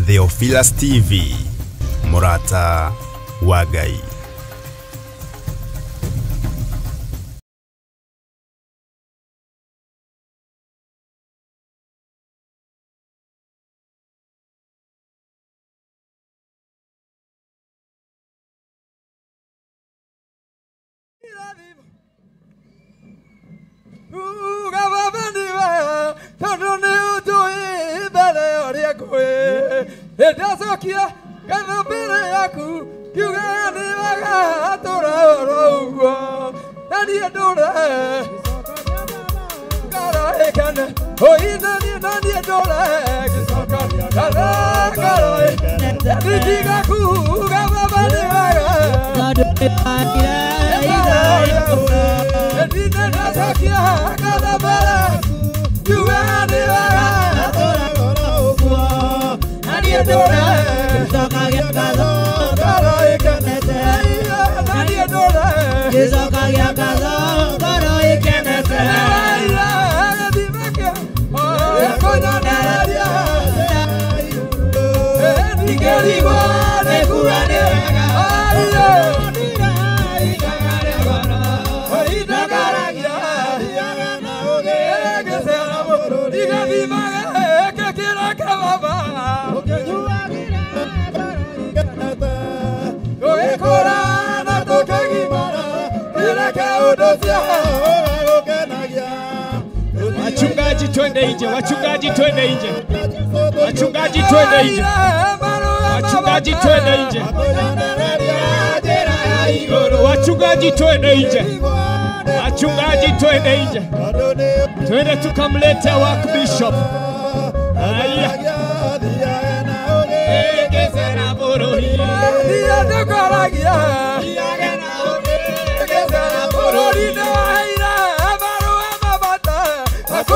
Theophilus TV, Murata wa Ngai. Wachungaji twende nje, wachungaji twende nje. Wachungaji twende nje. Wachungaji twende nje. Wachungaji twende nje. Wachungaji twende nje. Twende tukamlete wa bishop. Haya. Thank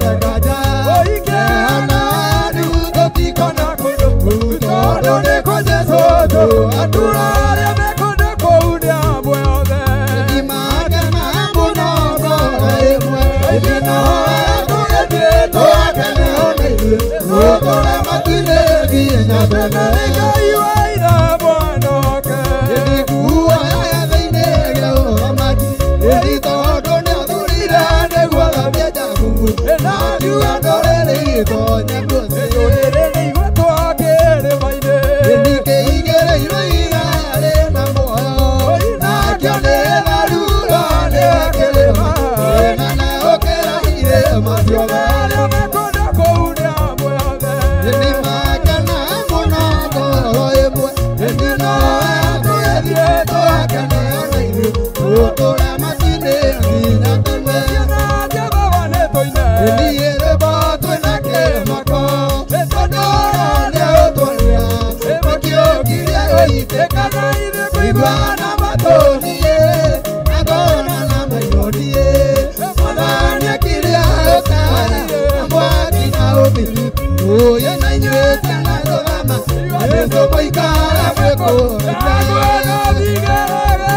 you. nginya tene. Ngai wa ithe mwanake. Nĩkuo gĩathĩ-inĩ gĩa ũthamaki, ĩni tondũ nĩathurire nĩguo athambie Jakubu, na akiuga ndũrĩrĩ itonye kuo thĩ. Ndũrĩrĩ nĩigwetwo kĩrĩma-inĩ. Ĩni kĩigĩrĩirwo ihiga rĩna muoyo, nakĩo nĩ tharura nĩwe kĩrĩma kĩnene gũkĩra irĩma ciothe. Arĩa mekũndũ kũu nĩ amwe othe. Ĩni makena mũno ngoro ĩmwe, ĩni nowe tũgĩthiĩ tũgakene ona ithuĩ, tũtũre macinĩ nginya tene. Na Jehova nĩtũine. Ĩni rwĩmbo twĩna kĩmako, tondũ nĩũtwonia, mũkĩũkirie gũitĩka Na ithuĩ kũigua na matũ niĩ, na ngona na maitho niĩ. Mwathani akirie ũka, na mwaki na ũbiriti, ũyũ na inyuĩ ciana tũthamaki, Jesũ mũikare mwĩkũũraine. Vigelegele.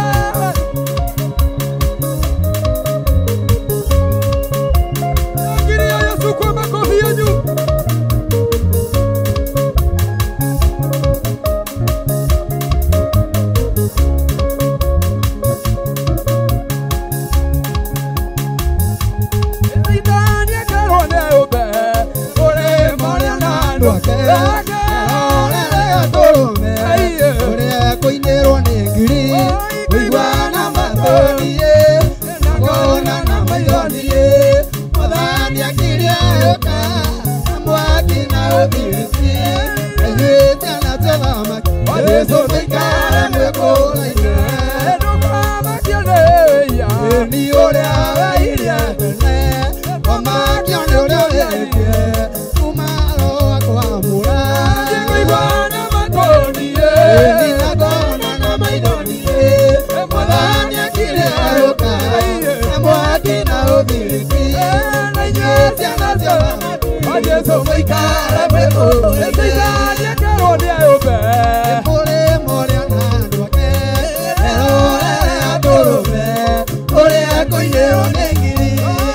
Shangilia Yesu kwa makofi yenu. Shetani akerwo nĩ ũmbe, ũrĩ marĩa na andũ ake. Erorere gatũrũme, ũrĩa kũinĩrwo nĩ ngiri, kũigua na matũ niĩ, na kuona na maitho niĩ. Mwathani akirie ũka, na mwaki na ũbiriti, na inyuĩ ciana cia thamaki, Jesũ mũikare mwĩkũũraine. Ndũkamakio nĩ wĩya. Ĩni ũrĩa weirie tene, wamakio nĩ ũrĩa ũrĩtie, kuma roho akwamũra. Kũigua na matũ niĩ. Ĩni na ngona na maitho niĩ, Mwathani akirie ũka, na mwaki na ũbiriti, na inyuĩ ciana cia thamaki, Jesũ mũikare mwĩkũũraine. Shetani akerwo nĩ ũmbe. Mũrĩ mũrĩa na andũ ake, erorere atũrũme, ũrĩa kũinĩrwo nĩ ngiri.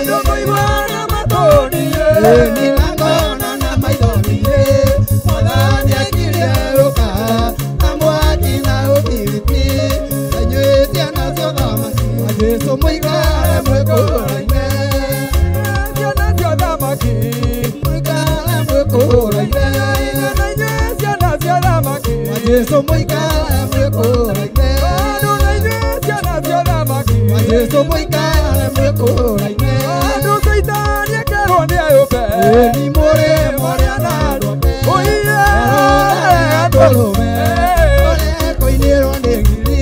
Ndũkũigua na matũ niĩ. Ĩni na ngona na maitho niĩ, Mwathani akirie ũka, na mwaki na ũbiriti, na inyuĩ ciana cia thamaki, Jesũ mũikare mwĩkũũraine. Ciana cia thamaki. Mũikare mwĩkũũraine. Na inyuĩ ciana cia thamaki. Jesũ mũikare mwĩkũũraine. Andũ na inyuĩ ciana cia thamaki. Jesũ mũikare mwĩkũũraine. Andũ Shetani akerwo nĩ ũmbe. Ĩni mũrĩ mũrĩa na andũ ake, Ũiye. erorere atũrũme, ũrĩa kũinĩrwo nĩ ngiri.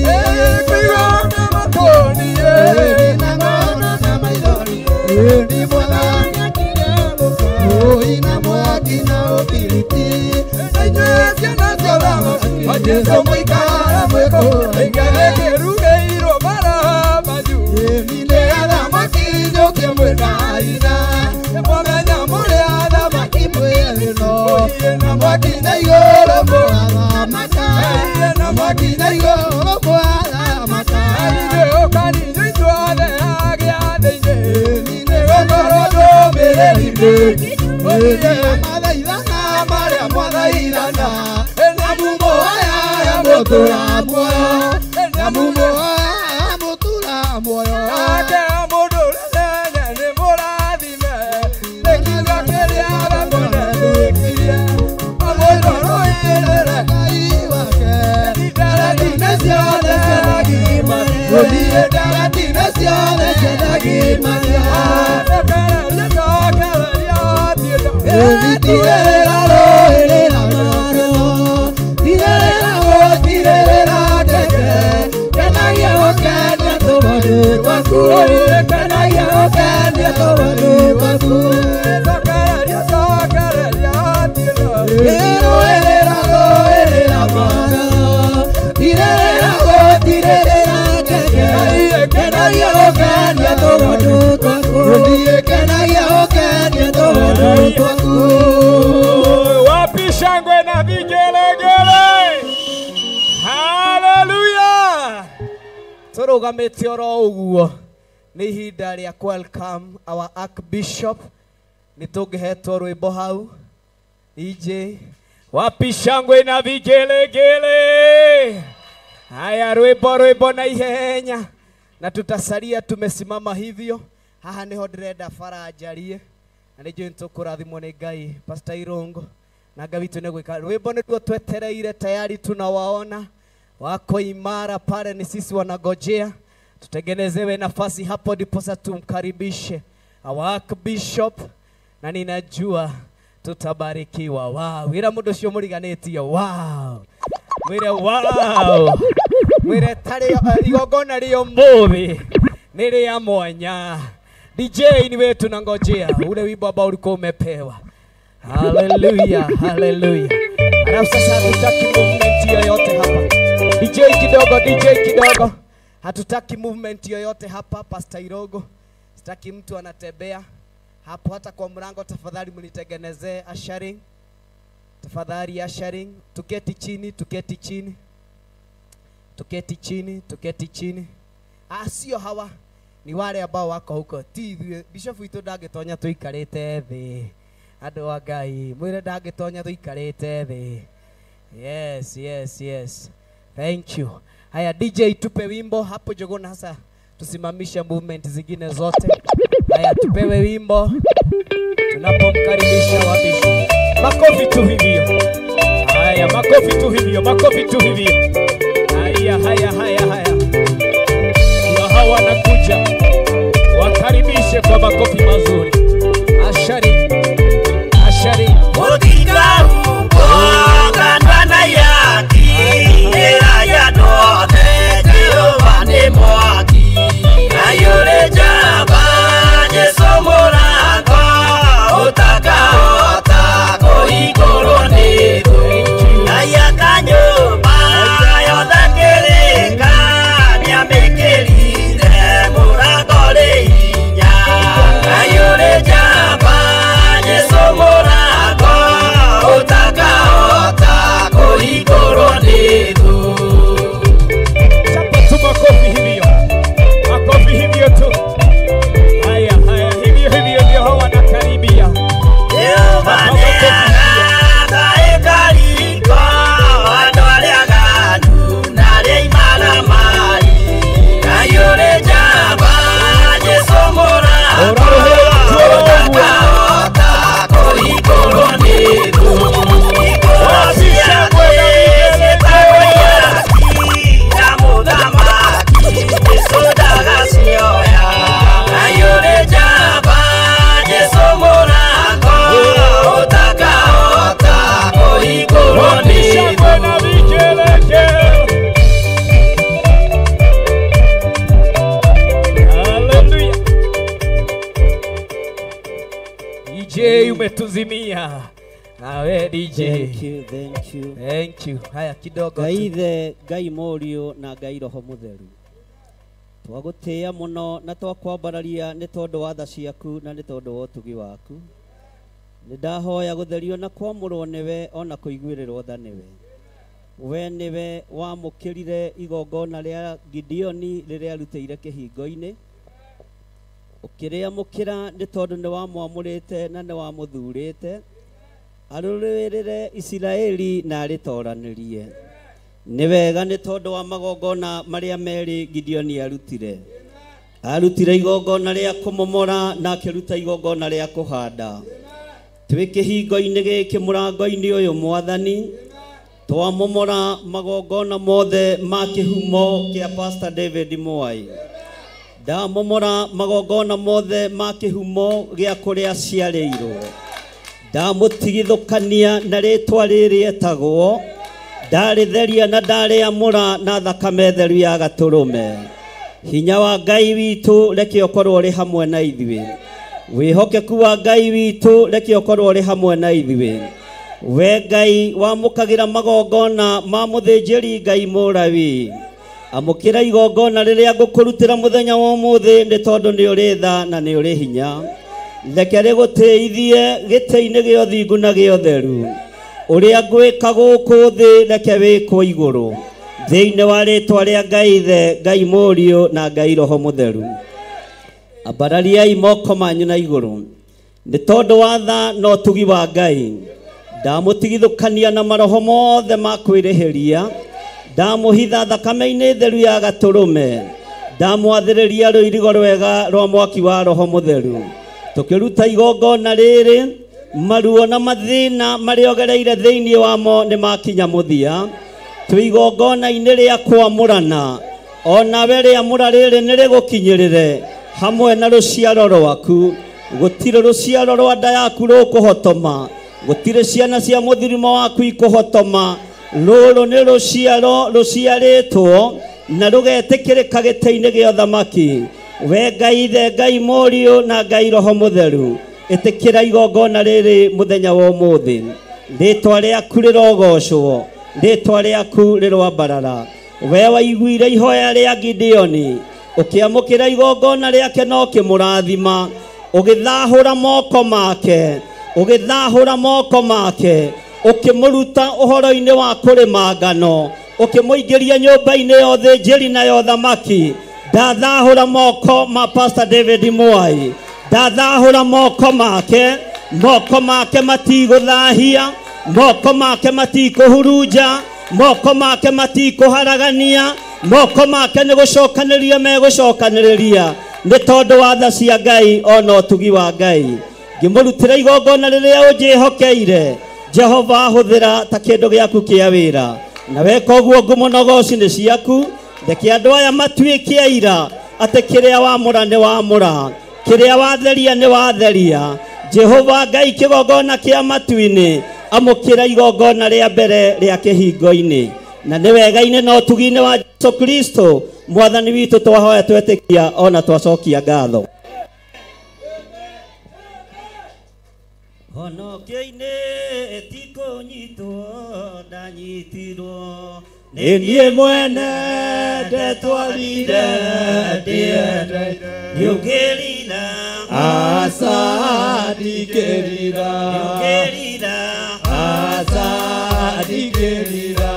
Kũigua na matũ niĩ. Ĩni na ngona na maitho niĩ, ĩni Mwathani akirie ũka, ũi na mwaki na ũbiriti, na inyuĩ ciana cia thamaki, Jesũ mũikare mwĩkũũraine. Kĩrugĩirwo mara manyu. Ĩni nĩ athamaki njũkĩ mwĩna hinya, mũmenya mũrĩ athamaki mwĩ thĩ-ĩno, na mwaki na igũrũ mũrathamaka, na mwaki na igũrũ mũrathamaka. Ithuĩ ũkani inyuĩ ithuothe a gĩathĩ-inĩ. Ĩni nĩgũkorwo ndũmĩrĩri ndĩ, ĩni mathaithana marĩa mwathaithana, na mumo aya mũtũra muoyo, na mumo aya mũtũra muoyo. Nake mũndũ ũrĩa nene nĩ mũrathime, nĩ kiugo kĩrĩa we mwene wĩkirie. Amũrũĩrĩre Ngai wake, ndaratinĩ ciothe cianagima, gũthiĩ ndaratinĩ ciothe cianagima. Cokereria, cokereria, thiĩ Ĩni tirĩrĩra rũĩrĩra maro, tirĩrĩra gũtirĩrĩra ndege, kenagia gũkenia tũbori twaku, kenagia gũkenia tũbori twaku. Cokereria, cokereria, thiĩ Rũĩrĩra rũĩrĩra maro, tirĩrĩra gũtirĩrĩra ndege, kenagia gũkenia tũbori twaku, kenagia gũkenia tũbori twaku. Wapi shangwe na vigelegele? Haleluya! Tũrũgamĩte oro ũguo nĩ ihinda rĩa welcome our archbishop. Nĩ tũngĩhetwo rwĩmbo hau. EJ Wapi shangwe na vigelegele? Haya, rwimbo rwimbo na ihenya, na tutasalia tumesimama hivyo. Haha niho ndirenda bara njarie na nĩ njũĩ nĩtũkũrathimwo nĩ Ngai. Pastor Irungu na Ngai witũ nĩ gwĩka. Rwimbo nĩruo twetereire, tayari tunawaona wako imara pale, ni sisi wanagojea tutengenezewe nafasi hapo ndiposa tumkaribishe our Bishop, na ninajua tutabarikiwa. Wow, wira mundu ucio muriganĩtio. Wow, wira wow, wira tarĩ igongona rĩa ũmũthĩ nĩ rĩa mwanya. DJ ni wetu nangojea ule wimbo ambao ulikuwa umepewa. Hallelujah, hallelujah. Alafu sasa hatutaki movement yoyote hapa. DJ kidogo, DJ kidogo. Hatutaki movement yoyote hapa, Pastor Irogo. Sitaki mtu anatembea hapo hata kwa mlango. Tafadhali mnitengenezee ushering. Tafadhali ushering. Tuketi chini, tuketi chini. Tuketi chini, tuketi chini. Ah, sio hawa. Ni wale ambao wako huko. Ti Bishop witũ ndangĩtonya tũikarĩte thĩ. Andũ a Ngai, mwĩre ndangĩtonya tũikarĩte thĩ. Yes, yes, yes. Thank you. Haya, DJ tupe wimbo hapo Jogona, hasa tusimamishe movement zingine zote. Haya, tupewe wimbo tunapomkaribisha wabishi. Makofi tu hivyo. Haya, makofi tu hivyo, makofi tu hivyo. Haya, haya, haya, haya. Ndio hawa wanakuja. Wakaribishe kwa makofi mazuri. Ashari. Ashari. Odika ukogandana yaki era ya dothe Jehova nĩ mwaki ayũrĩ njamba Jesũ mũrango ũtakahota kũhingũrwo nĩ thũ Ngai akanyũmba yothe kĩrĩka nĩamĩkĩrire mũrango rĩ hinya ayũrĩ njamba Jesũ mũrango ũtakahota kũhingũrwo nĩ thũ. Chapa tu makofi hivyo. Makofi hivyo tu. Haya, haya, hivyo hivyo ndio hawa wanakaribia. Jehova nĩ arata ĩkariko andũ arĩa aganu na arĩa imaramari Ngai ũrĩ njamba Jesũ mũrango ũtakahota kũhingũrwo nĩ thũ. Ikũrũ ciake ciĩtagwo ihaki na mũthamaki Jesũ ndagacioya Ngai ũrĩ njamba Jesũ mũrango ũtakahota kũhingũrwo nĩ thũ. Shangwe na vigelegele. Hallelujah. DJ umetuzimia. Nawe DJ. Thank you, thank you. Thank you. Haya kidogo Ngai tu. Ithe, Ngai Mũriũ na Ngai Roho Mũtheru, twagũtĩĩa mũno na twakwambararia nĩ tondũ wa tha ciaku na nĩ tondũ wa ũtugi waku. Nĩ ndahoya gũtherio na kwamũrwo nĩwe ona kũiguĩrĩrwo tha nĩwe. We nĩwe wamũkĩrire igongona rĩa Gideoni rĩrĩa arutĩire kĩhingo-inĩ, ũkĩrĩamũkĩra nĩ tondũ nĩ wamwamũrĩte na nĩ wamũthurĩte arũrĩrĩre Isiraeli na arĩtoranĩrie. Nĩ wega nĩ tondũ wa magongona marĩa merĩ Gideoni arutire. Arutire igongona rĩa kũmomora na akĩruta igongona rĩa kũhanda. Twĩ kĩhingo-inĩ gĩkĩ mũrango-inĩ ũyũ Mwathani, twamomora magongona mothe ma kĩhumo kĩa Pastor David Mwai. Ndamomora magongona mothe ma kĩhumo gĩa kũrĩa aciarĩirwo. Ndamũtigithũkania na rĩtwa rĩrĩ etagwo, ndarĩtheria na ndarĩamũra na thakame theru ya gatũrũme. Hinya wa Ngai witũ reke ũkorwo ũrĩ hamwe na ithuĩ. Wĩhokeku wa Ngai witũ reke ũkorwo ũrĩ hamwe na ithuĩ. We Ngai wamũkagĩra magongona ma mũthĩnjĩri Ngai Mũlawi, amũkĩra igongona rĩrĩa ngũkũrutĩra mũthenya wa ũmũthĩ nĩ tondũ nĩ ũrĩ tha na nĩ ũrĩ hinya. Reke rĩgũtĩithie gĩtĩ-inĩ gĩa ũthingu na gĩa ũtheru. Ũrĩa ngwĩka gũkũ thĩ reke wĩkwo igũrũ. Thĩinĩ wa rĩtwa rĩa Ngai Ithe, Ngai Mũriũ na Ngai Roho Mũtheru. Ambarariai moko manyu na igũrũ. Nĩ tondũ wa tha na ũtugi wa Ngai, Ndamũtigithũkania na maroho mothe ma kwĩrĩhĩria. Ndamũhitha thakame-inĩ theru ya gatũrũme. Ndamwathĩrĩria rũirigo rwega rwa mwaki wa roho mũtheru. Tũkĩruta igongona rĩrĩ, maruo na mathĩna marĩa ogereire thĩinĩ wamo nĩ makinya mũthia. Twĩ igongona-inĩ rĩa kwamũrana, onawe rĩamũra rĩrĩ nĩ rĩgũkinyĩrĩre hamwe na rũciaro rwaku. Gũtirĩ rũciaro rwa nda yaku rũkũhotoma, gũtirĩ ciana cia mũthirimo waku ikũhotoma. Rũrũ nĩ rũciaro rũciarĩtwo na rũgetĩkĩrĩka gĩtĩ-inĩ gĩa ũthamaki. We Ngai Ithe, Ngai Mũriũ na Ngai Roho Mũtheru, ĩtĩkĩra igongona rĩrĩ mũthenya wa ũmũthĩ. Rĩtwa rĩaku rĩrogocwo, rĩtwa rĩaku rĩroambarara. We waiguire ihoya rĩa Gideoni, ũkĩamũkĩra igongona rĩake na ũkĩmũrathima, ũgĩthahũra moko make, ũgĩthahũra moko make, ũkĩmũruta ũhoro-inĩ wa kũrĩma ngano, ũkĩmũingĩria nyũmba-inĩ ya ũthĩnjĩri na ya ũthamaki. Ndathahũra moko ma Pastor David Mwai, ndathahũra moko make, moko make matigũthahia, moko make matikũhurunja, moko make matikũharagania, moko make nĩ gũcokanĩrĩria megũcokanĩrĩria nĩ tondũ wa tha cia Ngai ona ũtugi wa Ngai. Ngĩmũrutĩra igongona rĩrĩa ũnjĩhokeire, Jehova hũthĩra ta kĩndũ gĩaku kĩa wĩra. Na weka ũguo ngumo na ũgoci nĩ ciaku. Reke andũ aya matuĩke aira atĩ kĩrĩa wamũra nĩ wamũra, kĩrĩa watheria nĩ watheria. Jehova Ngai kĩgongona kĩa matu-inĩ, amũkĩra igongona rĩa mbere rĩa kĩhingo-inĩ. Na nĩ wega-inĩ na ũtugi-inĩ wa Jesu Kristo mwathani witũ twahoya twetĩkia ona twacokia ngatho. Honokio-inĩ tikũnyitwo ndanyitirwo, nĩ niĩ mwene ndetwarire ndĩendeire. Nĩũngĩrira, Aca ndingĩrira, nĩũngĩrira, aca ndingĩrira,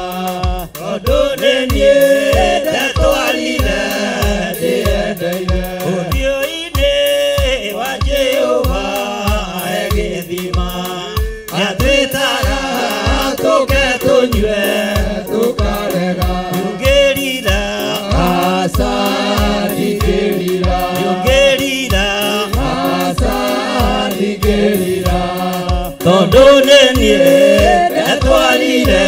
tondũ nĩ niĩ ndetwarire ndĩendeire. Ũthiũ-inĩ wa Jehova he gĩthima, nĩatwĩtaga tũke tũnyue, Tũkarega, nĩũngĩrira, aca ndingĩrira, nĩũngĩrira, aca ndingĩrira, tondũ nĩ niĩ ndetwarire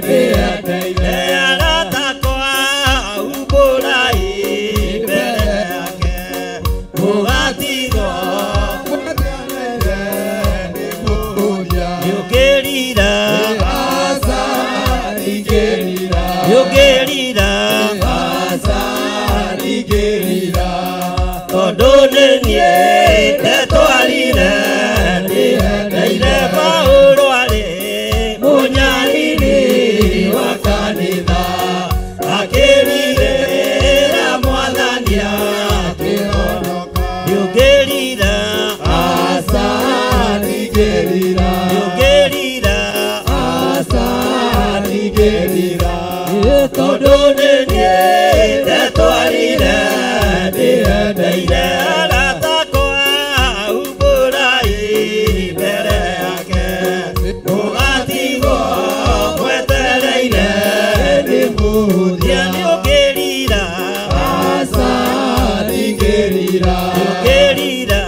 ndĩendeire. Arata akwa umbũrai mbere yake, mũgatigwo Mweterere nĩ mũhũria, nĩũngĩrira, aca ndingĩrira, nĩũngĩrira, aca ndingĩrira, tondũ nĩ niĩ ndetwarire ndĩendeire. Paũlũ arĩ mũnyariri wa kanitha, akĩrirĩra Mwathani akĩhonoka. Nĩũngĩrira, Aca ndingĩrira, nĩũngĩrira, aca ndingĩrira, tondũ nĩ niĩ ndetwarire ndĩendeire. Arata akwa umbũrai mbere yake, mũgatigwo mwetereire nĩ mũhũria, Nĩũngĩrira, aca ndingĩrira, nĩũngĩrira,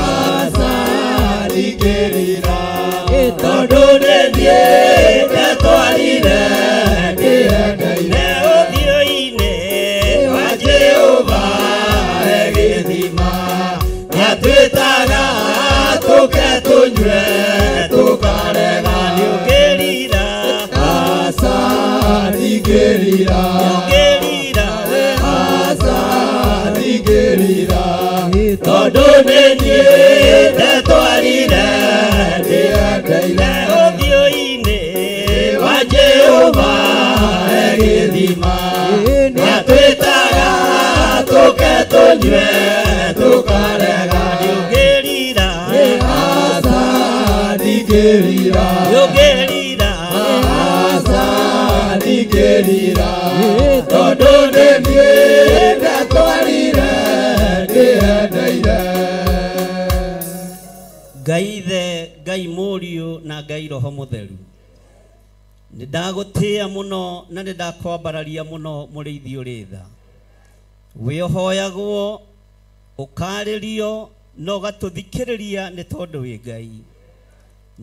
aca ndingĩrira, tondũ nĩ niĩ ndetwarire ndĩendeire. Ũthiũ-inĩ wa Jehova he gĩthima, nĩatwĩtaga tũke tũnyue, Tũkarega, nĩũngĩrira, aca ndingĩrira, nĩũngĩrira, aca ndingĩrira, tondũ nĩ niĩ ndetwarire ndĩendeire. Ũthiũ-inĩ wa Jehova he gĩthima, nĩatwĩtaga tũke tũnyue, Tũkarega, nĩũngĩrira, aca ndingĩrira, nĩũngĩrira, aca ndingĩrira, tondũ nĩ niĩ ndetwarire ndĩendeire. Ngai Ithe, Ngai Mũriũ na Ngai Roho Mũtheru. Nĩ ndagũtĩĩa mũno na nĩ ndakwambararia mũno mũrĩithi ũrĩ tha. Wĩhoyagwo, ũkarĩrio na ũgatũthikĩrĩria nĩ tondũ wĩ Ngai.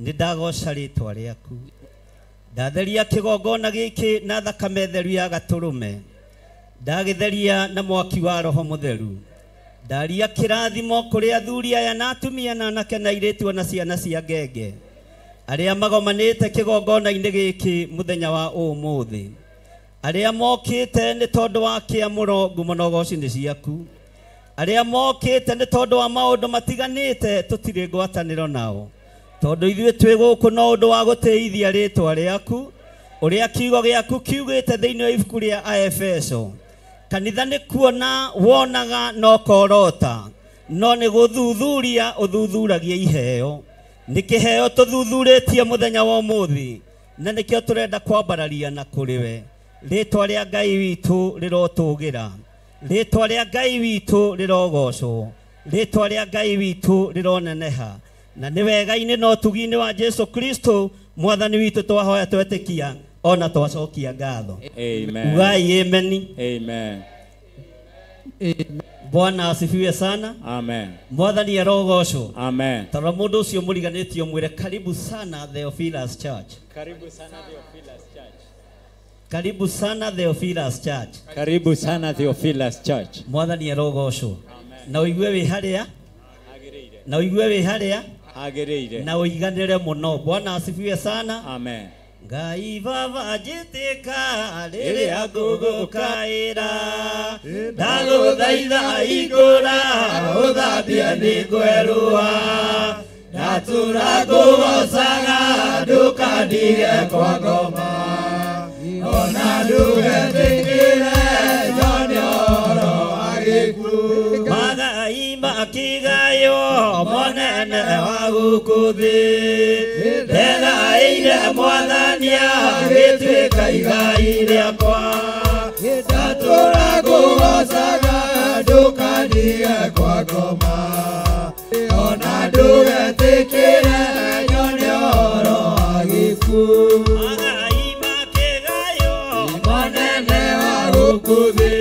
Nĩ ndagoca rĩtwa rĩaku. Ndatheria kĩgongona gĩkĩ na thakame theru ya gatũrũme. Ndagĩtheria na mwaki wa Roho Mũtheru. Ndaria kĩrathimo kũrĩ athuri aya na atumia na anake na airĩtu na ciana cia ngenge arĩa magomanĩte kĩgongona-inĩ gĩkĩ mũthenya wa ũmũthĩ, arĩa mokĩte nĩ tondũ wa kĩamũro ngumo na ũgoci nĩ ciaku, arĩa mokĩte nĩ tondũ wa maũndũ matiganĩte tũtirĩ ngwatanĩro nao, tondũ ithuĩ twĩ gũkũ no ũndũ wa gũtĩithia rĩtwa rĩaku ũrĩa kiugo gĩaku kiugĩte thĩinĩ wa ibuku rĩa Aefeso. Kanitha nĩ kuona wonaga no korota, no nĩ gũthuthuria ũthuthuragia iheo. Nĩ kĩheo tũthuthurĩtie mũthenya wa ũmũthĩ, na nĩkĩo tũrenda kwambararia na kũrĩ we. Rĩtwa rĩa Ngai witũ rĩrotũgĩra, rĩtwa rĩa Ngai witũ rĩrogocwo, rĩtwa rĩa Ngai witũ rĩroneneha. Na nĩ wega-inĩ na ũtugi-inĩ wa Jesu Kristo mwathani witũ twahoya twetĩkia ona twacokia ngatho. Amen. Ugai amen. Amen. Bwana asifiwe sana. Amen. Mwathani arogocwo. Amen. Tara mũndũ ũcio mũriganĩtio mwĩre karibu sana Theophilus Church. Karibu sana Theophilus Church. Karibu sana Theophilus Church. Karibu sana Theophilus Church. Mwathani arogocwo. Na ũigue wĩ harĩa? Na ũigue wĩ harĩa? Agĩrĩire. Na ũiganĩre mũno. Bwana asifiwe sana. Amen. Ngai baba njĩtĩka rĩrĩa ngũgũkaĩra, ndagũthaitha igũra ũthambie nĩ ngwerũha, ndatũra ngũgocaga ndũkandige kwa ngoma, ona ndũgetĩkĩre nyone ũhoro wa gĩkuũ. Magai makĩgaywo monene wa gũkũ thĩ, ndegaĩire Mwathani agĩtuĩka igai rĩakwa, ndatũra ngũgocaga ndũkandige kwa ngoma, ona ndũgetĩkĩre nyone ũhoro wa gĩkuũ. Magai makĩgaywo monene wa gũkũ thĩ,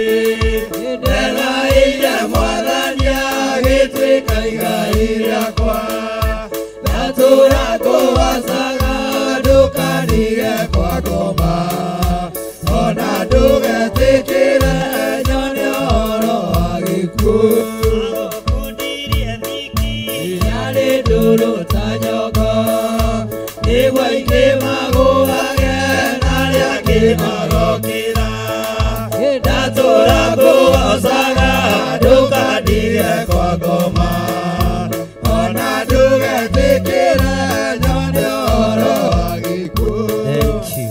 ndegaĩire Mwathani agĩtuĩka igai rĩakwa, ndatũra ngũgocaga ndũkandige kwa ngoma, ona ndũgetĩkĩre nyone ũhoro wa gĩkuũ. Agũkundirie thiki Yarĩ ndũrũ ta nyongo, nĩguo aingĩ magũage na arĩa angĩ magokĩra, ndatũra ngũgocaga ndũkandige kwa ngoma, ona ndũgetĩkĩre nyone ũhoro wa gĩkuũ. Thank you.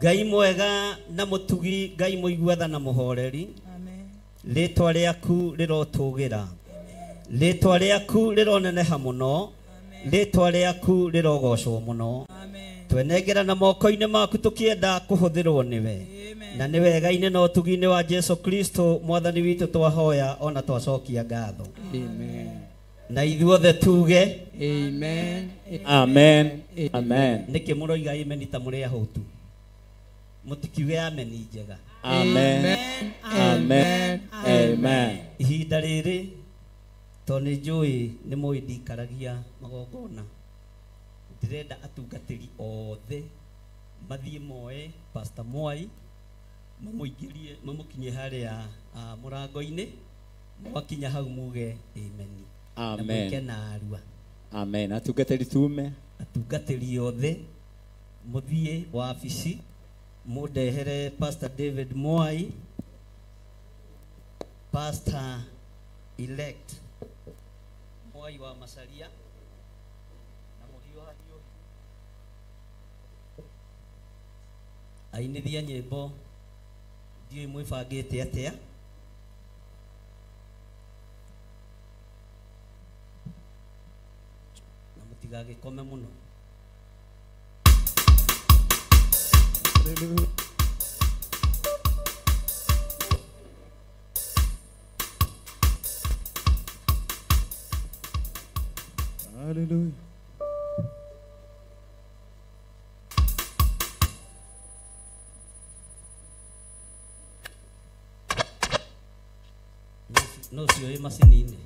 Ngai mwega na mũtugi, Ngai mũiguatha na mũhoreri, rĩtwa rĩaku rĩrotũgĩra, rĩtwa rĩaku rĩroneneha mũno, rĩtwa rĩaku rĩrogocwo mũno. Twenengera na moko-inĩ maku tũkĩenda kũhũthĩrwo nĩwe, na nĩ wega-inĩ na ũtugi-inĩ wa Jesu Kristo mwathani witũ twahoya ona twacokia ngatho. Amen. Na ithuothe tuge Amen. Amen. Amen. Nĩkĩ mũroiga amen ta mũrĩ ahũtu? Mũtikiuge amen njega. Amen. Amen. Amen. Ihinda rĩrĩ tondũ nĩ njũĩ nĩ mũĩ ndikaragia magongona, ndĩrenda atungatĩri othe mathiĩ moe Pastor Mwai mamũingĩrie mamũkinyie harĩa mũrango-inĩ, mwakinya hau muge amen. Na Amen. mwĩke na arua. Amen. Atungatĩri tume. Atungatĩri othe mũthiĩ wabici mũndehere Pastor David Mwai, Pastor elect Mwai wa Macharia, na mũhiũhahiũhi ainithia nyĩmbo ndiũĩ mwĩbangĩte atĩa. Na mũtigagĩkome mũno. Hallelujah. No cioĩ macini-inĩ.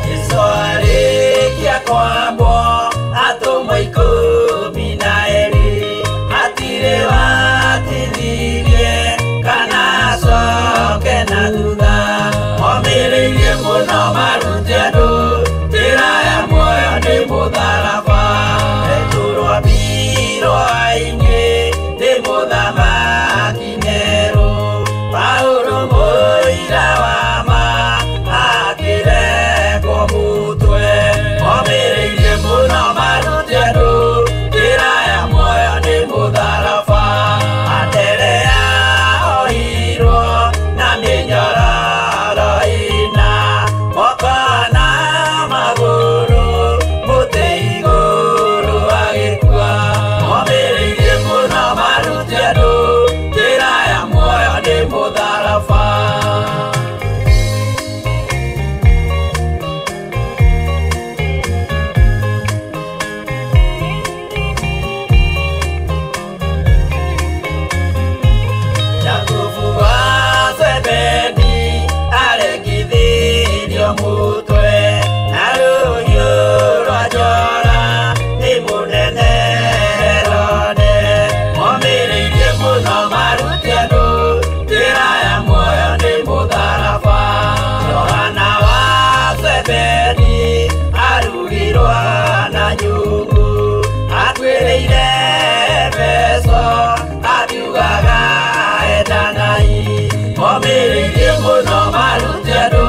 Jesu arĩkia kwambwo atũmwo 12 hatirĩ watithirie kana acoke na thutha omĩrĩirie mũno marute andũ njĩra ya muoyo nĩ mũtharaba Petero ambirwo aingĩ nĩ mũthamaki Nero Paulo mũira wa ma akĩrekwo mũtwe omĩrĩirie mũno marute andũ njĩra ya muoyo nĩ mũtharaba Anderea ohirwo na mĩnyororo ĩna moko na magũrũ mũtĩ igũrũ agĩkua omĩrĩirie mũno marute andũ njĩra ya muoyo nĩ mũtharaba. Jakubu wa Zebedi aregithirio mũtwe na rũhiũ rwa njora nĩ mũnene Herode omĩrĩirie mũno marute andũ njĩra ya muoyo nĩ mũtharaba Johana wa Zebedi arugirwo na nyungu atuĩrĩire Efeso akiugaga endanai omĩrĩirie mũno marute andũ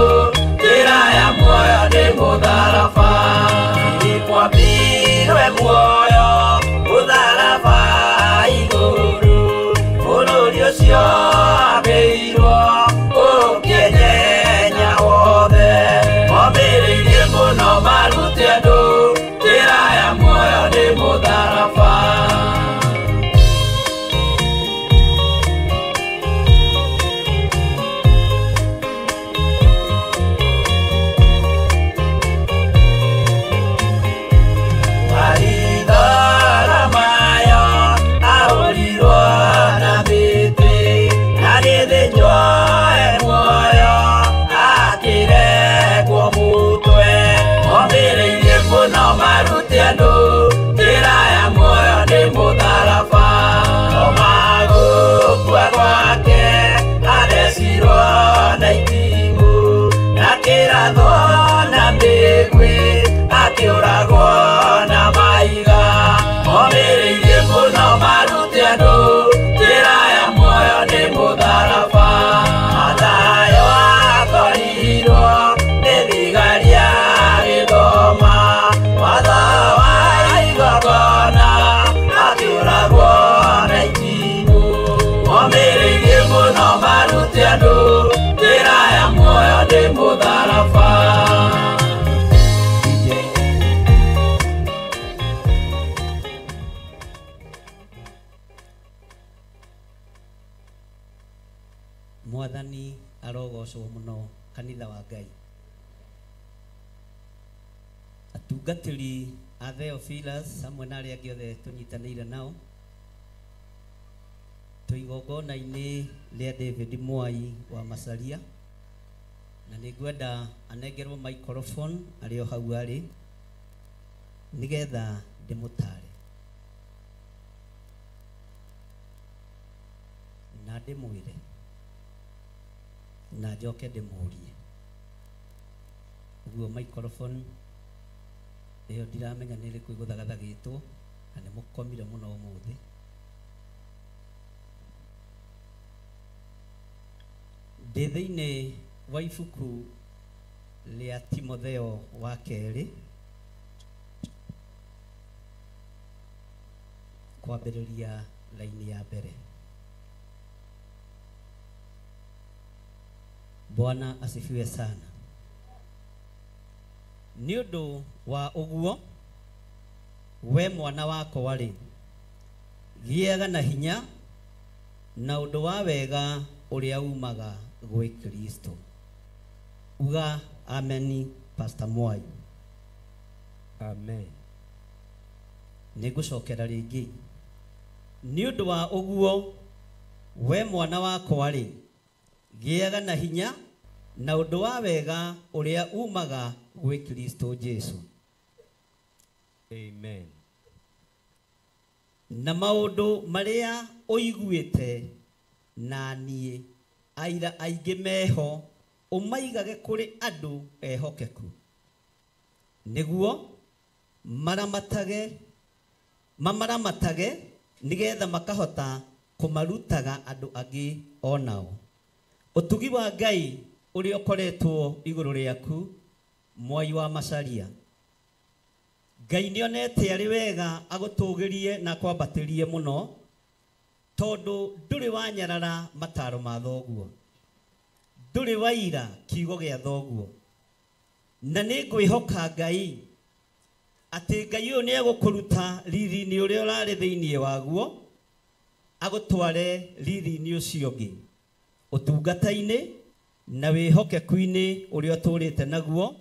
njĩra ya muoyo nĩ mũtharaba Filipo ambirwe muoyo mũtharaba igũrũ bũrũri ũcio ambĩirwo ũkĩnyenya wothe omĩrĩirie mũno marute andũ njĩra ya muoyo nĩ mũtharaba. Baritholomayo ahũrirwo na mĩtĩ agĩthĩnjwo e muoyo akĩrekwo mũtwe omĩrĩirie mũno marute andũ njĩra ya muoyo nĩ mũtharaba Toma gũkua gwake athecirwo na itimũ akĩrathwo na mĩguĩ akĩũragwo na mahiga omĩrĩirie mũno marute andũ njĩra ya muoyo nĩ mũtharaba Mathayo akorirwo nĩ thigari agĩthoma watho wa igongona akĩũragwo na itimũ omĩrĩirie mũno marute andũ njĩra ya muoyo nĩ mũtharaba. Mwathani arogocwo mũno kanitha wa Ngai. Atungatĩri a Theophilus hamwe na arĩa angĩ othe tũnyitanĩire nao twĩ igongona-inĩ rĩa David Mwai wa Macharia na nĩngwenda anengerwo microphone arĩ o hau arĩ nĩgetha ndĩmũtare na ndĩmwĩre na njoke ndĩmũrie. Ũguo microphone ĩyo ndiramenya nĩ ĩrĩkũ ĩgũthagathagĩtwo na nĩ mũkomire mũno ũmũthĩ. Ndĩ thĩinĩ wa ibuku rĩa Timotheo wa kerĩ kwambĩrĩria raini ya mbere. Bwana asifiwe sana. Nĩ ũndũ wa ũguo we mwana wakwa rĩ Gĩaga na hinya na ũndũ wa wega ũrĩa umaga gwĩ Kristo. Uga ameni, Pastor Mwai. Amen. Nĩngũcokera rĩngĩ. Nĩ ũndũ wa ũguo we mwana wakwa rĩ, gĩaga na hinya na ũndũ wa wega ũrĩa umaga gwĩ Kristo Jesu. Amen. Na maũndũ marĩa ũiguĩte na niĩ aira aingĩ meho ũmaigage kũrĩ andũ ehokeku, nĩguo mamaraamatage nĩgetha makahota kũmarutaga andũ angĩ onao. Ũtugi wa Ngai ũrĩa ũkoretwo igũrũ rĩaku, Mwai wa Macharia, Ngai nĩonete arĩ wega agũtũgĩrie na akwambatĩrie mũno, tondũ ndũrĩ wanyarara mataro ma thoguo, ndũrĩ waira kiugo gĩa thoguo. Na nĩngwĩhoka Ngai atĩ Ngai ũyũ nĩegũkũruta riri-inĩ ũrĩa ũrarĩ thĩinĩ waguo, agũtware riri-inĩ ũcio ũngĩ, ũtungata-inĩ na wĩhokeku-inĩ ũrĩa ũtũrĩte naguo,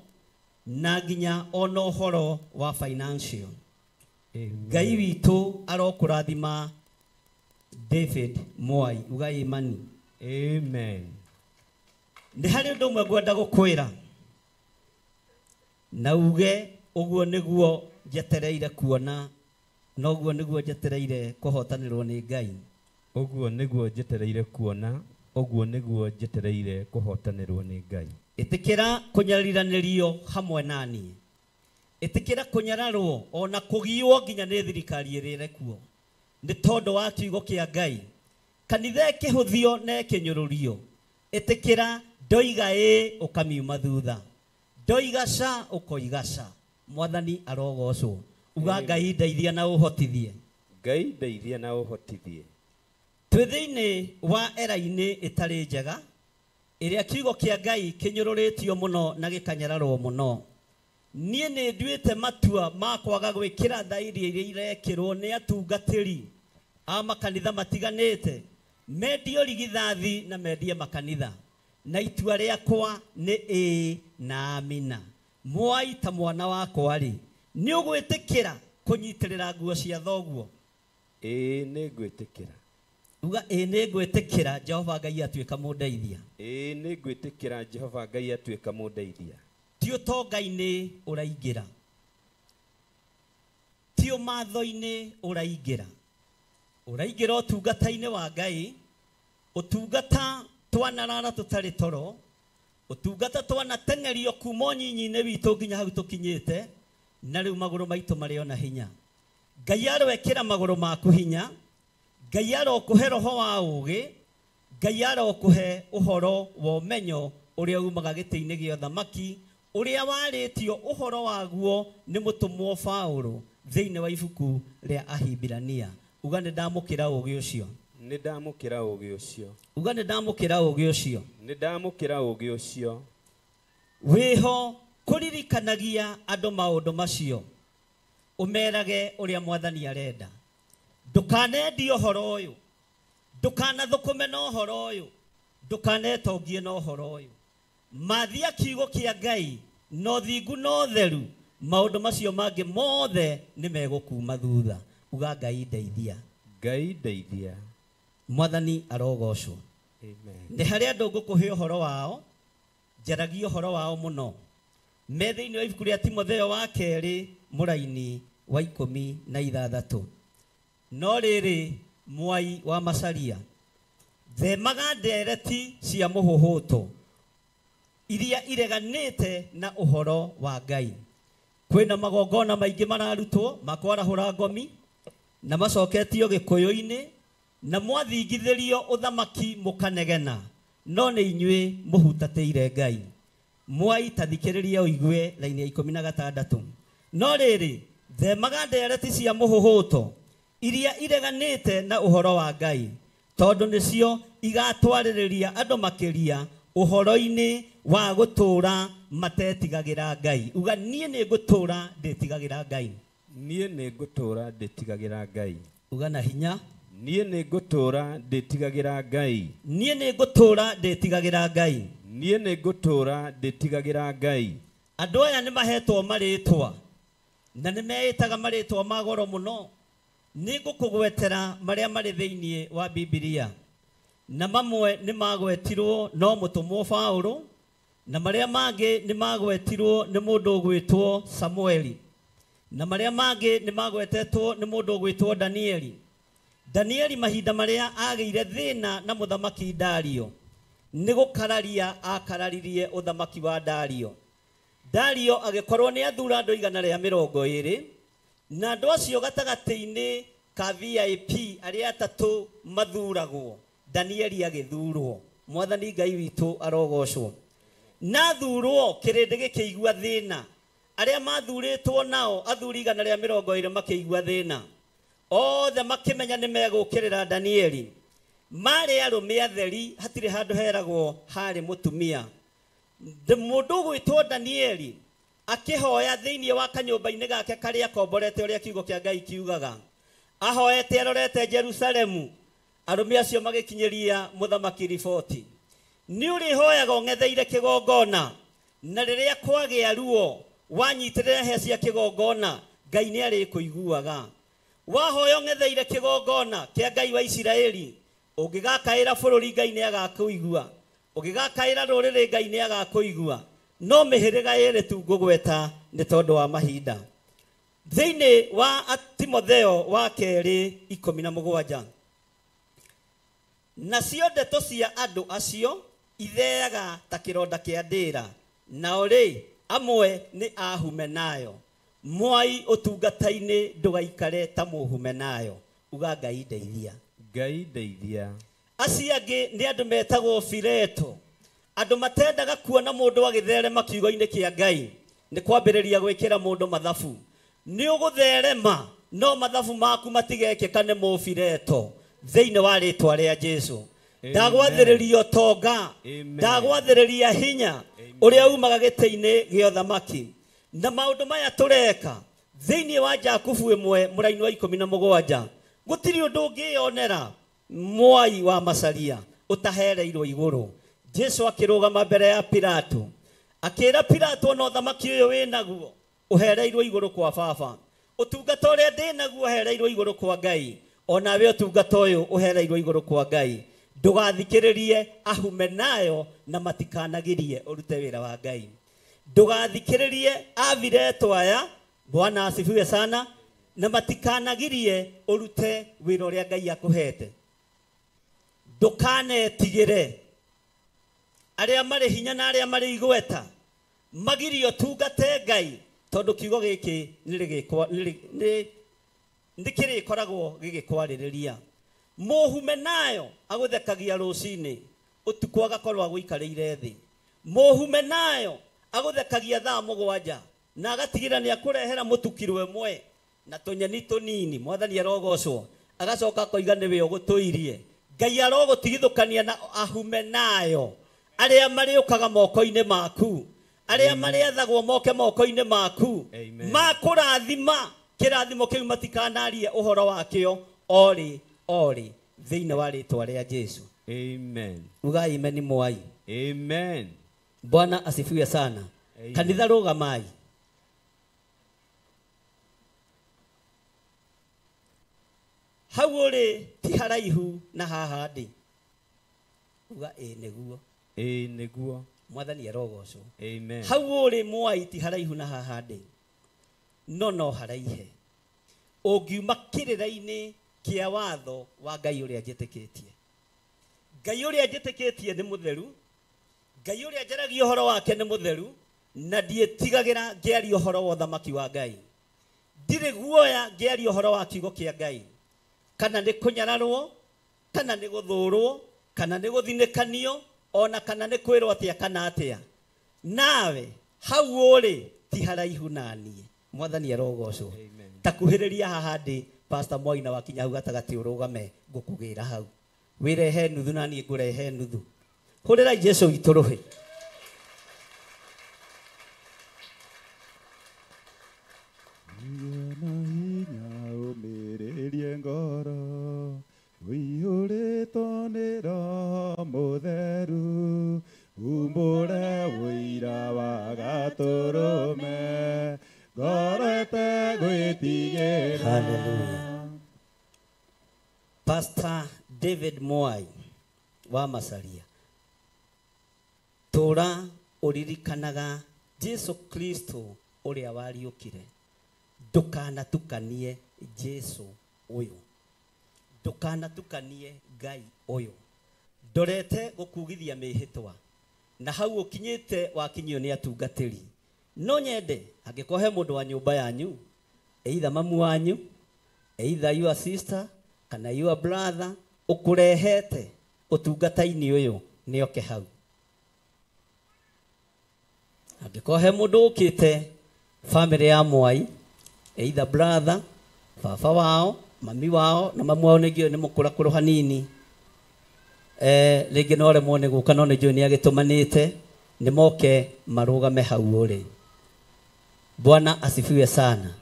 na nginya ona ũhoro wa financial. Ngai witũ arokũrathima David Mwai. Uga imani. Amen. Nĩ harĩ ũndũ ũmwe ngwenda gũkwĩra na uge ũguo nĩguo njetereire kuona, na ũguo nĩguo njetereire kũhotanĩrwo nĩ Ngai. Ũguo nĩguo njetereire kuona, ũguo nĩguo njetereire kũhotanĩrwo nĩ Ngai. Ĩtĩkĩra kũnyariranĩrio hamwe na niĩ, ĩtĩkĩra kũnyararwo ona kũgiwo nginya nĩ thirikari ĩrĩa ĩrĩ kuo nĩ tondũ wa kiugo kĩa Ngai. Kanitha ĩkĩhũthio na ĩkĩnyũrũrio, ĩtĩkĩra ndoiga ĩ ũkamiuma thutha, ndoiga ca ũkoiga ca. Mwathani arogocwo. Uga Ngai ndeithia na ũhotithie. Ngai ndeithia na ũhotithie. Twĩ thĩinĩ wa era-inĩ ĩtarĩ njega, ĩrĩa kiugo kĩa Ngai kĩnyũrũrĩtio mũno na gĩkanyararwo mũno. Niĩ nĩ nduĩte matua ma kwaga gwĩkĩra thairi iria irekĩrwo nĩ atungatĩri a makanitha matiganĩte, mendie rigithathi na mendie makanitha, na itua rĩakwa nĩ ĩĩ na amina. Mwai ta mwana wakwa rĩ, nĩ ũgwĩtĩkĩra kũnyitĩrĩra nguo cia thoguo? Ĩĩ nĩngwĩtĩkĩra. Uga ĩĩ nĩngwĩtĩkĩra Jehova Ngai atuĩka mũndeithia. Ĩĩ nĩngwĩtĩkĩra Jehova Ngai atuĩka mũndeithia. Ti ũtonga-inĩ ũraingĩra, ti ũmatho-inĩ ũraingĩra, ũraingĩra ũtungata-inĩ wa Ngai, ũtungata twanarara tũtarĩ toro, ũtungata twanateng'erio kuma ũnyinyi-inĩ witũ nginya hau tũkinyĩte, na rĩu magũrũ maitũ marĩ ona hinya. Ngai aroekĩra magũrũ maku hinya, Ngai arokũhe roho wa ũũgĩ, Ngai arokũhe ũhoro wa ũmenyo ũrĩa umaga gĩtĩ-inĩ gĩa ũthamaki, ũrĩa warĩtio ũhoro waguo nĩ mũtũmwo Paũlũ thĩinĩ wa ibuku rĩa Ahibirania. Uga nĩ ndamũkĩra ũũgĩ ũcio. Nĩ ndamũkĩra ũũgĩ ũcio. Uga nĩ ndamũkĩra ũũgĩ ũcio. Nĩ ndamũkĩra ũũgĩ ũcio. Wĩho kũririkanagia andũ maũndũ macio, ũmerage ũrĩa Mwathani arenda. Ndũkanendie ũhoro ũyũ, ndũkanathũkũme na ũhoro ũyũ, ndũkanetongie na ũhoro ũyũ. Mathia kiugo kĩa Ngai na ũthingu na ũtheru, maũndũ macio mangĩ mothe nĩ megũkuma thutha. Uga Ngai ndeithia. Ngai ndeithia. Mwathani arogocwo. Amen. Nĩ harĩ andũ ngũkũhe ũhoro wao, njaragia ũhoro wao mũno. Me thĩinĩ wa ibuku rĩa Timotheo wa kerĩ mũraini wa 16. No rĩrĩ, Mwai wa Macharia, themaga ndereti cia mũhũhũto iria ireganĩte na ũhoro wa Ngai. Kwĩna magongona maingĩ mararutwo ma kwarahũra ngomi na macoketio gĩkũyũ-inĩ, na mwathingithĩrio ũthamaki mũkanegena, no nĩ inyuĩ mũhutatĩire Ngai. Mwai ta thikĩrĩria ũigue raini ya 16. No rĩrĩ, themaga ndereti cia mũhũhũto iria ireganĩte na ũhoro wa Ngai, tondũ nĩcio igatwarĩrĩria andũ makĩria ũhoro-inĩ wa gũtũũra matetigagĩra Ngai. Uga niĩ nĩ ngũtũũra ndĩtigagĩra Ngai. Niĩ nĩ ngũtũũra ndĩtigagĩra Ngai. Uga na hinya. Niĩ nĩ ngũtũũra ndĩtigagĩra Ngai. Niĩ nĩ ngũtũũra ndĩtigagĩra Ngai. Niĩ nĩ ngũtũũra ndĩtigagĩra Ngai. Andũ aya nĩ mahetwo marĩtwa na nĩ meĩtaga marĩtwa ma goro mũno. Nĩ ngũkũgwetera marĩa marĩ thĩinĩ wa Bibilia, na mamwe nĩ magwetirwo no mũtũmwo Paũlũ, na marĩa mangĩ nĩ magwetirwo nĩ mũndũ ũgwĩtwo Samueli, na marĩa mangĩ nĩ magwetetwo nĩ mũndũ ũgwĩtwo Danieli. Danieli mahinda marĩa agĩire thĩna na mũthamaki Dario, nĩ gũkararia akararirie ũthamaki wa Dario. Dario agĩkorwo nĩ athura andũ 120, na andũ acio gatagatĩ-inĩ ka VIP arĩa atatũ mathuragwo, Danieli agĩthurwo. Mwathani Ngai witũ arogocwo. Na thurwo kĩrĩndĩ gĩkĩigua thĩna, arĩa mathurĩtwo nao athuri 120 makĩigua thĩna, othe makĩmenya nĩ megũkĩrĩra Danieli. Marĩ arũme atheri, hatirĩ handũ heragwo harĩ mũtumia. Mũndũ ũgwĩtwo Danieli akĩhoya thĩinĩ wa kanyũmba-inĩ gake karĩa akomborete ũrĩa kiugo kĩa Ngai kiugaga, ahoete arorete Jerusalemu. Arũme acio magĩkinyĩria mũthamaki riboti, nĩ ũrĩhoyaga ũng'etheire kĩgongona, na rĩrĩa kwagĩa ruo wanyitĩrĩra hĩa cia kĩgongona, Ngai nĩ arĩkũiguaga. Wahoya ũng'etheire kĩgongona kĩa Ngai wa Isiraeli, ũngĩgakaĩra bũrũri Ngai nĩ agakũigua, ũngĩgakaĩra rũrĩrĩ Ngai nĩ agakũigua. No mĩhĩrĩga ĩrĩ tu ngũgweta nĩ tondũ wa mahinda. Thĩinĩ wa Timotheo wa kerĩ 17, nacio ndeto cia andũ acio itheaga ta kĩronda kĩa ndĩra, nao rĩ amwe nĩ ahumenayo. Mwai ũtungata-inĩ ndũgaikare ta mũhumenayo. Uga Ngai ndeithia. Ngai ndeithia. Acio angĩ nĩ andũ metagwo Fileto, andũ matendaga kuona mũndũ agĩtherema kiugo-inĩ kĩa Ngai. Nĩ kwambĩrĩria gwĩkĩra mũndũ mathabu. Nĩ ũgũtherema no mathabu maku matigekĩka nĩ mũfileto thĩinĩ wa rĩtwa rĩa Jesu. Ndagwathĩrĩria ũtonga, ndagwathĩrĩria hinya ũrĩa umaga gĩtĩ-inĩ gĩa ũthamaki. Na maũndũ maya tũreka thĩinĩ wa Jakubu 1 mũraini wa 17, gũtirĩ ũndũ ũngĩyonera mwai wa macaria ũtahereirwo igũrũ. Jesu akĩrũgama mbere ya Pilato, akĩra Pilato, ona ũthamaki ũyũ wĩnaguo ũhereirwo igũrũ kwa baba, ũtungata ũrĩa ndĩnaguo ũhereirwo igũrũ kwa Ngai, onawe ũtungata ũyũ ũhereirwo igũrũ kwa Ngai. Ndũgathikĩrĩrie ahumenayo na matikanagirie ũrute wĩra wa Ngai. Ndũgathikĩrĩrie avireto aya, Bwana asifiwe sana, na matikanagirie ũrute wĩra ũrĩa Ngai akũhete. Ndũkanetigĩre arĩa marĩ hinya na arĩa marĩ igweta, magirio tungate Ngai, tondũ kiugo gĩkĩ nĩ kĩrĩkoragwo gĩgĩkwarĩrĩria. Mũhumenayo agũthekagia rũcinĩ, ũtukũ agakorwo agũikarĩire thĩ. Mũhumenayo agũthekagia thaa 7 na agatigĩra nĩ akũrehera mũtu kiro 1 na tũnyeni tũnini. Mwathani arogocwo. Agacoka akoiga nĩwe ũgũtũirie. Ngai arogũtigithũkania na ahumenayo arĩa marĩũkaga moko-inĩ maku, arĩa marĩathagwo moke moko-inĩ maku, makũrathima kĩrathimo kĩu matikanarie ũhoro wakĩo orĩ orĩ thĩinĩ wa rĩtwa rĩa Jesu. Amen. Ugai amen mwai. Amen. Bwana asifiwe sana. Kanitha rũgamai. Hau ũrĩ ti haraihu na haha ndĩ. Uga ĩ nĩguo. Ĩ nĩguo. Mwathani arogocwo. Amen. Hau ũrĩ mwai ti haraihu na haha ndĩ, no haraihe. Ũngiuma kĩrĩra-inĩ kĩa watho wa Ngai ũrĩa njĩtĩkĩtie. Ngai ũrĩa njĩtĩkĩtie nĩ mũtheru, Ngai ũrĩa njaragia ũhoro wake nĩ mũtheru, na ndiĩtigagĩra ngĩaria ũhoro wa ũthamaki wa Ngai. Ndirĩ guoya ngĩaria ũhoro wa kiugo kĩa Ngai, kana nĩ kũnyararwo, kana nĩ gũthũrwo, kana nĩ gũthinĩkanio, ona kana nĩ kwĩrwo atĩa kana atĩa. Nawe hau ũrĩ ti haraihu na niĩ. Mwathani arogocwo. Takuhĩrĩria haha ndĩ, Pastor Moina wakinya hau gatagatĩ ũrũgame, ngũkũgĩra hau. Wĩrehe nuthu na niĩ ngũrehe nuthu. Hũrĩrai Jesu witũ rũhĩ. Hinya ũmĩrĩrie ngoro. Ngoro ĩtegwĩtigĩra. Hallelujah. Pastor David Mwai wa Masaria, tũra ũririkanaga Jesu Kristo ũrĩa wariũkire. Ndũkanatukanie Jesu ũyũ, ndũkanatukanie Ngai ũyũ. Ndorete gũkugithia mĩhĩtwa na hau ũkinyĩte wakinyio nĩ atungatĩri. No nyende angĩkorwo he mũndũ wa nyũmba yanyu, either mamu wanyu, either your sister kana your brother, ũkũrehete ũtungata-inĩ ũyũ, nĩoke hau. Angĩkorwo he mũndũ ũkĩte family ya Mwai, either brother, baba wao, mami wao, na mamu wao nĩngĩ nĩ mũkũrakũrũ hanini, rĩngĩ no remwo nĩ gũka, no nĩ njũĩ nĩ agĩtũmanĩte, nĩ moke marũgame hau ũrĩ. Bwana asifiwe sana.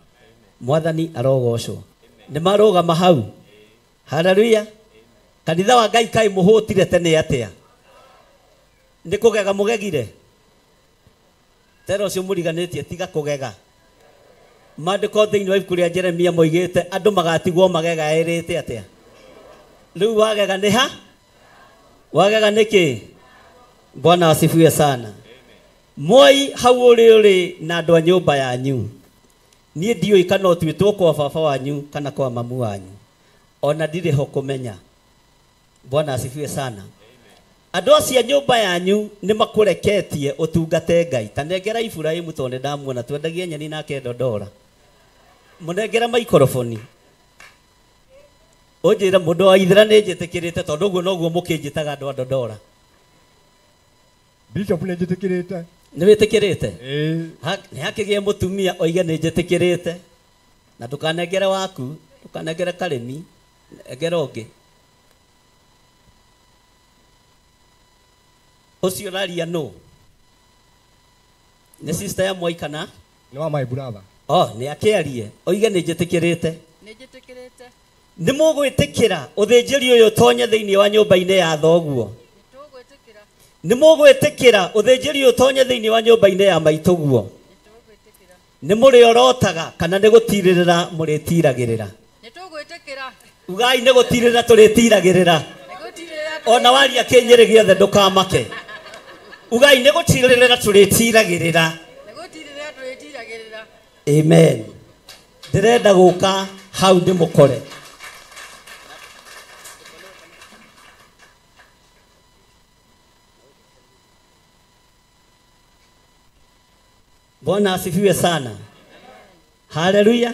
Mwathani arogocwo. Nĩ marũgama hau. Haleluya. Kanitha wa Ngai kaĩ mũhũtire tene atĩa? Nĩ kũgega mũgegire? Tera ũcio mũriganĩtie tiga kũgega. Maandĩko thĩinĩ wa ibuku rĩa Jeremia moigĩte andũ magatigwo magegaĩrĩte atĩa? Rĩu wagega nĩ ha? Wagega nĩkĩ? Bwana asifiwe sana. Mwai hau ũrĩ ũrĩ na andũ a nyũmba yanyu. Niĩ ndiũĩ kana ũtuĩtwo kwa baba wanyu kana kwa mamu wanyu, ona ndirĩ ho kũmenya. Bwana asifiwe sana. Andũ acio a nyũmba yanyu nĩ makũreketie ũtungate Ngai. Ta nengera Iburahĩmu tondũ nĩ ndamuona twendagia nyeni nake Dodora. Mũnengera maikoroboni. Ũnjĩre mũndũ wa Ithira nĩ njĩtĩkĩrĩte tondũ ũguo noguo mũkĩnjĩtaga andũ a Dodora. Bishop nĩ njĩtĩkĩrĩte. Nĩ wĩtĩkĩrĩte? Ĩĩ. Nĩ hakĩgĩe mũtumia oige nĩ njĩtĩkĩrĩte. Na ndũkanengere waku, ndũkanengere karĩmi, nengera ũngĩ. Ũcio ũraria nũ? Nĩ sister ya Mwai kana? Nĩ wa my brother. Oh, nĩ akĩarie. Oige nĩ njĩtĩkĩrĩte. Nĩ njĩtĩkĩrĩte. Nĩ mũgwĩtĩkĩra ũthĩnjĩri ũyũ ũtonye thĩinĩ wa nyũmba-inĩ ya thoguo? Nĩ tũgwĩtĩkĩra. Nĩ mũgwĩtĩkĩra ũthĩnjĩri ũyũ ũtonye thĩinĩ wa nyũmba-inĩ ya maitũguo? Nĩ tũgwĩtĩkĩra. Nĩ mũrĩorotaga kana nĩ gũtirĩrĩra mũrĩtiragĩrĩra? Nĩ tũgwĩtĩkĩra. Ugai nĩ gũtirĩrĩra tũrĩtiragĩrĩra. Nĩ gũtirĩrĩra. Ona waria kĩnyĩrĩ gĩothe ndũkamake. Ugai nĩ gũtirĩrĩra tũrĩtiragĩrĩra. Nĩ gũtirĩrĩra tũrĩtiragĩrĩra. Amen. Ndĩrenda gũka hau ndĩmũkore. Bwana asifiwe sana. Haleluya.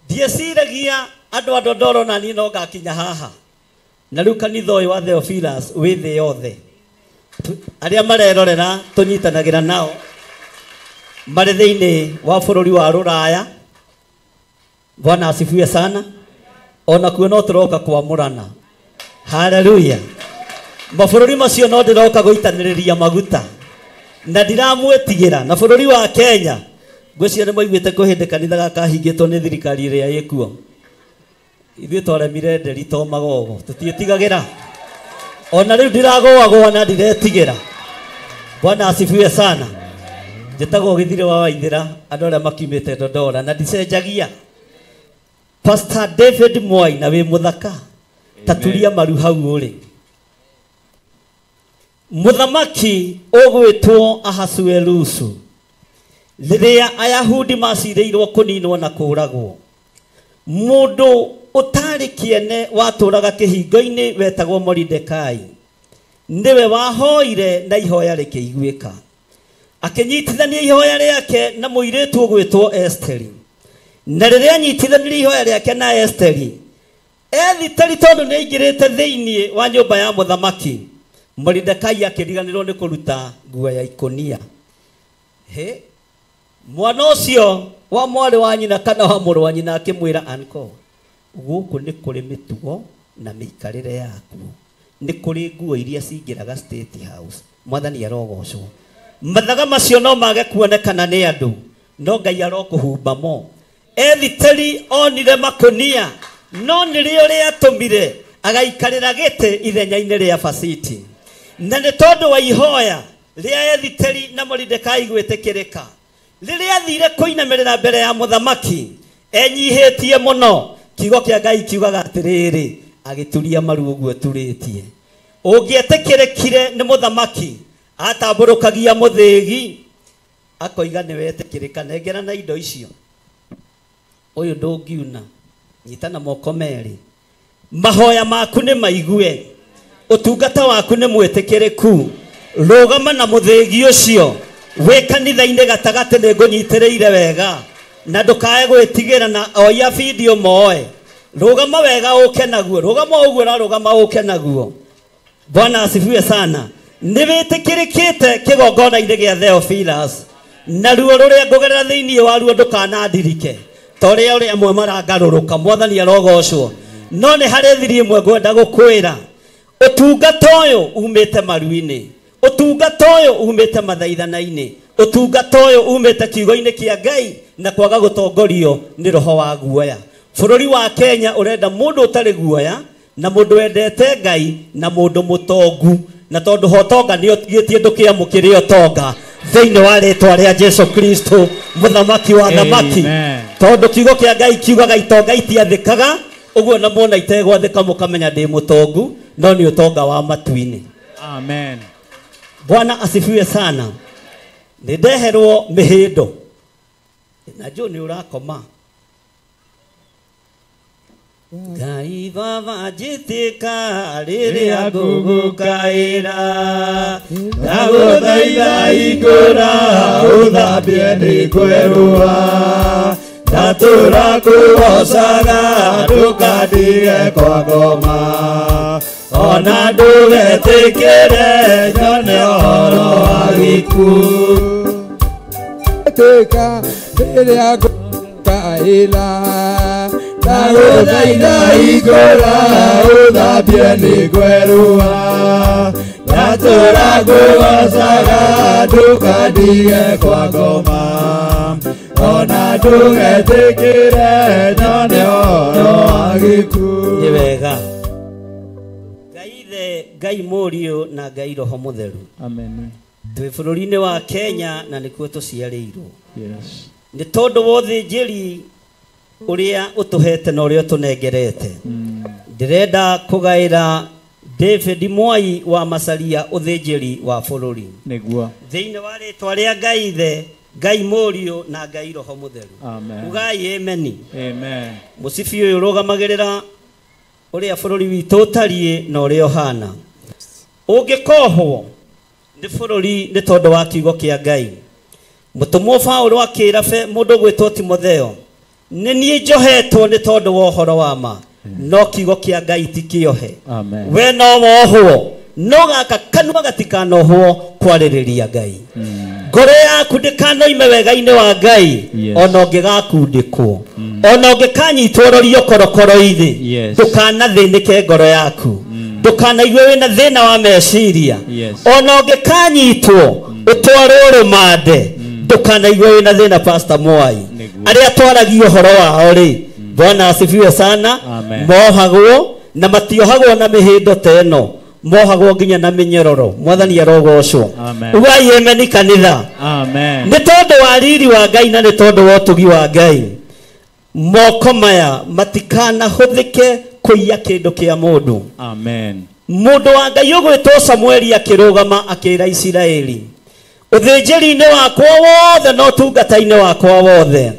Ndieciragia andũ a Dodoro na niĩ no ngakinya haha. Na rĩu kanitha ũyũ wa Theophilus wĩ thĩ yothe. Arĩa marerorera tũnyitanagĩra nao marĩ thĩinĩ wa bũrũri wa Rũraya. Bwana asifiwe sana. Ona kuo no tũroka kwamũrana. Haleluya. Mabũrũri macio no ndĩroka gũitanĩrĩria maguta. Na ndiramwĩtigĩra. Na bũrũri wa Kenya ngwĩciria nĩ maiguĩte kwĩ hĩndĩ kanitha gaka kahingĩtwo nĩ thirikari ĩrĩa ĩkuo. Ithuĩ twaremire nderi to magogo, tũtiĩtigagĩra. Ona rĩu ndiragũagũa na ndiretigĩra. Bwana asifiwe sana. Njĩtagwo Gĩthirĩ wa Waithĩra, andũ arĩa makiumĩte Dodora na ndicenjagia. Pastor David Mwai na wĩ mũthaka, taturia maru hau ũrĩ. Mũthamaki ũgwĩtwo Ahasuerusu, rĩrĩa Ayahudi macirĩirwo kũninwo na kũũragwo, mũndũ ũtarĩ kĩene watũraga kĩhingo-inĩ wetagwo Moridekai nĩwe wahoire na ihoya rĩkĩiguĩka. Akĩnyitithania ihoya rĩake na mũirĩtu ũgwĩtwo Esteri. Na rĩrĩa anyitithanirie ihoya rĩake na Esteri, Ethiteri tondũ nĩ aingĩrĩte thĩinĩ wa nyũmba ya mũthamaki, Moridekai akĩriganĩrwo nĩ kũruta nguo ya ikũnia. He, mwana ũcio wa mwarĩ wa nyina kana wa mũrũ wa nyina akĩmwĩra, uncle, gũkũ nĩ kũrĩ mĩtugo na mĩikarĩre yakuo, nĩ kũrĩ nguo iria cingĩraga State House. Mwathani arogocwo. Mathaga macio no mage kuonekana nĩ andũ, no Ngai arokũhumba mo. Ethiteri onire makũnia, no nĩrĩo rĩatũmire agaikarĩra gĩtĩ ithenya-inĩ rĩa Fasiti. Na nĩ tondũ wa ihoya rĩa Ethiteri na Moridekai gwĩtĩkĩrĩka, Rĩrĩa athire kũinamĩrĩra mbere ya mũthamaki enyihĩtie mũno, kiugo kĩa Ngai kiugaga atĩrĩrĩ, agĩturia maru ũguo turĩtie. Ũngĩetĩkĩrĩkire nĩ mũthamaki, atambũrũkagia mũthĩgi akoiga nĩ wetĩkĩrĩka, nengera na indo icio. Ũyũ ndũngiuna, nyita na moko merĩ. Mahoya maku nĩ maigue, ũtungata waku nĩ mwĩtĩkĩrĩku. Rũgama na mũthĩgi ũcio wĩ kanitha-inĩ gatagatĩ, nĩ ngũnyitĩrĩire wega na ndũkae gwĩtigĩra na oya video moe. Rũgama wega ũke naguo, rũgama ũguo ũrarũgama ũke naguo. Bwana asifiwe sana. Nĩ wĩtĩkĩrĩkĩte kĩgongona-inĩ gĩa Theophilus, na ruo rũrĩa ngũgerera thĩinĩ wa ruo ndũkanandirike, ta ũrĩa ũrĩa amwe marangarũrũka. Mwathani arogocwo. No nĩ harĩ thiri ĩmwe ngwenda gũkwĩra, ũtungata ũyũ umĩte maru-inĩ, ũtungata ũyũ umĩte mathaithana-inĩ, ũtungata ũyũ umĩte kiugo-inĩ kĩa Ngai na kwaga gũtongorio nĩ roho wa guoya. Bũrũri wa Kenya ũrenda mũndũ ũtarĩ guoya na mũndũ wendete Ngai na mũndũ mũtongu, na tondũ hotonga nĩ ũtigĩtie ndũkĩamũkĩre ũtonga thĩinĩ wa rĩtwa rĩa Jesu Kristo mũthamaki wa thamaki. Tondũ kiugo kĩa Ngai kiugaga itonga itiathĩkaga, ũguo na muona itegwathĩka mũkamenya ndĩ mũtongu, no nĩ ũtonga wa matu-inĩ. Amen. Bwana asifiwe sana. Nĩ ndeherwo mĩhĩndo na njũ nĩ ũrakoma. Ngai baba njĩtĩka rĩrĩa ngũgũkaĩra, ndagũthaitha hingũra ũthambie nĩ kwerũha, ndatũra kũgocaga ndũkandige kwa ngoma, ona ndũgetĩkĩre nyone ũhoro wa gĩkuũ. Tĩka rĩrĩa ngũkaĩra, ndagũthaitha hingũra ũthambie nĩ kwerũha, ndatũra ngũgocaga ndũkandige kwa ngoma, ona ndũgetĩkĩre nyone ũhoro wa gĩkuũ. Nĩ wega. Ngai Ithe, Ngai Mũriũ na Ngai Roho Mũtheru. Amen. Twĩ bũrũri-inĩ wa Kenya na nĩkuo tũciarĩirwo. Yes. Nĩ tondũ wa ũthĩnjĩri ũrĩa ũtũhete na ũrĩa ũtũnengerete, ndĩrenda kũgaĩra David Mwai wa Macharia ũthĩnjĩri wa bũrũri. Nĩguo. Thĩinĩ wa rĩtwa rĩa Ngai Ithe, Ngai Mũriũ na Ngai Roho Mũtheru. Amen. Ugai ameni. Amen. Mũcibi ũyũ ũrũgamagĩrĩra ũrĩa bũrũri witũ ũtariĩ na ũrĩa ũhana. Ũngĩkohwo nĩ bũrũri nĩ tondũ wa kiugo kĩa Ngai. Mũtũmwo Paũlũ akĩra mũndũ gwĩtwo Timotheo, nĩ niĩ njohetwo nĩ tondũ wa ũhoro wa ma, no kiugo kĩa Ngai ti kĩohe. We no wohwo, no gaka kanua gatikanohwo kwarĩrĩria Ngai. Ngoro yaku ndĩkanoime wega-inĩ wa Ngai, ona ũngĩgakundĩkwo, ona ũngĩkanyitwo ũrorio korokoro-inĩ, ndũkanathĩnĩke ngoro yaku, ndũkanaigue wĩna thĩna wa meciria, ona ũngĩkanyitwo ũtwarwo rũmande, ndũkanaigue wĩna thĩna. Pastor Mwai, arĩa twaragia ũhoro wao rĩ, Bwana asifiwe sana, mohagwo na matiohagwo na mĩhĩndo ta ĩno, mohagwo nginya na mĩnyororo. Mwathani arogocwo. Ugai ameni kanitha. Amen. Nĩ tondũ wa riri wa Ngai na nĩ tondũ wa ũtugi wa Ngai, moko maya matikanahũthĩke kũiya kĩndũ kĩa mũndũ. Amen. Mũndũ wa Ngai ũgwĩtwo Samueli akĩrũgama akĩra Isiraeli, ũthĩnjĩri-inĩ wakwa wothe na ũtungata-inĩ wakwa wothe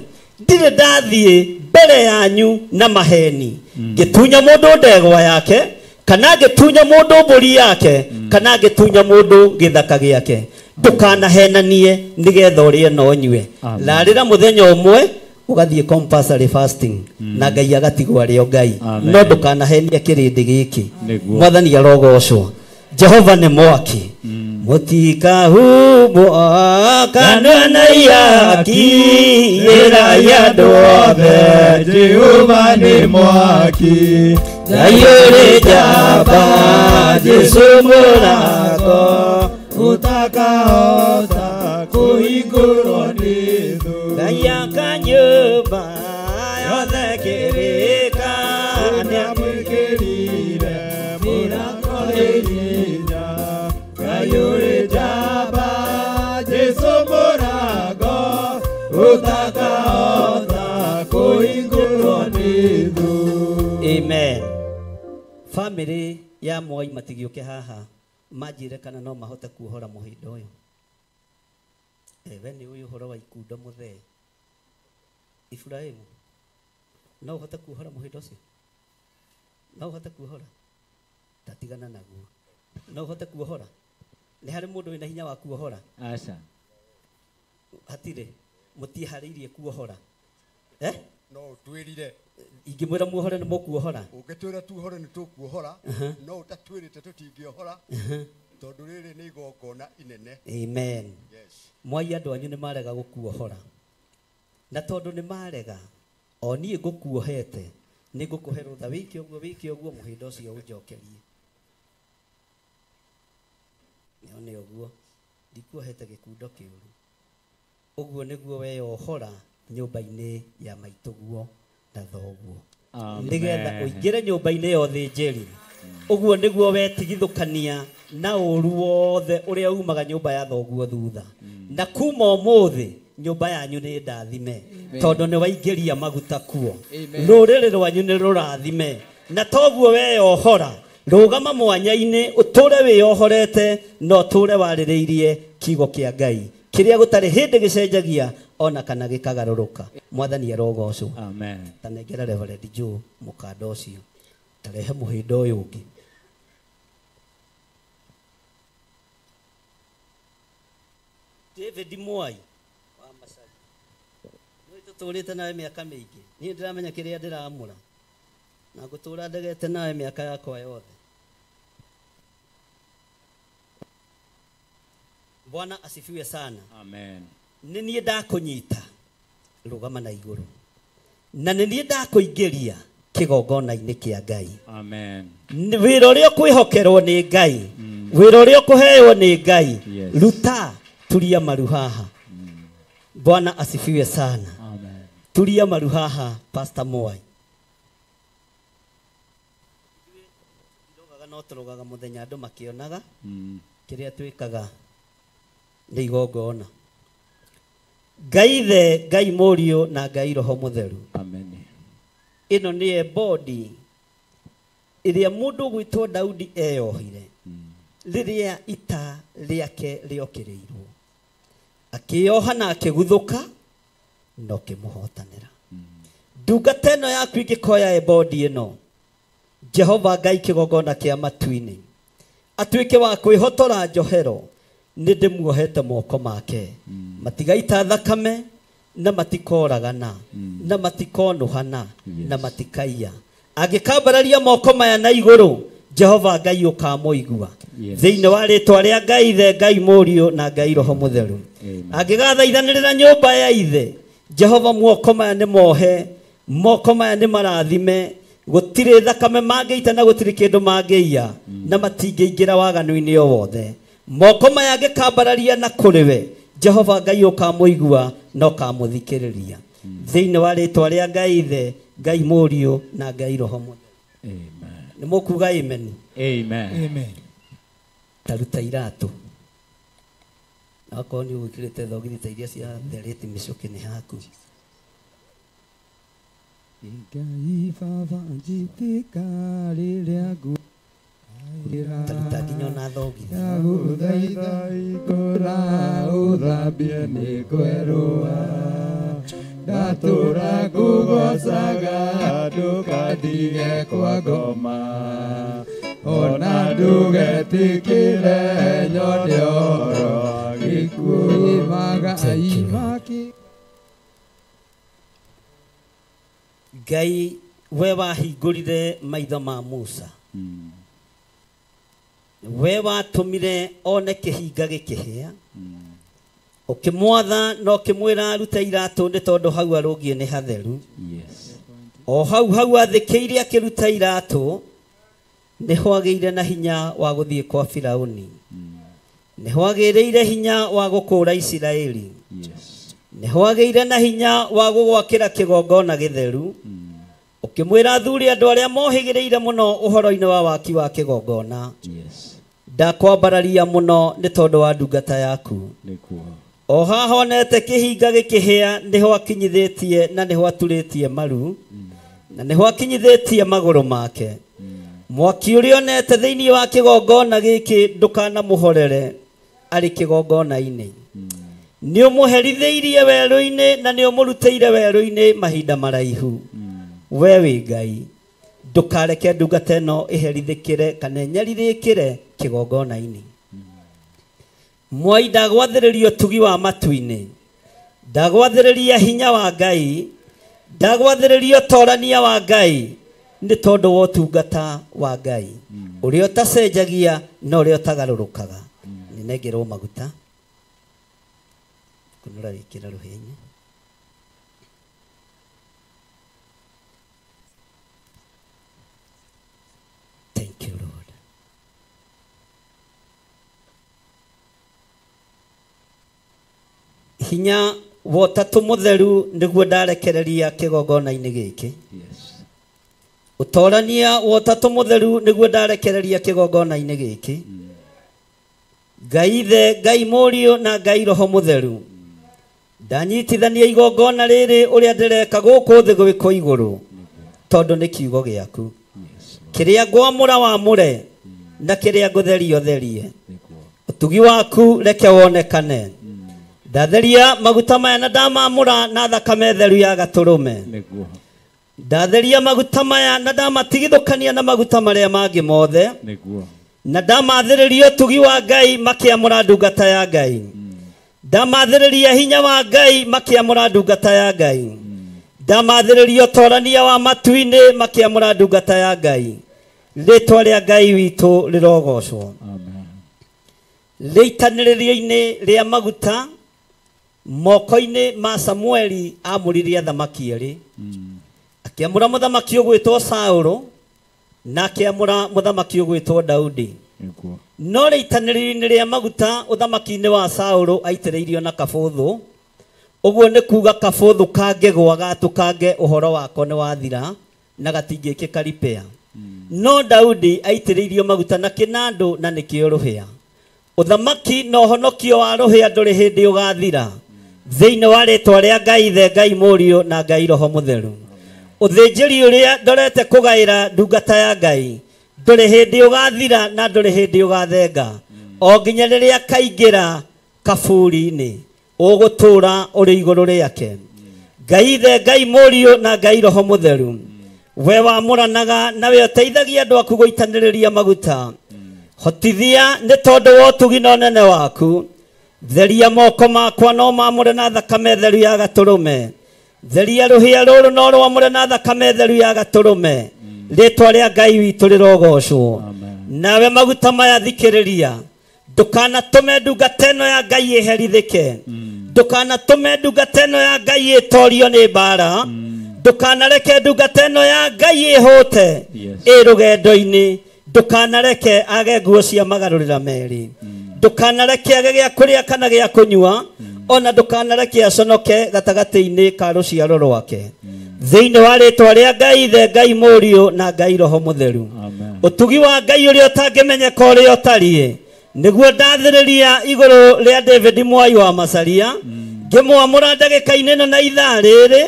ndirĩ ndathiĩ mbere yanyu na maheni, ngĩtunya mũndũ ndegwa yake, kana ngĩtunya mũndũ mbũri yake, kana ngĩtunya mũndũ gĩthaka gĩake. Ndũkanahenanie nĩgetha ũrĩe na ũnyue. Larĩra mũthenya ũmwe ũgathiĩ compulsory fasting na Ngai agatigwo arĩ o Ngai, no ndũkanahenie kĩrĩndĩ gĩkĩ. Mwathani arogocwo. Jehova nĩ mwaki. Mũtikahumbwo kanua na ihaki, ĩrai andũ othe Jehova nĩ mwaki. Ngai ũrĩ njamba, Jesu mũrango ũtakahota kũhingũrwo nĩ thũ. Ngai aka nyũmba yothe kĩrĩka, nĩamwĩkĩrire mũrango nĩ hinya. Ngai ũrĩ njamba, Jesu mũrango Utakahota kũhingũrwo nĩ thũ. Amen. Family ya Moi matigĩũke haha manjĩre kana no mahote kuohora mũhĩndo ũyũ. We nĩ ũyũ ũhoro wa ikundo mũthee. Ibrahimu, no ũhote kuohora mũhĩndo ũcio? No ũhote kuohora? Tatigana naguo. No ũhote kuohora? Nĩ harĩ mũndũ wĩna hinya wa kuohora? Aca. Hatirĩ. Mũtiharĩirie kuohora. No ũtwĩrire. Ingĩmwĩra muohore nĩ mũkuohora? Ũngĩtwĩra tuohore nĩ tũkuohora, no ũtatwĩrĩte tũtingĩohora, tondũ rĩrĩ nĩ igongona inene. Amen. Yes. Mwai andũ anyu nĩ marega gũkuohora. Na tondũ nĩ marega, o niĩ ngũkuohete, nĩ ngũkũhe rũtha wĩke ũguo mũhĩndo ũcio ũnjokerie. Nĩ ũguo, ndikuohete gĩkundo kĩũru. Ũguo nĩguo weyohora nyũmba-inĩ ya maitũguo na thoguo. Nĩgetha ũingĩre nyũmba-inĩ ya ũthĩnjĩri. Ũguo nĩguo wetigithũkania na ũru wothe ũrĩa umaga nyũmba ya thoguo thutha. Na kuma ũmũthĩ nyũmba yanyu nĩ ndathime, tondũ nĩ waingĩria maguta kuo. Rũrĩrĩ rwanyu nĩ rũrathime. Na toguo weyohora, rũgama mwanya-inĩ ũtũre wĩyohorete na ũtũre warĩrĩirie kiugo kĩa Ngai kĩrĩa gũtarĩ hĩndĩ gĩcenjagia ona kana gĩkagarũrũka. Mwathani arogocwo. Amen. Tanengera Reverend Joe mũkanda ũcio, tarehe mũhĩndo ũyũ ũngĩ. David Mwai wa Macaria, nĩ tũtũrĩte nawe mĩaka mĩingĩ, niĩ ndĩramenya kĩrĩa ndĩramũra na ngũtũra ndegete nawe mĩaka yakwa yothe. Bwana asifiwe sana. Amen. Nĩ niĩ ndakũnyita rũgama na igũrũ, na nĩ niĩ ndakũingĩria kĩgongona-inĩ kĩa Ngai. Amen. Wĩra ũrĩa ũkwĩhokerwo nĩ Ngai, wĩra ũrĩa ũkũheo nĩ Ngai, ruta turia maru haha. Bwana asifiwe sana. Amen. Turia maru haha Pastor Mwai. Ndũgaga no tũrũgaga mũthenya andũ makĩonaga kĩrĩa twĩkaga nĩ igongona. Ngai Ithe, Ngai Mũriũ na Ngai Roho Mũtheru. Amen. Ĩno nĩ ebodi ĩrĩa mũndũ ũgwĩtwo Daudi eyohire rĩrĩa ita rĩake rĩokĩrĩirwo, akĩyoha na akĩguthũka na ũkĩmũhotanĩra. Ndungata ĩno yaku ingĩkoya ebodi ĩno, Jehova Ngai kĩgongona kĩa matu-inĩ atuĩke wa kwĩhotora njohero, nĩ ndĩmuohete moko make, matigaita thakame na matikoragana na matikonũhana na matikaiya. Angĩkambararia moko maya na igũrũ, Jehova Ngai ũkamũigua. Thĩinĩ wa rĩtwa rĩa Ngai Ithe, Ngai Mũriũ na Ngai Roho Mũtheru. Angĩgathaithanĩrĩra nyũmba ya Ithe, Jehova moko maya nĩ mohe, moko maya nĩ marathime, gũtirĩ thakame mangĩita na gũtirĩ kĩndũ mangĩiya, na matingĩingĩra waganu-inĩ o wothe. Moko maya angĩkambararia na kũrĩ we, Jehova Ngai ũkamũigua na ũkamũthikĩrĩria. Thĩinĩ wa rĩtwa rĩa Ngai Ithe, Ngai Mũriũ na Ngai Roho Mũtheru. Amen. Nĩ mũkuga amen? Amen. Amen. Taruta iratũ. Na okorwo nĩ ũgwĩkĩrĩte thogithi ta iria ciatherete mĩcũkĩ nĩ haku. Ngai Baba njĩtĩka rĩrĩa ngũira. Taruta nginya ona thogithi. Ndagũthaitha ikũra ũthambie nĩ kwerũha. Ndatũra ngũgocaga ndũkandige kwa ngoma. Ona ndũgetĩkĩre nyone ũhoro gĩkuũ. Magai maki. Ngai we wahingũrire maitho ma Musa, we watũmire one kĩhinga gĩkĩhĩa, ũkĩmwatha na ũkĩmwĩra arute iratũ nĩ tondũ hau arũngiĩ nĩ hatheru. Yes. O hau hau athĩkĩire akĩruta iratũ, nĩho agĩire na hinya wa gũthiĩ kwa Firauni, nĩho agĩrĩire hinya wa gũkũũra Isiraeli, Yes. nĩho agĩire na hinya wa gũgwakĩra kĩgongona gĩtheru. Ũkĩmwĩra athuri andũ arĩa mohĩgĩrĩire mũno ũhoro-inĩ wa waki wa kĩgongona. Yes. Ndakwambararia mũno nĩ tondũ wa ndungata yaku. Nĩkuo. O haha onete kĩhinga gĩkĩhĩa nĩho akinyithĩtie na nĩho aturĩtie maru na nĩho akinyithĩtie magũrũ make. Mwaki ũrĩa onete thĩinĩ wa kĩgongona gĩkĩ ndũkanamũhorere arĩ kĩgongona-inĩ. Nĩ ũmũherithĩirie werũ-inĩ na nĩ ũmũrutĩire werũ-inĩ mahinda maraihu. We wĩ Ngai, ndũkareke ndungata ĩno ĩherithĩkĩre kana ĩnyarirĩkĩre kĩgongona-inĩ. Mwai ndagwathĩrĩria ũtugi wa matu-inĩ, ndagwathĩrĩria hinya wa Ngai, ndagwathĩrĩria ũtorania wa Ngai, nĩ tondũ wa ũtungata wa Ngai ũrĩa ũtacenjagia na ũrĩa ũtagarũrũkaga. Nĩnengerwo maguta kunũra wĩkĩra rũhĩa-inĩ. Thank you, Lord. Hinya wa Ũtatũ Mũtheru nĩguo ndarekereria kĩgongona-inĩ gĩkĩ. Ũtorania wa Ũtatũ Mũtheru nĩguo ndarekereria kĩgongona-inĩ gĩkĩ. Ngai Ithe, Ngai Mũriũ na Ngai Roho Mũtheru, ndanyitithania igongona rĩrĩ ũrĩa ndĩreka gũkũ thĩ gwĩkwo igũrũ, tondũ nĩ kiugo gĩaku. Kĩrĩa ngwamũra wamũre, na kĩrĩa ngũtheria ũtherie. Ũtugi waku reke wonekane. Ndatheria maguta maya na ndamamũra na thakame theru ya gatũrũme. Ndatheria maguta maya na ndamatigithũkania na maguta marĩa mangĩ mothe, na ndamathĩrĩria ũtugi wa Ngai makĩamũra ndungata ya Ngai. Ndamathĩrĩria hinya wa Ngai makĩamũra ndungata ya Ngai. Ndamathĩrĩria ũtorania wa matu-inĩ makĩamũra ndungata ya Ngai. Rĩtwa rĩa Ngai witũ rĩrogocwo. Rĩitanĩrĩrio-inĩ rĩa maguta moko-inĩ ma Samueli amũririe athamaki erĩ. Akĩamũra mũthamaki ũgwĩtwo Saũlũ na akĩamũra mũthamaki ũgwĩtwo Daudi. No rĩitanĩrĩrio-inĩ rĩa maguta ũthamaki-inĩ wa Saũlũ aitĩrĩirio na kabũthũ. Ũguo nĩ kuga kabũthũ kangĩgwa gatũkange ũhoro wako nĩ wathira na gatingĩkĩka repair. No Daudi aitĩrĩirio maguta na kĩnandũ na nĩkĩo rũhĩa. Ũthamaki na ũhonokio wa rũhĩa ndũrĩ hĩndĩ ũgathira. Thĩinĩ wa rĩtwa rĩa Ngai Ithe, Ngai Mũriũ na Ngai Roho Mũtheru. Ũthĩnjĩri ũrĩa ndorete kũgaĩra ndungata ya Ngai ndũrĩ hĩndĩ ũgathira na ndũrĩ hĩndĩ ũgathenga, o nginya rĩrĩa kaingĩra kaburi-inĩ ũgũtũũra ũrĩ igũrũ rĩake. Ngai Ithe, Ngai Mũriũ na Ngai Roho Mũtheru, we wamũranaga na we ũteithagia andũ aku gũitanĩrĩria maguta, hotithia nĩ tondũ wa ũtugi na ũnene waku. Theria moko makwa no mamũre na thakame theru ya gatũrũme. Theria rũhĩa rũrũ no rwamũre na thakame theru ya gatũrũme. Rĩtwa rĩa Ngai witũ rĩrogocwo. Nawe maguta maya thikĩrĩria, ndũkanatũme ndungata ĩno ya Ngai ĩherithĩke, ndũkanatũme ndungata ĩno ya Ngai ĩtorio nĩ mbara, ndũkanareke ndungata ĩno ya Ngai ĩhũte ĩ rũgendo-inĩ, ndũkanareke age nguo cia magarũrĩra merĩ, ndũkanareke age gĩa kũrĩa kana gĩa kũnyua, ona ndũkanareke aconoke gatagatĩ-inĩ ka rũciaro rwake. Thĩinĩ wa rĩtwa rĩa Ngai Ithe, Ngai Mũriũ na Ngai Roho Mũtheru, ũtugi wa Ngai ũrĩa ũtangĩmenyeka ũrĩa ũtariĩ nĩguo ndathĩrĩria igũrũ rĩa David Mwai wa Macharia, ngĩmwamũra ndagĩka-inĩ ĩno na ithaa rĩrĩ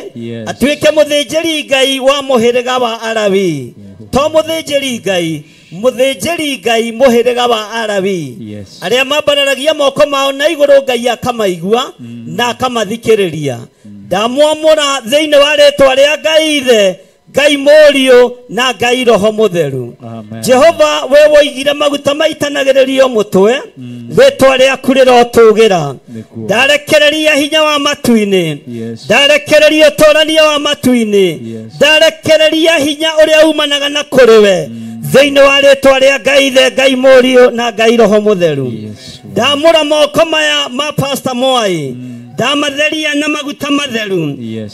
atuĩke mũthĩnjĩri Ngai wa mũhĩrĩga wa Alawi. To mũthĩnjĩri Ngai, mũthĩnjĩri Ngai mũhĩrĩga wa Alawi, arĩa mambararagia moko mao na igũrũ Ngai akamaigua na akamathikĩrĩria. Ndamwamũra thĩinĩ wa rĩtwa rĩa Ngai Ithe, Ngai Mũriũ na Ngai Roho Mũtheru. Jehova, we woigire maguta maitanagĩrĩrio mũtwe, rĩtwa rĩaku rĩrotũgĩra. Ndarekereria hinya wa matu-inĩ, ndarekereria ũtorania wa matu-inĩ, ndarekereria hinya ũrĩa umanaga na kũrĩ we, thĩinĩ wa rĩtwa rĩa Ngai Ithe, Ngai Mũriũ na Ngai Roho Mũtheru. Ndamũra moko maya ma Pastor Mwai, ndamatheria na maguta matheru.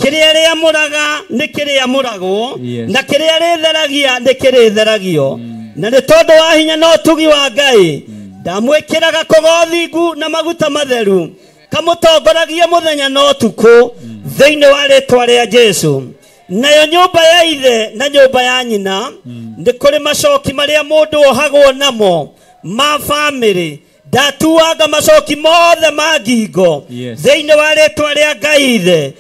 Kĩrĩa rĩamũraga nĩ kĩrĩamũragwo, na kĩrĩa rĩtheragia nĩ kĩrĩtheragio. Na nĩ tondũ wa hinya na ũtugi wa Ngai, ndamwĩkĩraga kũgothingu na maguta matheru, kamũtongoragie mũthenya na ũtukũ, thĩinĩ wa rĩtwa rĩa Jesũ. Nayo nyũmba ya ithe na nyũmba ya nyina nĩ kũrĩ macoki marĩa mũndũ ohagwo namo ma famĩlĩ. Ndatuanga macoki mothe ma ngingo thĩinĩ wa rĩtwa rĩa Ngai Ithe,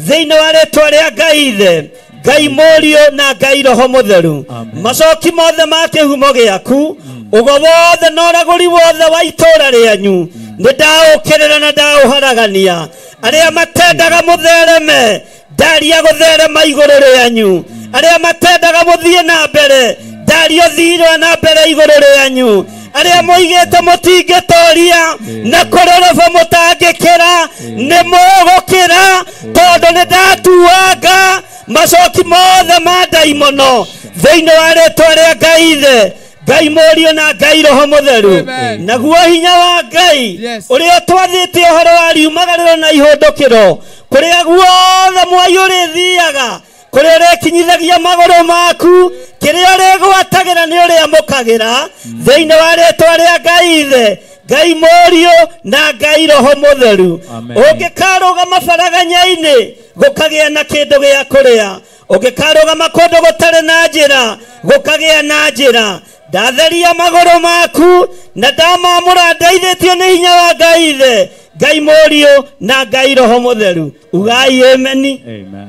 thĩinĩ wa rĩtwa rĩa Ngai Ithe, Ngai Mũriũ na Ngai Roho Mũtheru. Macoki mothe ma kĩhumo gĩaku, ũgo wothe na ũragũri wothe wa itũra rĩanyu nĩ ndaũkĩrĩra na ndaũharagania. Arĩa matendaga mũthereme, ndaria gũtherema igũrũ rĩanyu. Arĩa matendaga mũthiĩ na mbere, ndaria ũthire na mbere igũrũ rĩanyu. Arĩa moigĩte mũtingĩtoria na kũroroba mũtangĩkĩra, nĩ mũgũkĩra, tondũ nĩ ndatuanga macoki mothe ma ndaimono thĩinĩ wa rĩtwa rĩa Ngai Ithe, Ngai Mũriũ na Ngai Roho Mũtheru. Naguo hinya wa Ngai ũrĩa ũtwathĩte ũhoro wa riumagarĩro na ihũndũkĩro, kũrĩa guothe mwai ũrĩthiaga, kũrĩa ũrĩkinyithagia magũrũ maku, kĩrĩa ũrĩgwatagĩra nĩ ũrĩamũkagĩra thĩinĩ wa rĩtwa rĩa Ngai Ithe, Ngai Mũriũ na Ngai Roho Mũtheru. Ũngĩkarũgama baraganya-inĩ, gũkagĩa na kĩndũ gĩa kũrĩa. Ũngĩkarũgama kũndũ gũtarĩ na njĩra, gũkagĩa na njĩra. Ndatheria magũrũ maku na ndamamũra ndeithĩtio nĩ hinya wa Ngai Ithe, Ngai Mũriũ na Ngai Roho Mũtheru. Ugai ameni. Amen.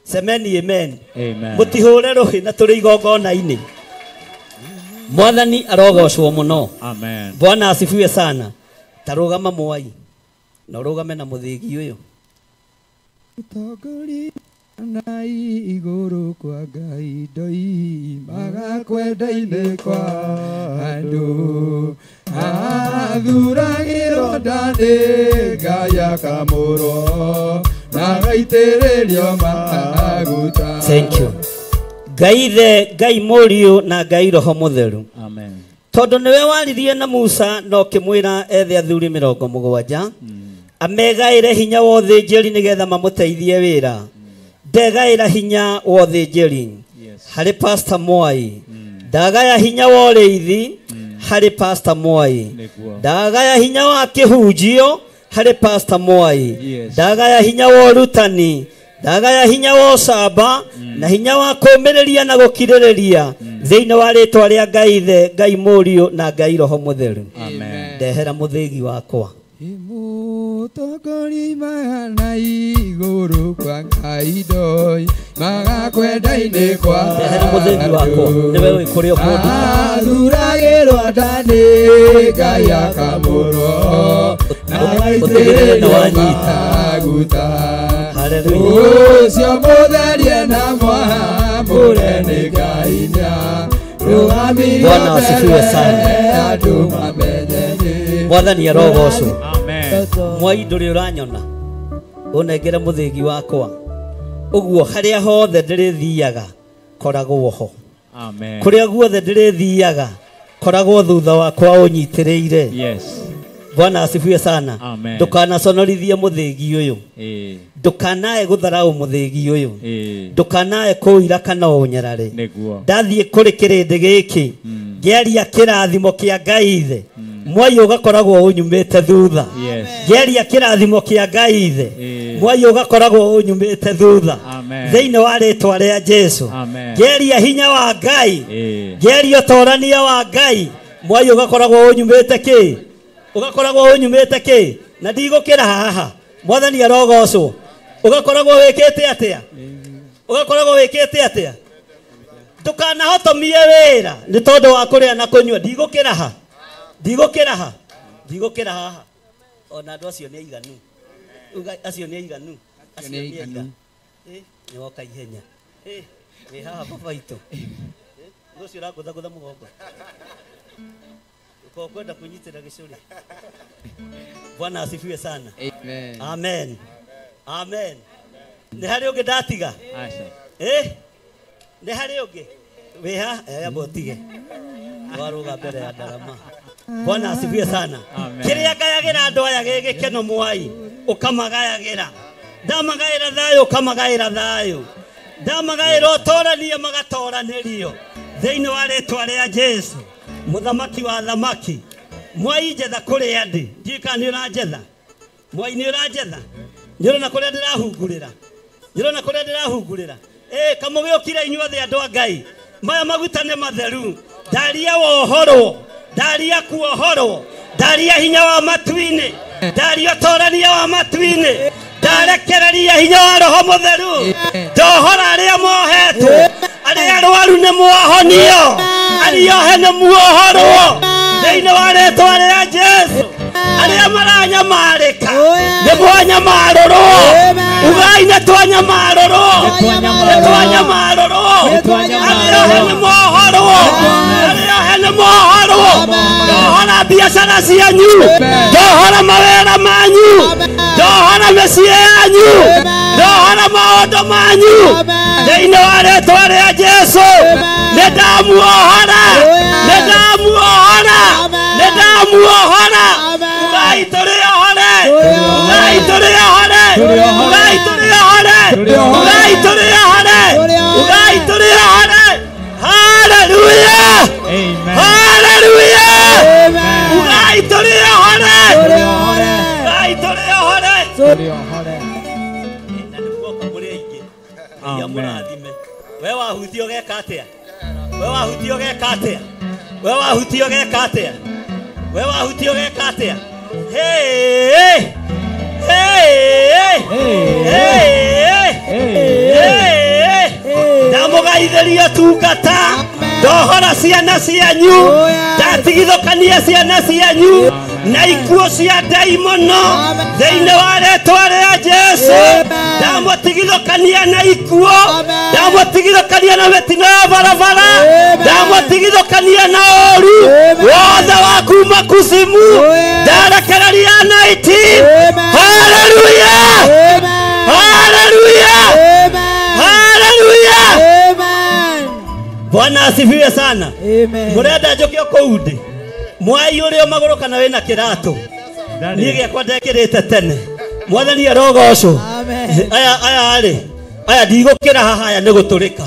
Semeni amen. Amen. Mũtihũre rũhĩ na tũrĩ igongona-inĩ. Mwathani arogocwo mũno. Amen. Bwana asifiwe sana. Tarũgama mwai na ũrũgame na mũthĩgi ũyũ. Ũtongoria na igũrũ kwa Ngai ndoimaga kwenda-inĩ kwa andũ. Athuragĩrwo nda nĩ Ngai akamũrwo na agaitĩrĩrio maguta. Thank you. Ngai Ithe, Ngai Mũriũ na Ngai Roho Mũtheru. Amen. Tondũ nĩwe waririe na Musa na ũkĩmwĩra ethe athuri 70 amegaĩre hinya wa ũthĩnjĩri nĩgetha mamũteithie wĩra. Ndegaĩra hinya wa ũthĩnjĩri harĩ Pastor Mwai, ndagaya hinya wa ũrĩithi harĩ Pastor Mwai, ndagaya hinya wa kĩhunjio harĩ Pastor Mwai, ndagaya hinya wa ũrutani, ndagaya hinya wa ũcamba na hinya wa kũũmĩrĩria na gũkirĩrĩria thĩinĩ wa rĩtwa rĩa Ngai Ithe, Ngai Mũriũ na Ngai Roho Mũtheru. Ndehera mũthĩgi wakwa. Mũtongoria na igũrũ kwa Ngai ndoimaga kwenda-inĩ kwa Ndehera mũthĩgi wakwa, nĩwe ũĩ kũrĩa ũkũnduta. Athuragĩrwo nda nĩ Ngai akamũrwo na agaitĩrĩrio maguta. Hallelujah. Ũcio mũtherie na mwamũre nĩ Ngai nĩarũgamirio Bwana asifiwe sana. mbere andũ mamenye nĩ Mwathani arogocwo. Amen. Mwai ndũrĩ ũranyona, ũnengere mũthĩgi wakwa. Ũguo harĩa hothe ndĩrĩthiaga koragwo ho. Amen. Kũrĩa guothe ndĩrĩthiaga koragwo thutha wakwa ũnyitĩrĩire. Yes. Bwana asifiwe sana. Amen. Ndũkanaconorithie mũthĩgi ũyũ. Ndũkanae gũtharaũ mũthĩgi ũyũ. Ndũkanae kũira kana ũnyarare. Nĩguo. Ndathiĩ kũrĩ kĩrĩndĩ gĩkĩ ngĩaria kĩrathimo kĩa Ngai Ithe, mwai ũgakoragwo ũnyumĩte thutha. Yes. Ngĩaria kĩrathimo kĩa Ngai Ithe, mwai ũgakoragwo ũnyumĩte thutha. Amen. Thĩinĩ wa rĩtwa rĩa Jesũ. Amen. Ngĩaria hinya wa Ngai, ngĩaria ũtorania wa Ngai, mwai ũgakoragwo ũnyumĩte kĩ? Ũgakoragwo ũnyumĩte kĩ? Na ndigũkĩra haha. Mwathani arogocwo. Ũgakoragwo wĩkĩte atĩa? Ũgakoragwo wĩkĩte atĩa? Ndũkanahotomie wĩra nĩ tondũ wa kũrĩa na kũnyua. Ndigũkĩra ha? Ndigũkĩra ha? Ndigũkĩra haha. Ona andũ acio nĩ aiganu. Uga acio nĩ aiganu. Acio nĩ aiganu. Nĩ woka ihenya. Wĩ haha baba itũ. Ũcio ũrangũthagũtha mũgongo. Uko kwenda kunyitĩra gĩcũrĩ. Bwana asifiwe sana. Amen. Amen. Amen. Nĩ harĩ ũngĩ ndatiga? Aca. Nĩ harĩ ũngĩ? Wĩ ha? Amba ũtige. Warũga mbere ya ndarama. Bwana asifiwe sana. Amen. Kĩrĩa ngayagĩra andũ aya gĩ gĩkeno mwai, ũkamagayagĩra. Ndamagaĩra thayũ, ũkamagaĩra thayũ. Ndamagaĩra ũtoranie, magatoranĩrio. Thĩinĩ wa rĩtwa rĩa Jesũ, mũthamaki wa thamaki. Mwai njetha kũrĩa ndĩ. Ndiũĩ kana nĩ ũranjetha. Mwai nĩ ũranjetha. Nĩ ũrona kũrĩa ndĩrahungurĩra. Nĩ ũrona kũrĩa ndĩrahungurĩra. Kamũgĩũkire inyuothe andũ a Ngai. Maya maguta nĩ matheru. Ndaria wohorwo, ndaria kuohorwo, Ndaria hinya wa matu-inĩ, ndaria ũtorania wa matu-inĩ, ndarekereria hinya wa Roho Mũtheru, ndohora arĩa mohetwo, arĩa arwaru nĩ muohonio, arĩa ohe nĩ muohorwo thĩinĩ wa rĩtwa rĩa Jesu. Arĩa maranyamarĩka nĩ mwanyamarũrwo, ugai nĩ twanyamarũrwo, nĩ twanyamarũrwo. Arĩa ohe nĩ mohorwo, arĩa ohe nĩ mohorwo. Ndohora biacara cianyu, ndohora mawĩra manyu, ndohora mĩciĩ yanyu, ndohora maũndũ manyu thĩinĩ wa rĩtwa rĩa Jesu. Nĩ ndamuohora, nĩ ndamuohora, nĩ ndamuohora. Ugai tũrĩ ohore, ugai tũrĩ ohore, ugai tũrĩ ohore, ugai tũrĩ ohore, ugai tũrĩ ohore. Hallelujah, hallelujah. Ugai tũrĩ ohore, ugai tũrĩ ohore. Na nĩ muoka mũrĩ aingĩ, Ngai amũrathime. We wahutio geka atĩa? We wahutio geka atĩa? We wahutio geka atĩa? We wahutio geka atĩa? Hey, hey, hey, hey. Ndamũgaithĩria tungata, ndohora ciana cianyu, ndatigithũkania ciana cianyu na ikuũ cia ndaimono thĩinĩ wa rĩtwa rĩa Jesu. Ndamũtigithũkania na ikuũ, ndamũtigithũkania na mĩtino ya barabara, ndamũtigithũkania na ũru wothe wa kuma kuzimu, ndarekereria 19. Hallelujah, hallelujah, hallelujah. Bwana asifiwe sana. Mũrenda njũke kũu ndĩ mwai ũrĩ o magũrũ kana wĩna kĩratũ? Niĩ gĩakwa ndekĩrĩte tene. Mwathani arogocwo. Aya aya rĩ, aya ndigũkĩra haha, aya nĩ gũtũrĩka.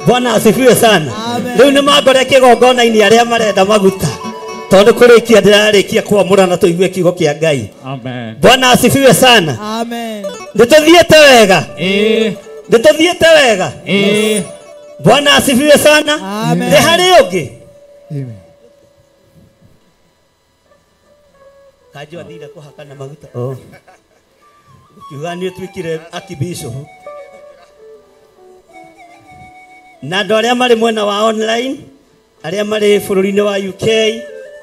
Bwana asifiwe sana. Rĩu nĩ mangore kĩgongona-inĩ arĩa marenda maguta, tondũ kũrĩkia ndĩrarĩkia kwamũra na tũigue kiugo kĩa Ngai. Bwana asifiwe sana. Nĩ tũthiĩte wega, nĩ tũthiĩte wega. Bwana asifiwe sana. Nĩ harĩ ũngĩ? Kanjũ athire kũhakana maguta. Ũkiuga nĩ ũtuĩkire archbishop. Na andũ arĩa marĩ mwena wa online, arĩa marĩ bũrũri-inĩ wa UK,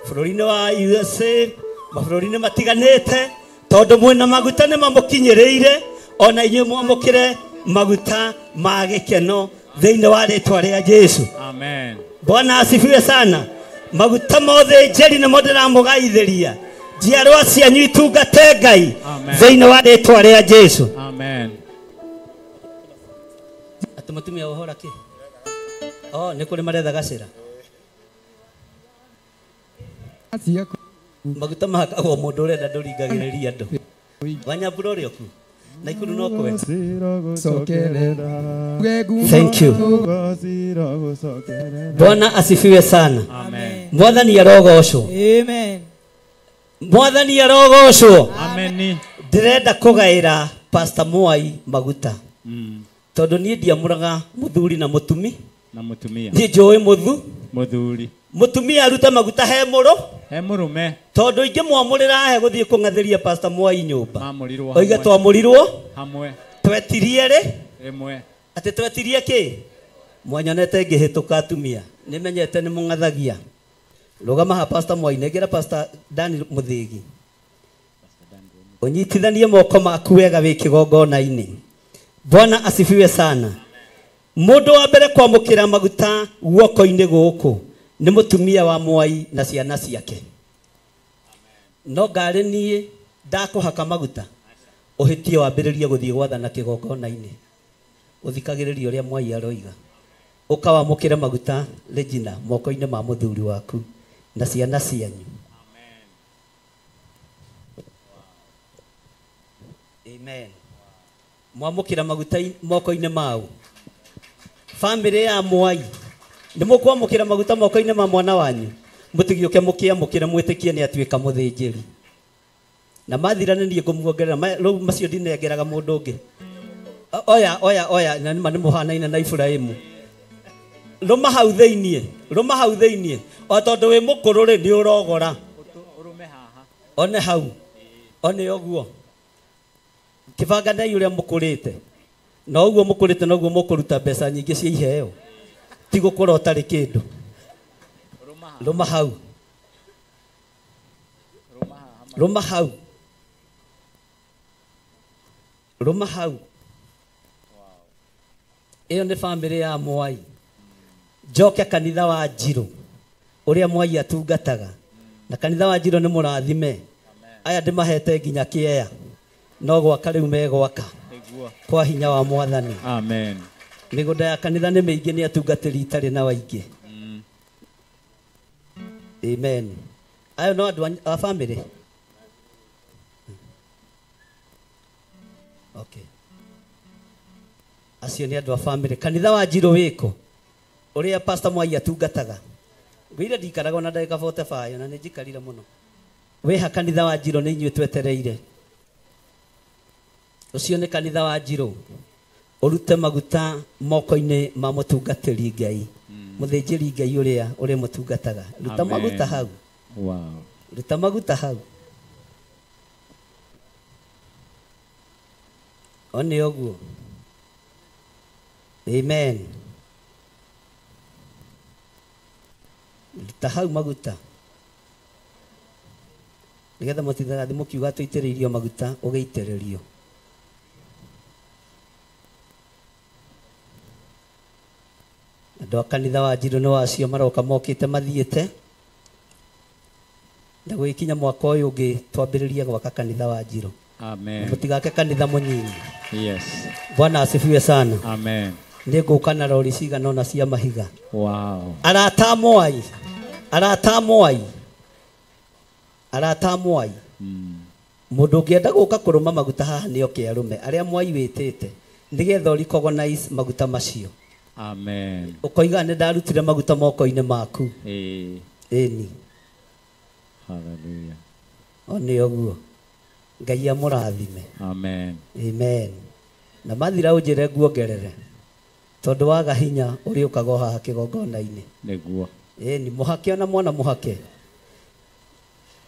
bũrũri-inĩ wa USA, mabũrũri-inĩ matiganĩte, tondũ mwena maguta nĩ mamũkinyĩrĩire, ona inyuĩ mwamũkĩre maguta ma gĩkeno thĩinĩ wa rĩtwa rĩa Jesu. Amen. Bwana asifiwe sana. Maguta mothe njeri nĩmo ndĩramũgaithĩria, njiarwa cianyu itungate Ngai thĩinĩ wa rĩtwa rĩa Jesu. Amen. Atĩ mũtumia ũhora kĩ? Oh, nĩ kũrĩ maretha gacĩra. Maguta mahakagwo mũndũ ũrenda ndũringagĩrĩria andũ. Wanyambura ũrĩ oku? Naikuru no kwega. Thank you. Bwana asifiwe sana. Amen. Mwathani arogocwo. Amen. Mwathani arogocwo. Amen. Ndĩrenda kũgaĩra Pastor Mwai maguta. Tondũ niĩ ndiamũraga mũthuri na mũtumi. Na mũtumia. Niĩ njũĩ mũthuri. Mũtumia arute maguta he mũrũ. He mũrũme. Tondũ ingĩmwamũrĩra he gũthiĩ kũng'athĩria Pastor Mwai nyũmba. Mamũrirwo. Oiga twamũrirwo hamwe. Twetirie rĩ? Rĩmwe. Atĩ twetirie kĩ? Mwanyonete ngĩhĩtũka atumia. Nĩmenyete nĩ mũng'athagia. Rũgama ha Pastor Mwai, nengera Pastor Daniel Mũthĩgi. Ũnyitithanie moko maku wega wĩ kĩgongona-inĩ. Bwana asifiwe sana. Mũndũ wa mbere kwamũkĩra maguta guoko-inĩ gũkũ nĩ mũtumia wa Mwai na ciana ciake. No ngarĩ niĩ ndakũhaka maguta, ũhĩtie wambĩrĩrie gũthiĩ gwathana kĩgongona-inĩ. Ũthikagĩrĩrie ũrĩa Mwai aroiga. Ũkawamũkĩra maguta Regina moko-inĩ ma mũthuri waku na ciana cianyu. Amen. Mwamũkĩra maguta moko-inĩ mau. Famĩlĩ ya Mwai nĩ mũkwamũkĩra maguta moko-inĩ ma mwana wanyu. Mũtigĩũke mũkĩamũkĩre mwĩtĩkie nĩ atuĩka mũthĩnjĩri. Na mathira nĩ niĩ ngũmuongerera, rĩu macio ndinengeraga mũndũ ũngĩ. Oya oya oya, na nĩma nĩ mũhanaine na Iburahĩmu. Rũma hau thĩiniĩ, rũma hau thĩiniĩ. O tondũ wĩ mũkũrũ rĩ, nĩ ũrogora. One hau. One ũguo. Kĩbanganei ũrĩa mũkũrĩte. Na ũguo mũkũrĩte noguo mũkũruta mbeca nyingĩ cia iheo. Ti gũkũra ũtarĩ kĩndũ. Rũma hau. Rũma hau. Rũma hau. Ĩyo nĩ bamĩrĩ ya Mwai. Njoke kanitha wa Njirũ ũrĩa Mwai atungataga. Na kanitha wa Njirũ nĩ mũrathime. Aya ndĩmahete nginya kĩea. No gwaka rĩu megwaka. Kwa hinya wa Mwathani. Amen. Mĩgũnda ya kanitha nĩ mĩingĩ nĩ atungatĩri itarĩ na waingĩ. Amen. Ayo no andũ a bamĩrĩ. Okay. Acio nĩ andũ a bamĩrĩ. Kanitha wa Njirũ wĩkũ? Ũrĩa Pastor Mwai atungataga. Ngwĩre ndikaraga ona ndagĩka 45 na nĩ njikarire mũno. Wĩha kanitha wa Njirũ nĩ inyuĩ twetereire. Ũcio nĩ kanitha wa Njirũ. Ũrute maguta moko-inĩ ma mũtungatĩri Ngai. Mũthĩnjĩri Ngai ũrĩa ũrĩ mũtungataga. Ruta maguta hau. Wow. Ruta maguta hau. One ũguo. Amen. Ruta hau maguta. Nĩgetha mũtithagathiĩ mũkiuga tũitĩrĩirio maguta ũgĩitĩrĩrio. Andũ a kanitha wa Njirũ nĩ wacio maroka mokĩte mathiĩte. Na gũgĩkinya mwaka ũyũ ũngĩ twambĩrĩrie gwaka kanitha wa Njirũ. Amen. Mũtigake kanitha mũnyinyi. Yes. Bwana asifiwe sana. Amen. Nĩ ngũka na rori cigana ũna cia mahiga. Wow. Arata Mwai. Arata Mwai. Arata Mwai. Mũndũ ũngĩenda gũka kũrũma maguta haha nĩ oke arũme arĩa Mwai wĩtĩte nĩgetha ũrecognize maguta macio. Amen. Ũkoiga nĩ ndarutire maguta moko-inĩ maku. Ĩni. Hallelujah. One ũguo. Ngai amũrathime. Amen. Amen. Na mathira ũnjĩre nguongerere. Tondũ waga hinya ũrĩũkaga o haha kĩgongona-inĩ. Nĩguo. Ĩni mũhake ona mwana mũhake.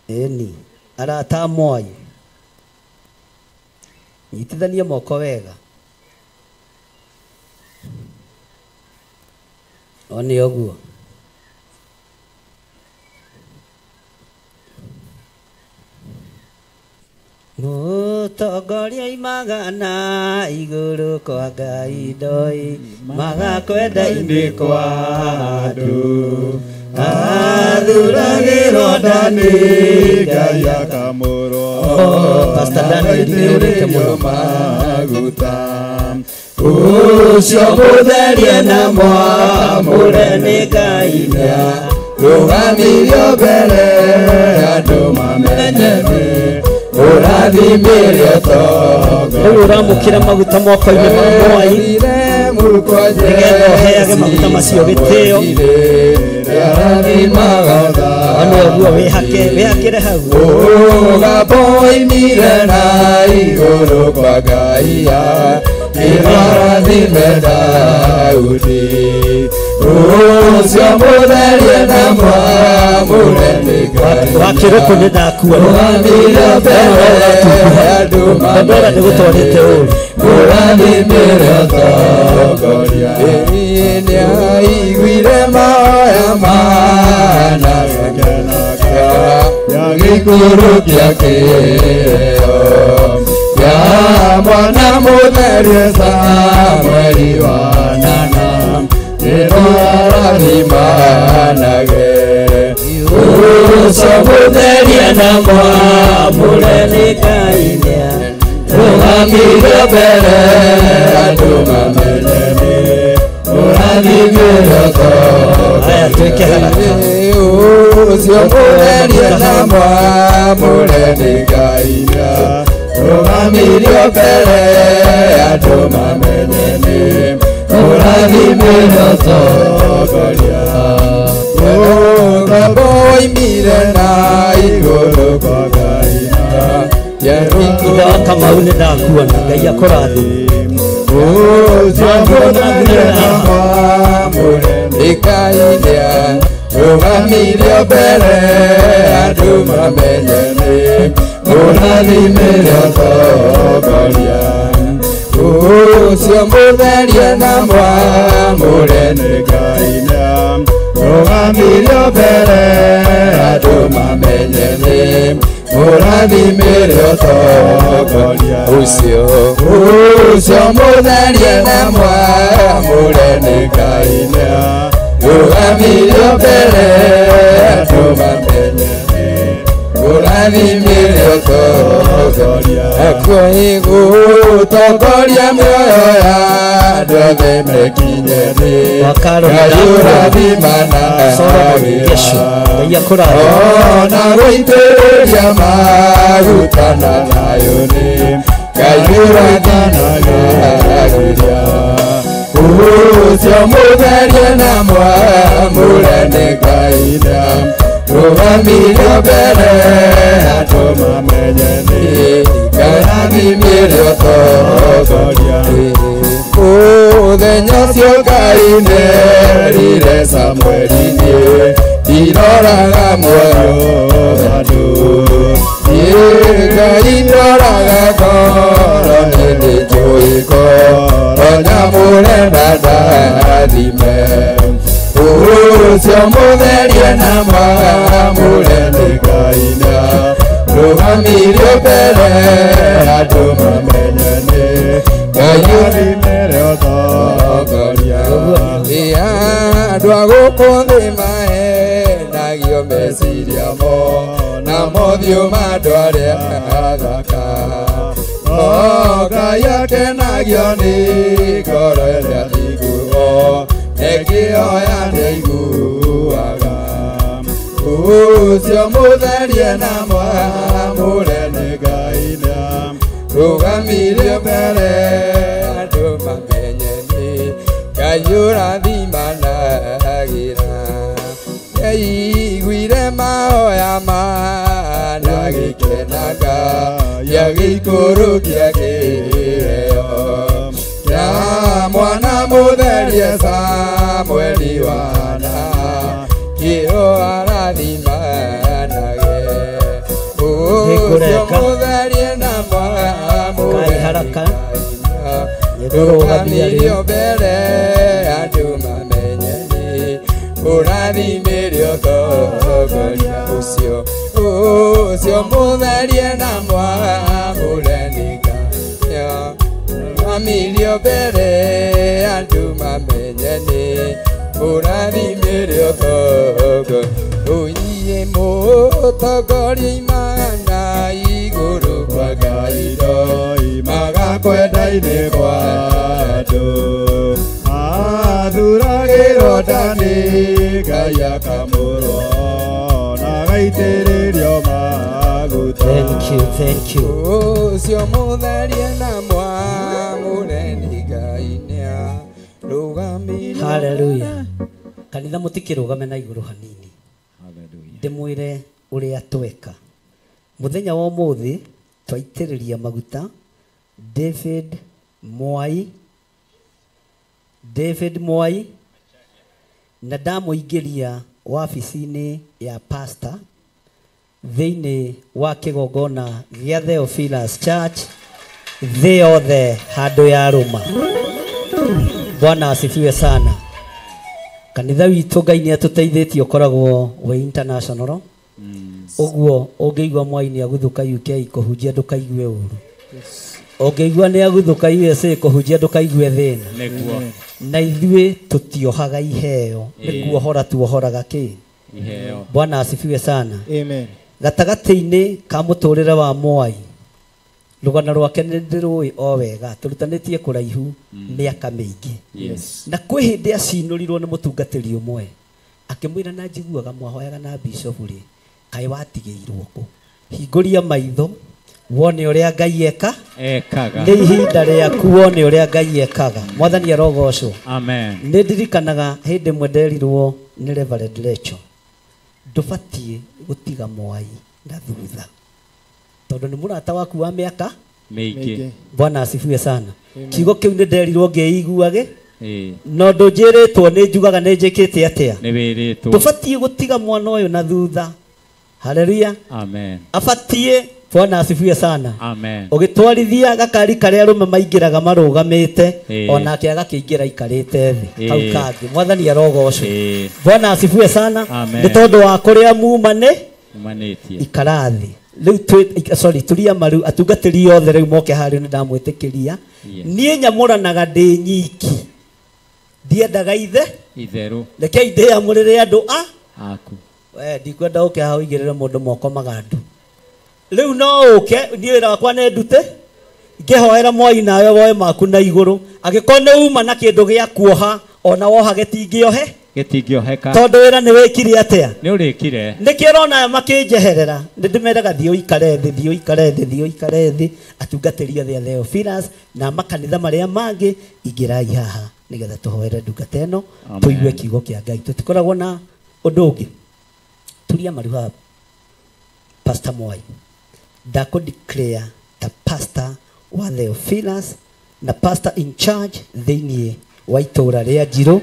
Ĩni arata Mwai. Nyitithania moko wega. One ũguo. Mũtongoria imagana igũrũ kwa Ngai ndoi magakwenda-inĩ kwa andũ athuragĩrwo ndani Ngai akamũrwo. Pastor Daniel nĩ ũrĩte mũno. Maguta ũcio mũtherie na mwamũre nĩ Ngai rũgamirio mbere andũ mamenye nĩ ũrathimire ũtongoria. Rĩu ũramũkĩra maguta moko-inĩ ma Mwai nĩgetha ũheage maguta macio gĩtĩo. One ũguo wĩhake wĩhakĩre hau. Ũgambo woimire na igũrũ kwa Ngai ĩrathime Daudi. Ũcio mũtherie na mwamũre nĩ Ngai. Wakĩrũkũ nĩ ndakuona. Rũgamirio mbere andũ Ndora ndĩgũtwarĩte ũru. Ũrathimire ũtongoria. Nĩaiguire mahoya mana ya gĩkũrũ kĩa kĩrĩo ya mwana mũtherie Samueli wa nana nĩtwarathimanage. Ũcio mũtherie na mwamũre nĩ Ngai rũgamirio mbere andũ mamenye nĩ ũrathimire ũtongoria. Aya twĩke haraka. Ũcio mũtherie na mwamũre nĩ Ngai rũgamirio mbere andũ mamenye nĩ ũrathimire ũtongoria. Ũgambo woimire na igũrũ kwa Ngai Ithe wa Kamau nĩ ndakuona. Ngai akũrathime. Ũcio mũtherie na mwamũre nĩ Ngai rũgamirio Rũgamirio mbere andũ mamenye nĩ mũrathimĩre ũtongoria. Ũcio mũtherie na mwamũre nĩ Ngai na rũgamirio mbere andũ mamenye nĩ mũrathimĩre ũtongoria. Ũcio mũtherie na mwamũre nĩ Ngai na rũgamirio mbere andũ mamenye nĩ mũrathimĩre ũtongoria. Gũtongoria mĩoyo ya andũ othe mekinye thĩ. Ngai ũrathimana ona gũitĩrĩria maguta na thayũ nĩ Ngai ũrathimanagĩria. Ũcio mũtherie na mwamũre nĩ Ngai na rũgamirio mbere andũ mamenye nĩ Ngai ũtongoria. Mũthenya ũcio Ngai nĩerire Samueli niĩ ndiroraga muoyo wa andũ. Niĩ Ngai ndoraga ngoro nĩ njũĩ ngoro nyamũre na ndathime. Ũcio mũtherie na mwamũre nĩ Ngai na rũgamirio mbere andũ mamenye nĩ Ngai ũrathimĩre ũtongoria. Andũ a gũkũ thĩ mahenagio meciria mo na mothiũ ma andũ arĩa athaka. No Ngai akenagio nĩ ngoro ĩrĩa thingu o ĩkĩhoya nĩaiguaga. Ũcio mũtherie na mwamũre nĩ Ngai na rũgamirio mbere andũ mamenye nĩ Ngai ũrathimanagĩra. Nĩaiguire mahoya mana gĩkenaga gĩagĩikũrũkia kĩheo. Na mwana mũtherie Samueli wana kĩo arathimanage. Ũcio mũtherie na mwamũre rũgamirio mbere andũ mamenye nĩ ũrathimĩre ũtongoria. Ũcio mũtherie na mwamũre nĩ Ngai rũgamirio mbere andũ mamenye nĩ ũrathimĩre ũtongoria. Ũiye mũtongoria imana igũrũ kwa Ngai ndoimaga kwenda-inĩ kwa andũ. Athuragĩrwo nda nĩ Ngai akamũrwo na agaitĩrĩrio maguta. Thank you, thank you. Ũcio mũtherie na mwamũre nĩ Ngai nĩarũgamirio. Hallelujah. Kanitha mũtikĩrũgame na igũrũ hanini. Ndĩmwĩre ũrĩa tweka. Mũthenya wa ũmũthĩ twaitĩrĩria maguta David Mwai na ndamũingĩria wabici-inĩ ya pastor thĩinĩ wa kĩgongona gĩa Theophilus Church thĩ yothe handũ ya rũma. Bwana asifiwe sana. Kanitha witũ Ngai nĩ atũteithĩtie ũkoragwo wĩ international. Ũguo ũngĩigua Mwai nĩ agũthũka UK kũhunjia ndũkaigue ũru. Ũngĩigua nĩ agũthũka USA kũhunjia ndũkaigue thĩna. Na ithuĩ tũtiohaga iheo nĩ kuohora tuohoraga kĩ? Iheo. Bwana asifiwe sana. Amen. Gatagatĩ-inĩ ka mũtũrĩre wa Mwai rũgano rwake nĩ ndĩrũĩ o wega tũrutanĩtie kũraihu mĩaka mĩingĩ. Na kwĩ hĩndĩ acinũrirwo nĩ mũtungatĩri ũmwe akĩmwĩra na njiguaga mwahoyaga na bishop rĩ kaĩ watigĩirwo kũ? Hingũria maitho wone ũrĩa Ngai eka ekaga. Nĩ ihinda rĩaku wone ũrĩa Ngai ekaga. Mwathani arogocwo. Amen. Nĩ ndirikanaga hĩndĩ ĩmwe nderirwo nĩ Reverend Lecho ndũbatiĩ gũtiga Mwai na thutha tondũ nĩ mũrata waku wa mĩaka mĩingĩ. Bwana asifiwe sana. Kiugo kĩu nĩ nderirwo ngĩiguage No ndũnjĩrĩtwo nĩ njugaga nĩ njĩkĩte atĩa? Nĩ wĩrĩtwo. Tũbatiĩ gũtiga mwana ũyũ na thutha. Haleluya. Amen. Abatiĩ. Bwana asifiwe sana. Amen. Ũgĩtwarithia gakari karĩa arũme maingĩraga marũgamĩte onake agakĩingĩra ikarĩte thĩ hau kangĩ. Mwathani arogocwo. Bwana asifiwe sana. Nĩ tondũ wa kũrĩa muma nĩ umanĩtie ikara thĩ. Rĩu sorry turia maru atungatĩri othe rĩu moke harĩ nĩ ndamwĩtĩkĩria. Niĩ nyamũranaga ndĩ nyiki. Ndiendaga ithe itherũ. Rekei ndĩamũrĩre andũ a aku. We ndikwenda ũke haha ũigĩrĩre mũndũ moko magandu. Rĩu no ũke niĩ wĩra wakwa nĩ ndute ngĩhoera Mwai nawe woe maku na igũrũ. Angĩkorwo nĩ uma na kĩndũ gĩa kuoha ona woha gĩtingĩohe gĩtingĩoheka tondũ wĩra nĩ wĩkire atĩa? Nĩ ũrĩkire. Nĩkĩo ũrona aya makĩnjeherera nĩ ndĩmeraga thiĩ ũikare thĩ, thiĩ ũikare thĩ, thiĩ ũikare thĩ. Atungatĩri othe a Theophilus na makanitha marĩa mangĩ ingĩrai haha nĩgetha tũhoere ndungata ĩno tũigue kiugo kĩa Ngai. Tũtikoragwo na ũndũ ũngĩ. Turia maru haha Pastor Mwai. Ndakũ declare ta pastor wa Theophilus na pastor in charge thĩinĩ wa itũũra rĩa Njirũ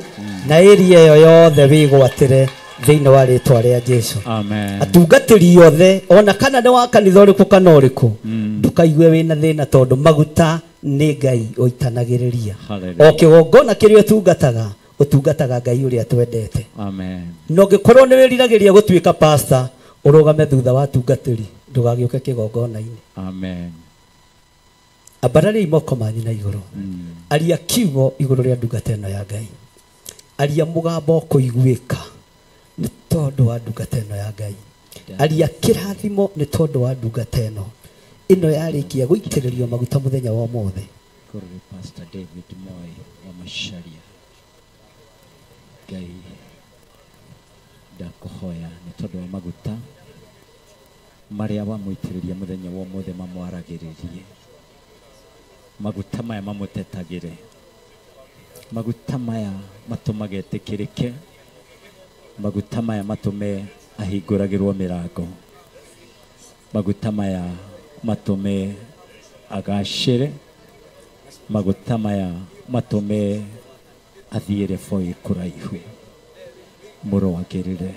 na area ĩyo yothe wĩgwatĩre thĩinĩ wa rĩtwa rĩa Jesu. Amen. Atungatĩri othe ona kana nĩ wa kanitha ũrĩkũ kana ũrĩkũ ndũkaigue wĩna thĩna tondũ maguta nĩ Ngai ũitanagĩrĩria. O kĩgongona kĩrĩa ũtungataga ũtungataga Ngai ũrĩa twendete. Amen. Na ũngĩkorwo nĩ wĩriragĩria gũtuĩka pastor ũrũgame thutha wa atungatĩri ndũgagĩũke kĩgongona-inĩ. Amen. Ambarariai moko manyu na igũrũ. Aria kiugo igũrũ rĩa ndungata ĩno ya Ngai. Aria mũgambo ũkũiguĩka nĩ tondũ wa ndungata ĩno ya Ngai. Aria kĩrathimo nĩ tondũ wa ndungata ĩno. Ĩno yarĩkia gũitĩrĩrio maguta mũthenya wa ũmũthĩ. Kũrĩ Pastor David Moi wa Macharia. Ngai ndakũhoya nĩ tondũ wa maguta marĩa wamũitĩrĩria mũthenya wa ũmũthĩ mamwaragĩrĩrie. Maguta maya mamũtetagĩre. Maguta maya matũmage etĩkĩrĩke. Maguta maya matũme ahingũragĩrwo mĩrango. Maguta maya matũme agacĩre. Maguta maya matũme athiĩre boi kũraihu. Mũrũagĩrĩre,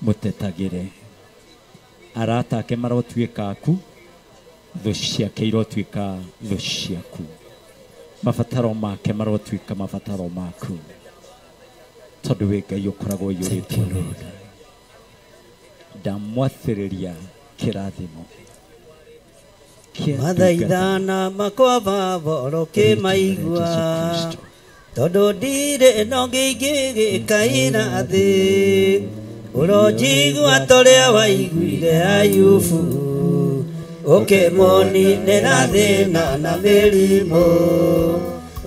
mũtetagĩre. Arata ake marotuĩka aku, thũ ciake irotuĩka thũ ciaku. Mabataro make marotuĩka mabataro maku. Tondũ wĩ Ngai ũkoragwo ũiyũrĩtwo nĩ tha. Ndamwathĩrĩria kĩrathimo. Mathaithana makwa baba ũkĩmaigua tondũ ndirĩ na ũngĩ ingĩgĩkaĩra thĩ. Ũronjigua torĩa waiguire Ayubu ũkĩmũninĩra thĩna na mĩrimũ.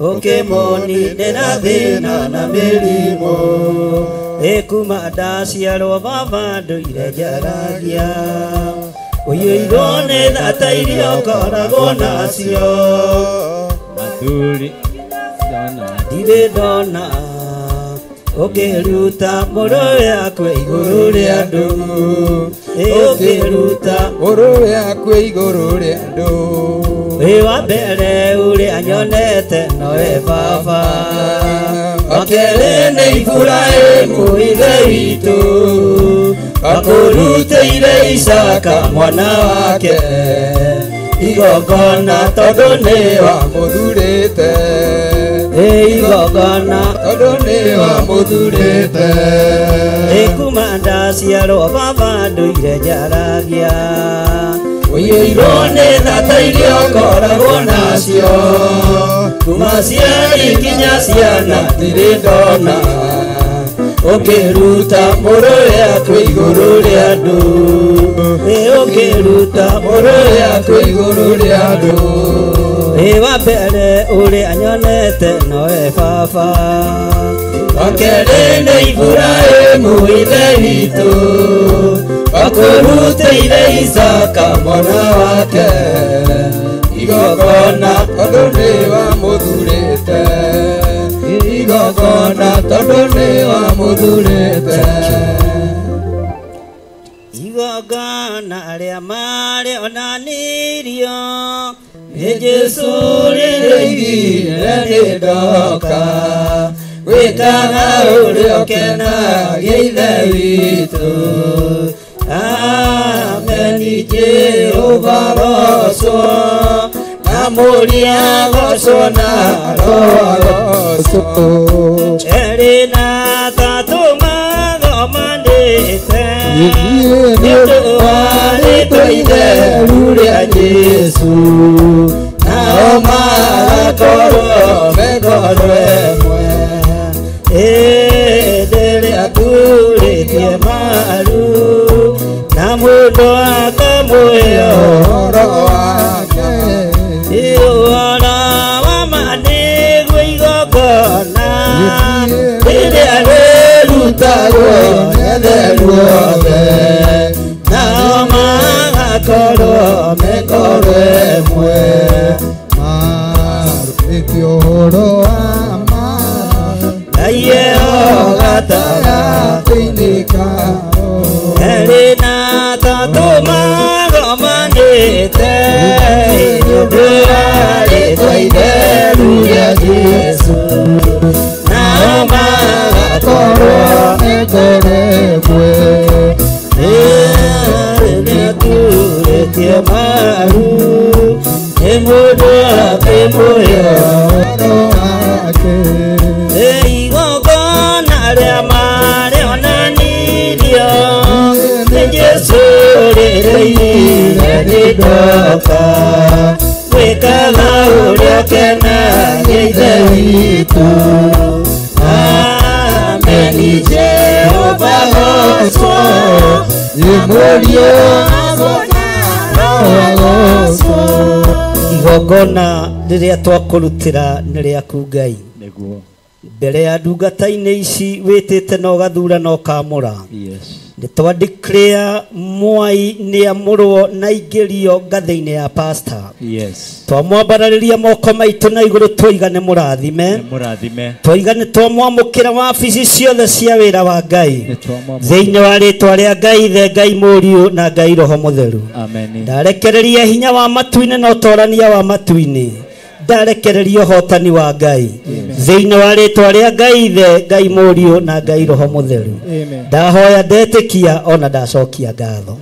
Ũkĩmũninĩra thĩna na mĩrimũ. Ĩ kuma ndaciarwo baba ndũire njaragia ũiyũirwo nĩ tha iria ũkoragwo nacio. Mathuri ndirĩ ndona ũkĩruta mũrũ yakwe igũrũ rĩa andũ. Ũkĩruta mũrũ yakwe igũrũ rĩa andũ. Wĩ wa mbere ũrĩa nyonete nowe baba. Wa kerĩ nĩ Iburahĩmu ithe witũ akũrutĩire Isaka mwana wake igongona tondũ nĩ wamũthurĩte. Igongona tondũ nĩ wamũthurĩte. Kuma ndaciarwo baba ndũire njaragia ũiyũirwo nĩ tha iria ũkoragwo nacio. Kuma ciari nginya ciana ndirĩ ndona ũkĩruta mũrũ yakwe igũrũ rĩa andũ. Ũkĩruta mũrũ yakwe igũrũ rĩa andũ. Ĩ wa mbere ũrĩa nyonete nowe baba. Wa kerĩ nĩ Iburahĩmu ithe witũ akũrutĩire Isaka mwana wake igongona tondũ nĩ wamũthurĩte. Igongona tondũ nĩ wamũthurĩte. Igongona rĩa marĩa onanirio nĩ Jesũ rĩrĩ nĩ ndoka gwĩkaga ũrĩa ũkenagia Ithe witũ. Ameni Jehova gocwo na Mũriũ agocwo na Roho agocwo. Erĩ na atatũ magomanĩte nĩ ũndũ wa rĩĩtwa itheru rĩa Jesũ, nao magakorwo me ngoro ĩmwe. Hĩndĩ ĩrĩa ngurĩtie maru na mũndũ akamũhe ũhoro wake, ũhoro wa ma nĩguo igongona rĩrĩa rĩrutagwo nĩ atheru othe, nao magakorwo me ngoro ĩmwe. Marutĩte ũhoro wa ma Ngai eo gatagatĩ-inĩ kao. Erĩ na atatũ magomanĩte nĩ ũndũ wa rĩĩtwa itheru rĩa Jesũ, nao magakorwo me ngoro ĩmwe. Rĩrĩa ngurĩtie maru nĩ mũndũ akĩmũhe ũhoro wake. Igongona rĩa ma rĩonanirio nĩ Jesũ rĩrĩire nĩ ndoka gwĩkaga ũrĩa ũkenagia Ithe witũ. Ameni Jehova gocwo Nĩ Mũriũ agocwo na Roho agocwo. Igongona rĩrĩa twakũrutĩra nĩ rĩaku Ngai. Nĩguo. Mbere ya ndungata-inĩ ici wĩtĩte na ũgathura na ũkamũra. Yes. Nĩ twa declare Mwai nĩ amũrwo na aingĩrio ngathĩ-inĩ ya pastor. Yes. Twamwambararĩria moko maitũ na igũrũ twoiga nĩ mũrathime. Nĩ mũrathime. Twoiga nĩ twamwamũkĩra wabici ciothe cia wĩra wa Ngai. Nĩ twamwamũkĩra. Thĩinĩ wa rĩtwa rĩa Ngai Ithe, Ngai Mũriũ na Ngai Roho Mũtheru. Amen. Ndarekereria hinya wa matu-inĩ na ũtorania wa matu-inĩ. Ndarekereria ũhotani wa Ngai thĩinĩ wa rĩtwa rĩa Ngai Ithe, Ngai Mũriũ na Ngai Roho Mũtheru. Ndahoya ndetĩkia ona ndacokia ngatho.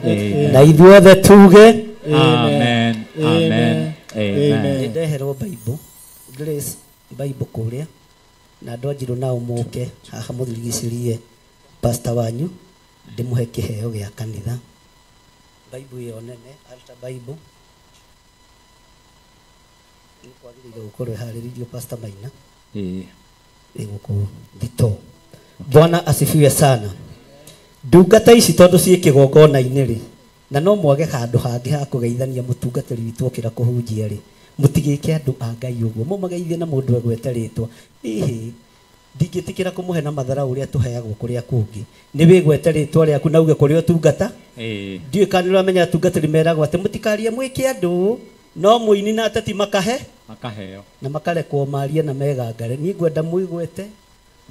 Na ithuothe tuge Amen. Amen. Amen. Nĩndeherwo Bible, Grace Bible kũrĩa na andũ anjirũ nao mũke haha mũthirigicĩrie pastor wanyu ndĩmũhe kĩheo gĩa kanitha. Bible ĩyo nene, Altar Bible nĩ kwagĩrĩire gũkorwo ĩharĩrĩirio Pastor Maina. Ĩĩ. Ĩgũkũ thito. Bwana asifiwe sana. Ndungata ici tondũ ciĩ kĩgongona-inĩ rĩ, na no mwage handũ hangĩ ha kũgeithania mũtungatĩri witũ okĩra kũhunjia rĩ, mũtigĩke andũ a Ngai ũguo, mũmageithie na mũndũ egwete rĩtwa. Ĩhĩ, ndingĩtĩkĩra kũmũhe na matharau ũrĩa tũheagwo kũrĩa kũngĩ. Nĩ wĩgwete rĩtwa rĩaku na uge kũrĩa ũtungata. Ĩĩ. Ndiũĩ kana nĩũramenya atungatĩri meragwo atĩ mũtikarie mwĩke andũ, no mũini na ateti makahe Makaheo. na makarekwo marie na megangare. Niĩ ngwenda mũigwete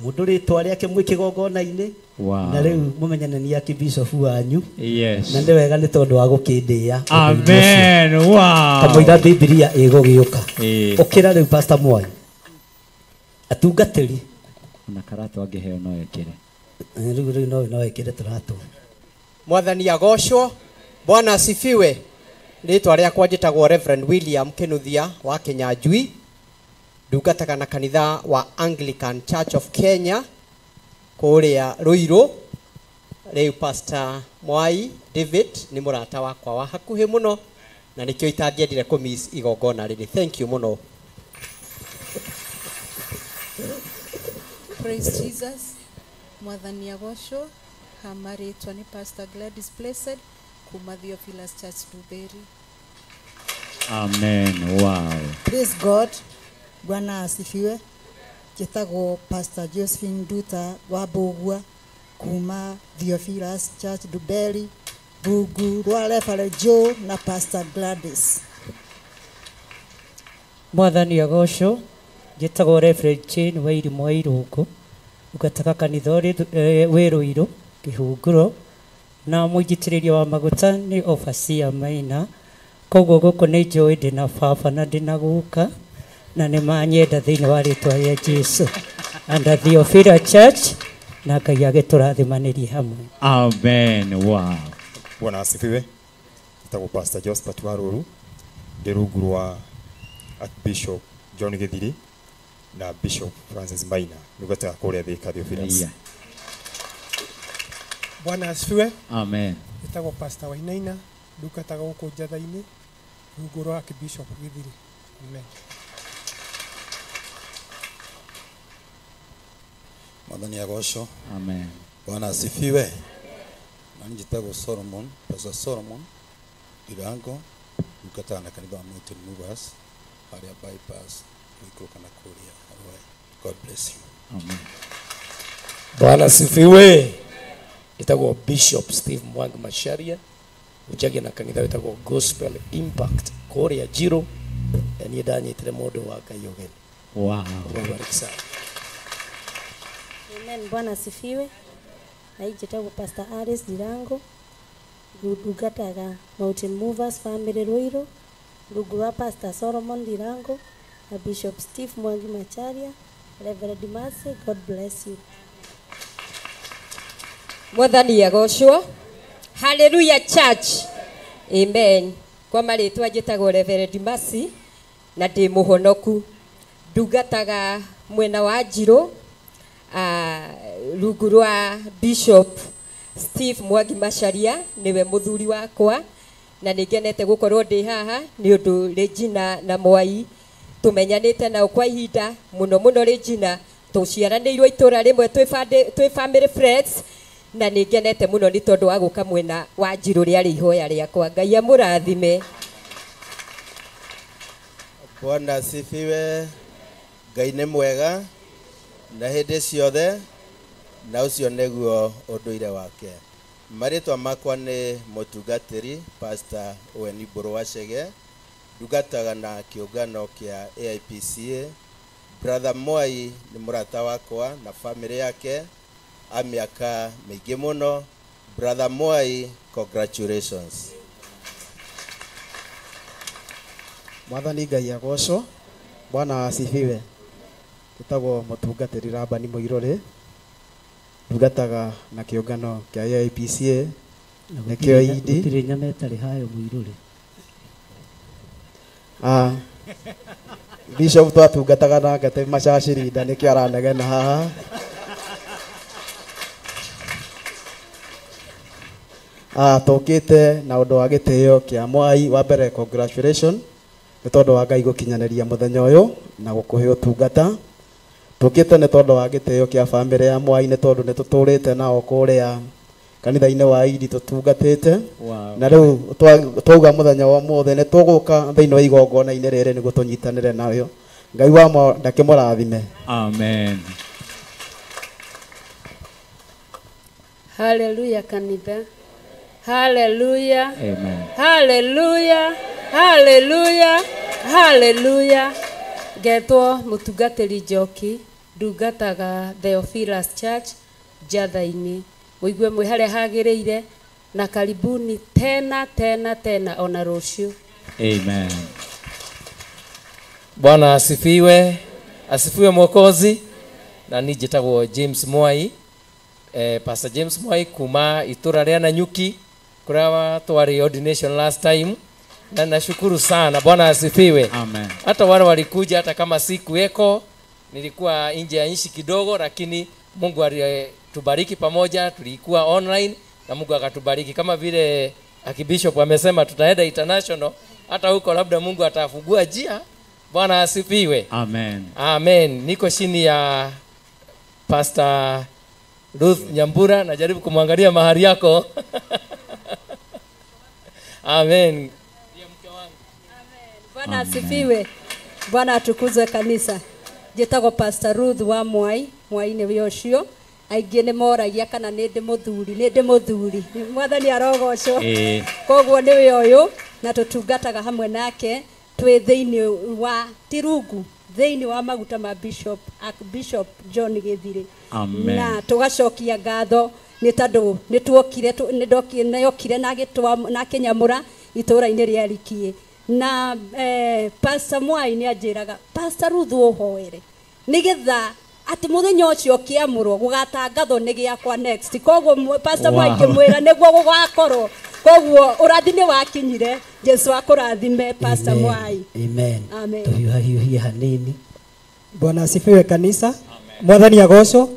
mũndũ rĩtwa rĩake mwĩ kĩgongona-inĩ. Wow. Na rĩu mũmenyane nĩ akĩbicobu wanyu. Yes. Na nĩ wega nĩ tondũ wa gũkĩndĩa. Amen. Wow. Kamũira Bibilia ĩgũgĩũka. Ĩĩ. Ũkĩra rĩu Pastor Mwai. Atungatĩri. Ona karatũ angĩheo no ekĩre. Rĩu rĩu no ekĩre tũratũ. Mwathani agocwo. Bwana asifiwe. Rĩtwa rĩakwa njĩtagwo Reverend William Kinuthia wa Kinyanjui. Ndungataga na kanitha wa Anglican Church of Kenya kũrĩa Ruiru. Rĩu Pastor Mwai David nĩ mũrata wakwa wa hakuhĩ mũno na nĩkĩo itangĩendire kũmiss igongona rĩrĩ. Thank you mũno. Praise Jesus. Mwathani agocwo. Hama rĩtwa nĩ Pastor Gladys Blessed kuma Theophilus Church Nduberi. Amen. Wow. Praise God. Bwana asifiwe. Njĩtagwo Pastor Josephine Nduta wa Mbũgua kuma Theophilus Church Nduberi, rungu rwa Reverend Joe na Pastor Gladys. Mwathani agocwo. Njĩtagwo Reverend Jane Wairimu wa Irũngũ, ngataga kanitha ũrĩ wĩ Rũirũ Kĩhunguro, na mũinjitĩrĩria wa maguta nĩ Overseer Maina. Koguo gũkũ nĩ njũĩ ndĩna baba na ndĩna guka, Na nĩ manyenda thĩinĩ wa rĩtwa rĩa Jesu. And Theophilus Church na Ngai agĩtũrathimanĩrie hamwe. Amen. Wow. Bwana asifiwe. Njĩtagwo Pastor Josephat Waruru, ndĩ rungu rwa Archbishop John Githiri na Bishop Francis Maina, ndungataga kũrĩa Thika Theophilus. Yeah. Bwana asifiwe. Amen. Njĩtagwo Pastor Wainaina, ndungataga gũkũ Njatha-inĩ, rungu rwa Archbishop Githiri. Amen. Mwathani agocwo. Amen. Bwana asifiwe. Na njĩtagwo Solomon, Pastor Solomon Irango, ndungataga na kanitha wa Mountain Movers harĩa bypass gũikũrũka na kũrĩa Rwai. God bless you. Amen. Bwana asifiwe. Njĩtagwo Bishop Steve Mwangi Macharia, njagia na kanitha wĩtagwo Gospel Impact kũrĩa Njirũ, na niĩ ndanyitire mũndũ wa Ngai ũgeni. Wow. Mungu abariki sana. Amen. Bwana asifiwe. Na njĩtagwo Pastor Alice Ndirango, ndungataga Mountain Movers Family Ruiru, rungu rwa Pastor Solomon Ndirango na Bishop Steve Mwangi Macharia, Reverend Mercy, God bless you. Mwathani agocwo. Hallelujah church. Amen. Kwa marĩtwa njĩtagwo Reverend Mercy na ndĩ mũhonoku. Ndungataga mwena wa Njirũ, rungu rwa Bishop Steve Mwangi Macharia, nĩwe mũthuri wakwa, na nĩngenete gũkorwo ndĩ haha nĩ ũndũ Regina na Mwai tũmenyanĩte nao kwa ihinda mũno mũno. Regina tũciaranĩirwo itũra rĩmwe, twĩ family friends, na nĩngenete mũno nĩ tondũ wa gũka mwena wa Njirũ rĩarĩ ihoya rĩakwa. Ngai amũrathime. Bwana asifiwe. Ngai nĩ mwega na hĩndĩ ciothe, na ũcio nĩguo ũndũire wake. Marĩtwa makwa nĩ mũtungatĩri Pastor Owen Mbũrũ wa Chege, ndungataga na kĩũngano kĩa AIPCA. Brother Mwai nĩ mũrata wakwa na family yake a mĩaka mĩingĩ mũno. Brother Mwai, congratulations. Mwathani Ngai agocwo. Bwana asifiwe. Njĩtagwo mũtungatĩri Labani Mũirũrĩ, ndungataga na kĩũngano kĩa AIPCA nĩkĩo ED. Gũtirĩ nyama ĩtarĩ hayo Mũirũrĩ. Bishop twatungataga nake twĩ macacirinda nĩkĩo aranegena haha. Tũkĩte na ũndũ wa gĩtĩo kĩa Mwai. Wa mbere, congratulations nĩ tondũ wa Ngai gũkinyanĩria mũthenya ũyũ na gũkũhe ũtungata. Tũkĩte nĩ tondũ wa gĩtĩo kĩa bamĩrĩ ya Mwai, nĩ tondũ nĩ tũtũrĩte nao kũrĩa kanitha-inĩ wa Idi tũtungatĩte. Wow. Na rĩu twauga mũthenya wa ũmũthĩ nĩ tũgũka thĩinĩ wa igongona-inĩ rĩrĩ nĩguo tũnyitanĩre nayo. Ngai wa ndakĩmũrathime. Amen. Hallelujah kanitha. Hallelujah. Amen. Hallelujah. Hallelujah. Hallelujah. Ngetwo mũtungatĩri Njoki, ndungataga Theophilus Church Njatha-inĩ. Mũigue mwĩ harĩa hagĩrĩire, na karibuni tena tena tena ona rũciũ. Amen. Bwana asifiwe. Asifiwe Mwokozi. Na niĩ njĩtagwo James Mwai, Pastor James Mwai kuma itũra rĩa Nanyuki kũrĩa twarĩ ordination last time, na nashukuru sana. Bwana asifiwe. Amen. Hata wale walikuja, hata kama sikuweko, nilikuwa nje ya nchi kidogo, lakini Mungu alitubariki pamoja, tulikuwa online na Mungu akatubariki. Kama vile Archbishop amesema tutaenda international, hata huko labda Mungu atafungua njia. Bwana asifiwe. Amen. Amen. Niko chini ya Pastor Ruth Nyambura, najaribu kumwangalia mahali yako. Amen. Bwana asifiwe. Bwana atukuzwe kanisa. Njĩtagwo Pastor Ruth wa Mwai, Mwai-inĩ wĩ ũcio. Aingĩ nĩ moragia kana nĩ ndĩ mũthuri, nĩ ndĩ mũthuri. Mwathani arogocwo. Koguo nĩwe ũyũ, na tũtungataga hamwe nake twĩ thĩinĩ wa tirungu, thĩinĩ wa maguta ma Bishop, Archbishop John Githiri. Amen. Na tũgacokia ngatho nĩ tondũ nĩ tuokire, nĩ ndokire na akĩnyamũra itũũra-inĩ rĩa Rikiĩ. Na Pastor Mwai nĩ anjĩraga Pastor Ruth ũhoere nĩgetha atĩ mũthenya ũcio kĩamũrwo gũgatangathwo nĩ gĩakwa next. Koguo Pastor Mwai ngĩmwĩra nĩguo gũgakorwo. Koguo ũrathi nĩ wakinyire. Jesu akũrathime Pastor Mwai. Amen. Amen. Tũhiũhahiũhie hanini. Bwana asifiwe kanisa. Mwathani agocwo.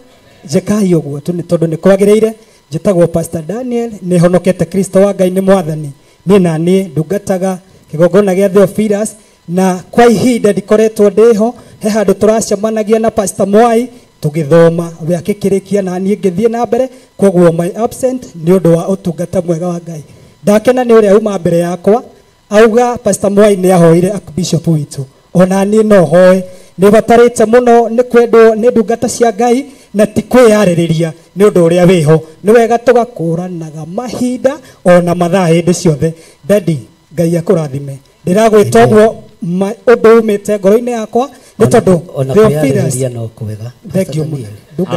Njĩkai ũguo tu nĩ tondũ nĩ kwagĩrĩire. Njĩtagwo Pastor Daniel, nĩ honokete Kristo wa Ngai nĩ mwathani. Niĩ na niĩ ndungataga kĩgongona gĩa Theophilus, na kwa ihinda ndikoretwo ndĩho. He handũ tũracemanagia na Pastor Mwai tũgĩthoma, we akĩkĩrĩkia na niĩ ngĩthiĩ na mbere. Koguo my absent nĩ ũndũ wa ũtungata mwega wa Ngai. Ndakena nĩ ũrĩa uma mbere yakwa auga Pastor Mwai nĩ ahoire Archbishop witũ, ona niĩ no hoe. Nĩ batarĩte mũno nĩ kwendwo nĩ ndungata cia Ngai na ti kwĩyarĩrĩria nĩ ũndũ ũrĩa wĩho. Nĩ wega tũgakũranaga mahinda ona mathaa hĩndĩ ciothe. Daddy, Ngai akũrathime. Ndĩragwĩta ũguo ũndũ umĩte ngoro-inĩ yakwa nĩ tondũ ona Theophilus kwĩyarĩrĩria no kwega. Thank you mũno.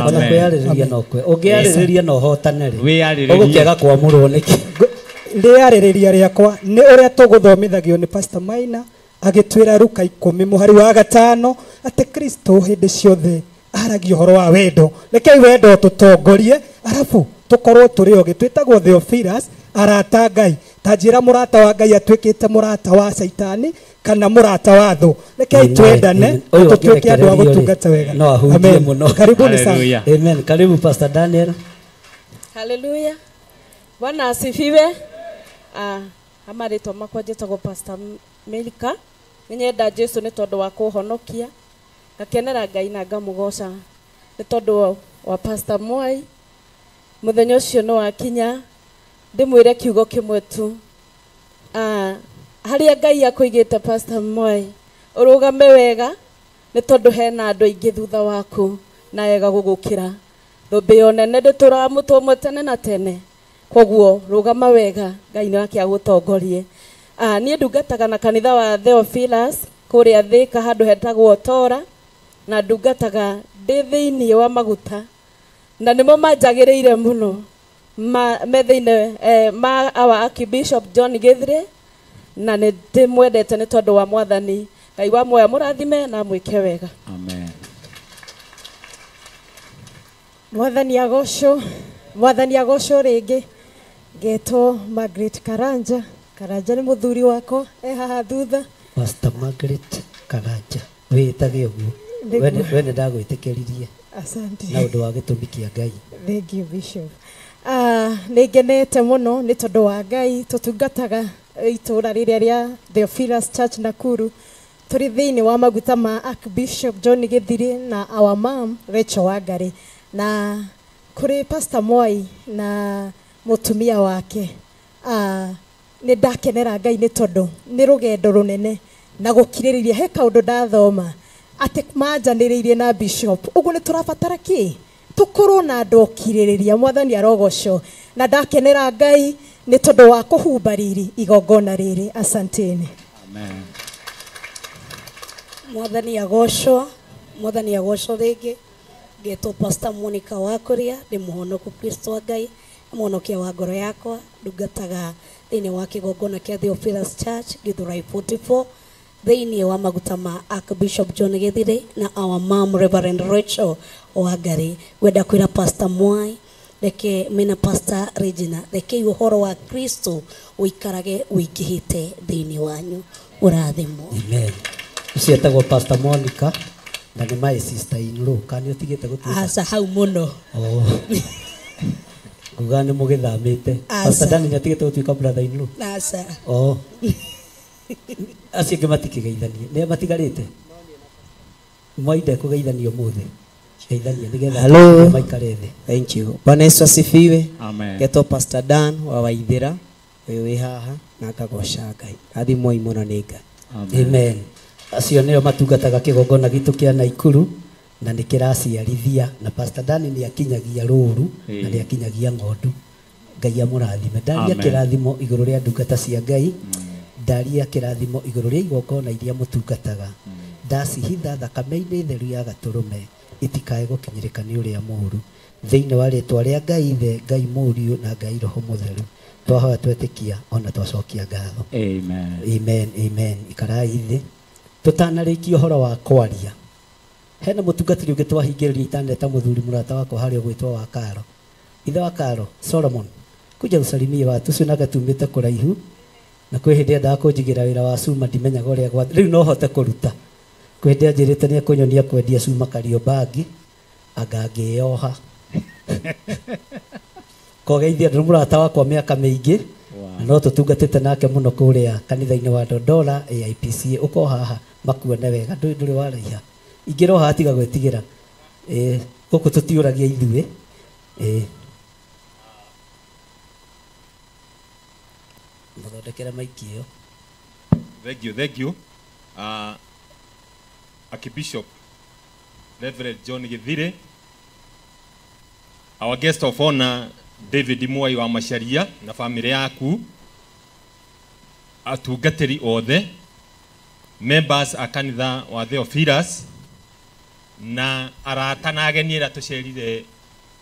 Ona kwĩyarĩrĩria no kwega. Ũngĩyarĩrĩria na ũhotane rĩ, Wĩyarĩrĩrie. ũgũkĩaga kwamũrwo nĩkĩ? Rĩarĩrĩria rĩakwa nĩ ũrĩa tũgũthomithagio nĩ Pastor Maina agĩtwĩra Luka 10 mũhari wa 5 atĩ Kristo hĩndĩ ciothe aragia ũhoro wa wendo. Rekei wendo tũtongorie, arabu tũkorwo tũrĩ ogĩ. Twĩtagwo Theophilus, arata Ngai. Ta njĩra mũrata wa Ngai atuĩkĩte mũrata wa Caitani kana mũrata wa thũ. Rekei twendane, tũtuĩke andũ a gũtungata wega. No ahunjie mũno. Karibuni sana. Amen. Karibu Pastor Daniel. Hallelujah. Bwana asifiwe. Amarĩtwa makwa njĩtagwo Pastor Milka. Nĩnyenda Jesu nĩ tondũ wa kũhonokia. Ngakenera Ngai na ngamũgoca nĩ tondũ wa Pastor Mwai. Mũthenya ũcio nĩ wakinya, ndĩmwĩre kiugo kĩmwe tu. Harĩa Ngai akũigĩte Pastor Mwai, ũrũgame wega nĩ tondũ hena andũ aingĩ thutha waku na ega gũgũkĩra. Thũmbĩ ĩyo nene ndĩtũraga mũtwe ũmwe tene na tene. Koguo rũgama wega, Ngai nĩ wake agũtongorie. Niĩ ndungataga na kanitha wa Theophilus kũrĩa Thĩka handũ hetagwo Tora, na ndungataga ndĩ thĩinĩ wa maguta, na nĩmo manjagĩrĩire mũno me thĩinĩ ma our Archbishop John Githire, na nĩ ndĩmwendete nĩ tondũ wa mwathani. Ngai wa muoyo mũrathime na mwĩke wega. Amen. Mwathani agocwo, mwathani agocwo rĩngĩ. Ngetwo Margaret Karanja. Karanja nĩ mũthuri wakwa, e haha thutha. Pastor Margaret Karanja, wĩtage ũguo. We nĩ ndagwĩtĩkĩririe. Asante. Na ũndũ wa gĩtũmi kĩa Ngai. Thank you Bishop. Nĩ ngenete mũno nĩ tondũ wa Ngai. Tũtungataga itũũra rĩrĩa rĩa Theophilus Church Nakuru. Tũrĩ thĩinĩ wa maguta ma Archbishop John Githiri na our mom Rachel Wangari. Na kũrĩ Pastor Mwai na mũtumia wake. Nĩ ndakenera Ngai nĩ tondũ nĩ rũgendo rũnene na gũkirĩrĩria. He kaũndũ ndathoma atĩ manjanĩrĩirie na Bishop. Ũguo nĩ tũrabatara kĩ? Tũkorwo na andũ okirĩrĩria. Mwathani arogocwo. Na ndakenera Ngai nĩ tondũ wa kũhumba riri igongona rĩrĩ. Asanteni. Amen. Mwathani agocwo, mwathani agocwo rĩngĩ. Ngetwo Pastor Monica Wakuria, ndĩ mũhonoku Kristo wa Ngai, mũhonokia wa ngoro yakwa. Ndungataga thĩinĩ wa kĩgongona kĩa Theophilus Church Githurai 44 thĩinĩ wa maguta ma Archbishop John Githire na our mom Reverend Rachel Wangari. Ngwenda kwĩra Pastor Mwai, reke mena Pastor Regina, reke ũhoro wa Kristo ũikarage ũingĩhĩte thĩinĩ wanyu. Ũrathimwo. Amen. Ũcio etagwo Pastor Monica na nĩ my sister in law. Kana nĩ ũtigĩte gũtuĩka? Aca, hau mũno. Oh. Nguga nĩ mũgĩthamĩte. Pastor Daniel nĩ atigĩte gũtuĩka brother in law? Aca. Oh. Acio angĩ matikĩgeithanie. Nĩ matigarĩte? Mwai ndekũgeithania ũmũthĩ. Geithania nĩgetha maikare thĩ. Thank you. Bwana Yesu asifiwe. Amen. Ngetwo Pastor Dan wa Waithĩra, ũyũ wĩ haha na ngagoca Ngai. Rathimwoi mũno nĩ Ngai. Amen. Acio nĩo matungataga kĩgongona gitũ kĩa Naikuru na nĩ kĩraciarithia, na Pastor Dan nĩ akinyagia rũru na nĩ akinyagia ng'ondu. Ngai amũrathime. Ndaria kĩrathimo igũrũ rĩa ndungata cia Ngai. Ndaria kĩrathimo igũrũ rĩa igongona iria mũtungataga. Ndacihitha thakame-inĩ theru ya gatũrũme itikae gũkinyĩrĩka nĩ ũrĩa mũũru. Thĩinĩ wa rĩtwa rĩa Ngai Ithe, Ngai Mũriũ na Ngai Roho Mũtheru, twahoya twetĩkia ona twacokia ngatho. Amen. Amen, amen. Ikarai thĩ. Tũtanarĩkia ũhoro wa kwaria, hena mũtungatĩri ũngĩ twahingĩrĩria itaneta mũthuri mũrata wakwa harĩa ũgwĩtwo wa Karo. Ithe wa Karo, Solomon, kuja usalimie watu ũcio nake tumĩte kũraihu na kwĩ hĩndĩ endaga kũnjigĩra wĩra wa cuma ndimenyaga ũrĩa gwa rĩu no hote kũruta. Kwĩ hĩndĩ anjĩrĩte nĩ ekũnyonia kwendia cuma Kariobangi anga ngĩyoha. Kogeithia ndũ mũrata wakwa mĩaka mĩingĩ na no tũtungatĩte nake mũno kũrĩa kanitha-inĩ wa Dondora AIPCA. Ũko haha makuone wega, ndũrĩ waraiha. Ingĩra haha tiga gwĩtigĩra. Gũkũ tũtiũragia ithuĩ. Mũthondekere maiki ĩyo. Thank you, thank you. Archbishop Reverend John Githire, our guest of honor David Mwai wa Macharia na family yaku, atungatĩri othe, members a kanitha wa Theophilus na arata na ageni arĩa tũcerire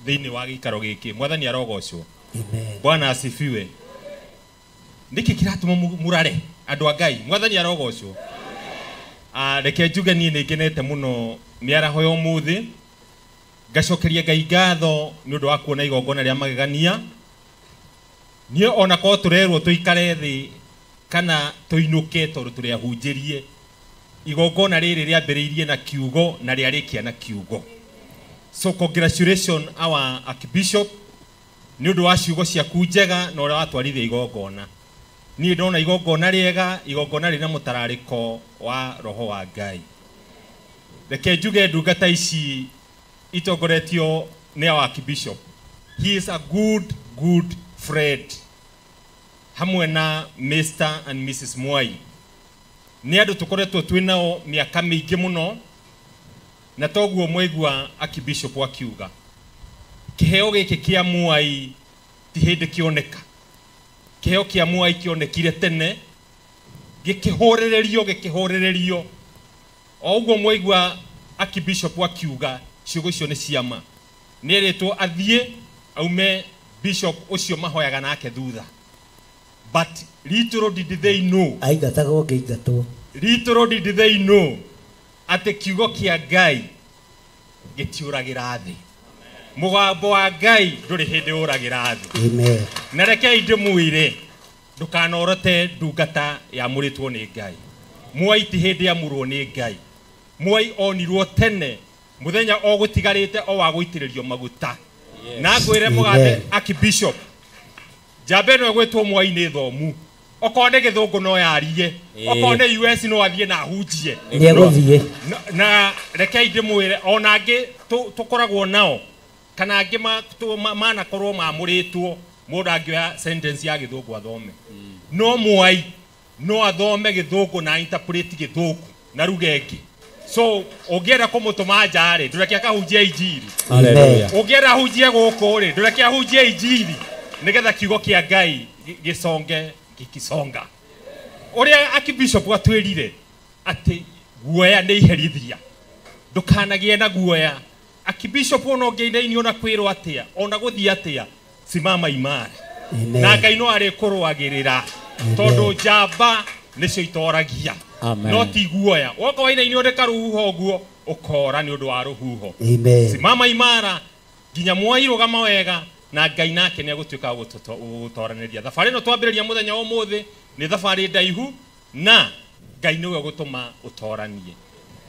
thĩinĩ wa gĩikaro gĩkĩ. Mwathani arogocwo. Amen. Bwana asifiwe. Nĩkĩ kĩratũma mũrare andũ a Ngai? Mwathani arogocwo. Reke njuge niĩ nĩ ngenete mũno mĩaraho ya ũmũthĩ, ngacokeria Ngai ngatho nĩ ũndũ wa kuona igongona rĩa magegania. Niĩ ona korwo tũrerwo tũikare thĩ kana tũinũke tondũ tũrĩ ahunjĩrie, igongona rĩrĩ rĩambĩrĩirie na kiugo na rĩarĩkia na kiugo. So congratulations our Archbishop nĩ ũndũ wa ciugo ciaku njega na ũrĩa watwarithia igongona. Niĩ ndona igongona rĩega, igongona rĩna mũtararĩko wa roho wa Ngai. Reke njuge ndungata ici itongoretio nĩ our Archbishop. He is a good, good friend. Hamwe na Mr. and Mrs. Mwai. Nĩ andũ tũkoretwo twĩ nao mĩaka mĩingĩ mũno, na toguo mwaigua Archbishop akiuga kĩheo gĩkĩ kĩa Mwai ti hĩndĩ kĩoneka. Kĩheo kĩa Mwai kĩonekire tene, gĩkĩhũrĩrĩrio, gĩkĩhũrĩrĩrio. O ũguo mwaigua Archbishop akiuga ciugo icio nĩ ciama. Nĩ erĩtwo athiĩ aume bishop ũcio mahoyaga nake thutha. But little did they know, Aingatagwo ngĩingatwo. little did they know atĩ kiugo kĩa Ngai gĩtiũragĩra thĩ. Mũgambo wa Ngai ndũrĩ hĩndĩ ũragĩra thĩ. Amen. Na rekei ndĩmwĩre ndũkanorote ndungata yamũrĩtwo nĩ Ngai. Mwai ti hĩndĩ yamũrwo nĩ Ngai. Mwai onirwo tene mũthenya o gũtigarĩte o wa gũitĩrĩrio maguta. Na ngwĩre mũgathe Archbishop, njamba ĩno ĩgwĩtwo Mwai nĩ thomu. Okorwo nĩ gĩthũngũ no yarie, okorwo nĩ US no athiĩ na ahunjie. Nĩegũthiĩ. Na rekei ndĩmwĩre ona angĩ tũkoragwo nao kana angĩ manakorwo mamũrĩtwo, mũndũ angĩoya sentence ya gĩthũngũ athome. No Mwai no athome gĩthũngũ na interpret gĩthũngũ na ruga ĩngĩ. So ũngĩenda kũmũtũma nja rĩ, ndũreke akahunjie injiri. Hallelujah. Ũngĩenda ahunjie gũkũ rĩ, ndũreke ahunjie injiri nĩgetha kiugo kĩa Ngai gĩconge gĩkĩconga. Ũrĩa Archbishop atwĩrire atĩ guoya nĩ iherithia, ndũkanagĩe na guoya. Archbishop ona ũngĩinainio na kwĩrwo atĩa, ona gũthiĩ atĩa, simama imara. Amen. Na Ngai no arĩkũrũagĩrĩra tondũ njamba nĩcio itoragia. Amen. No ti guoya. Woka wainainio nĩ karũhuho ũguo, ũkora nĩ ũndũ wa rũhuho. Amen. Simama imara nginya Mwai rũgama wega na Ngai nake nĩ egũtuĩka gũtoranĩria. Thabarĩ ĩno twambĩrĩria mũthenya wa ũmũthĩ nĩ thabarĩ ndaihu na Ngai nĩwe ũgũtũma ũtoranie.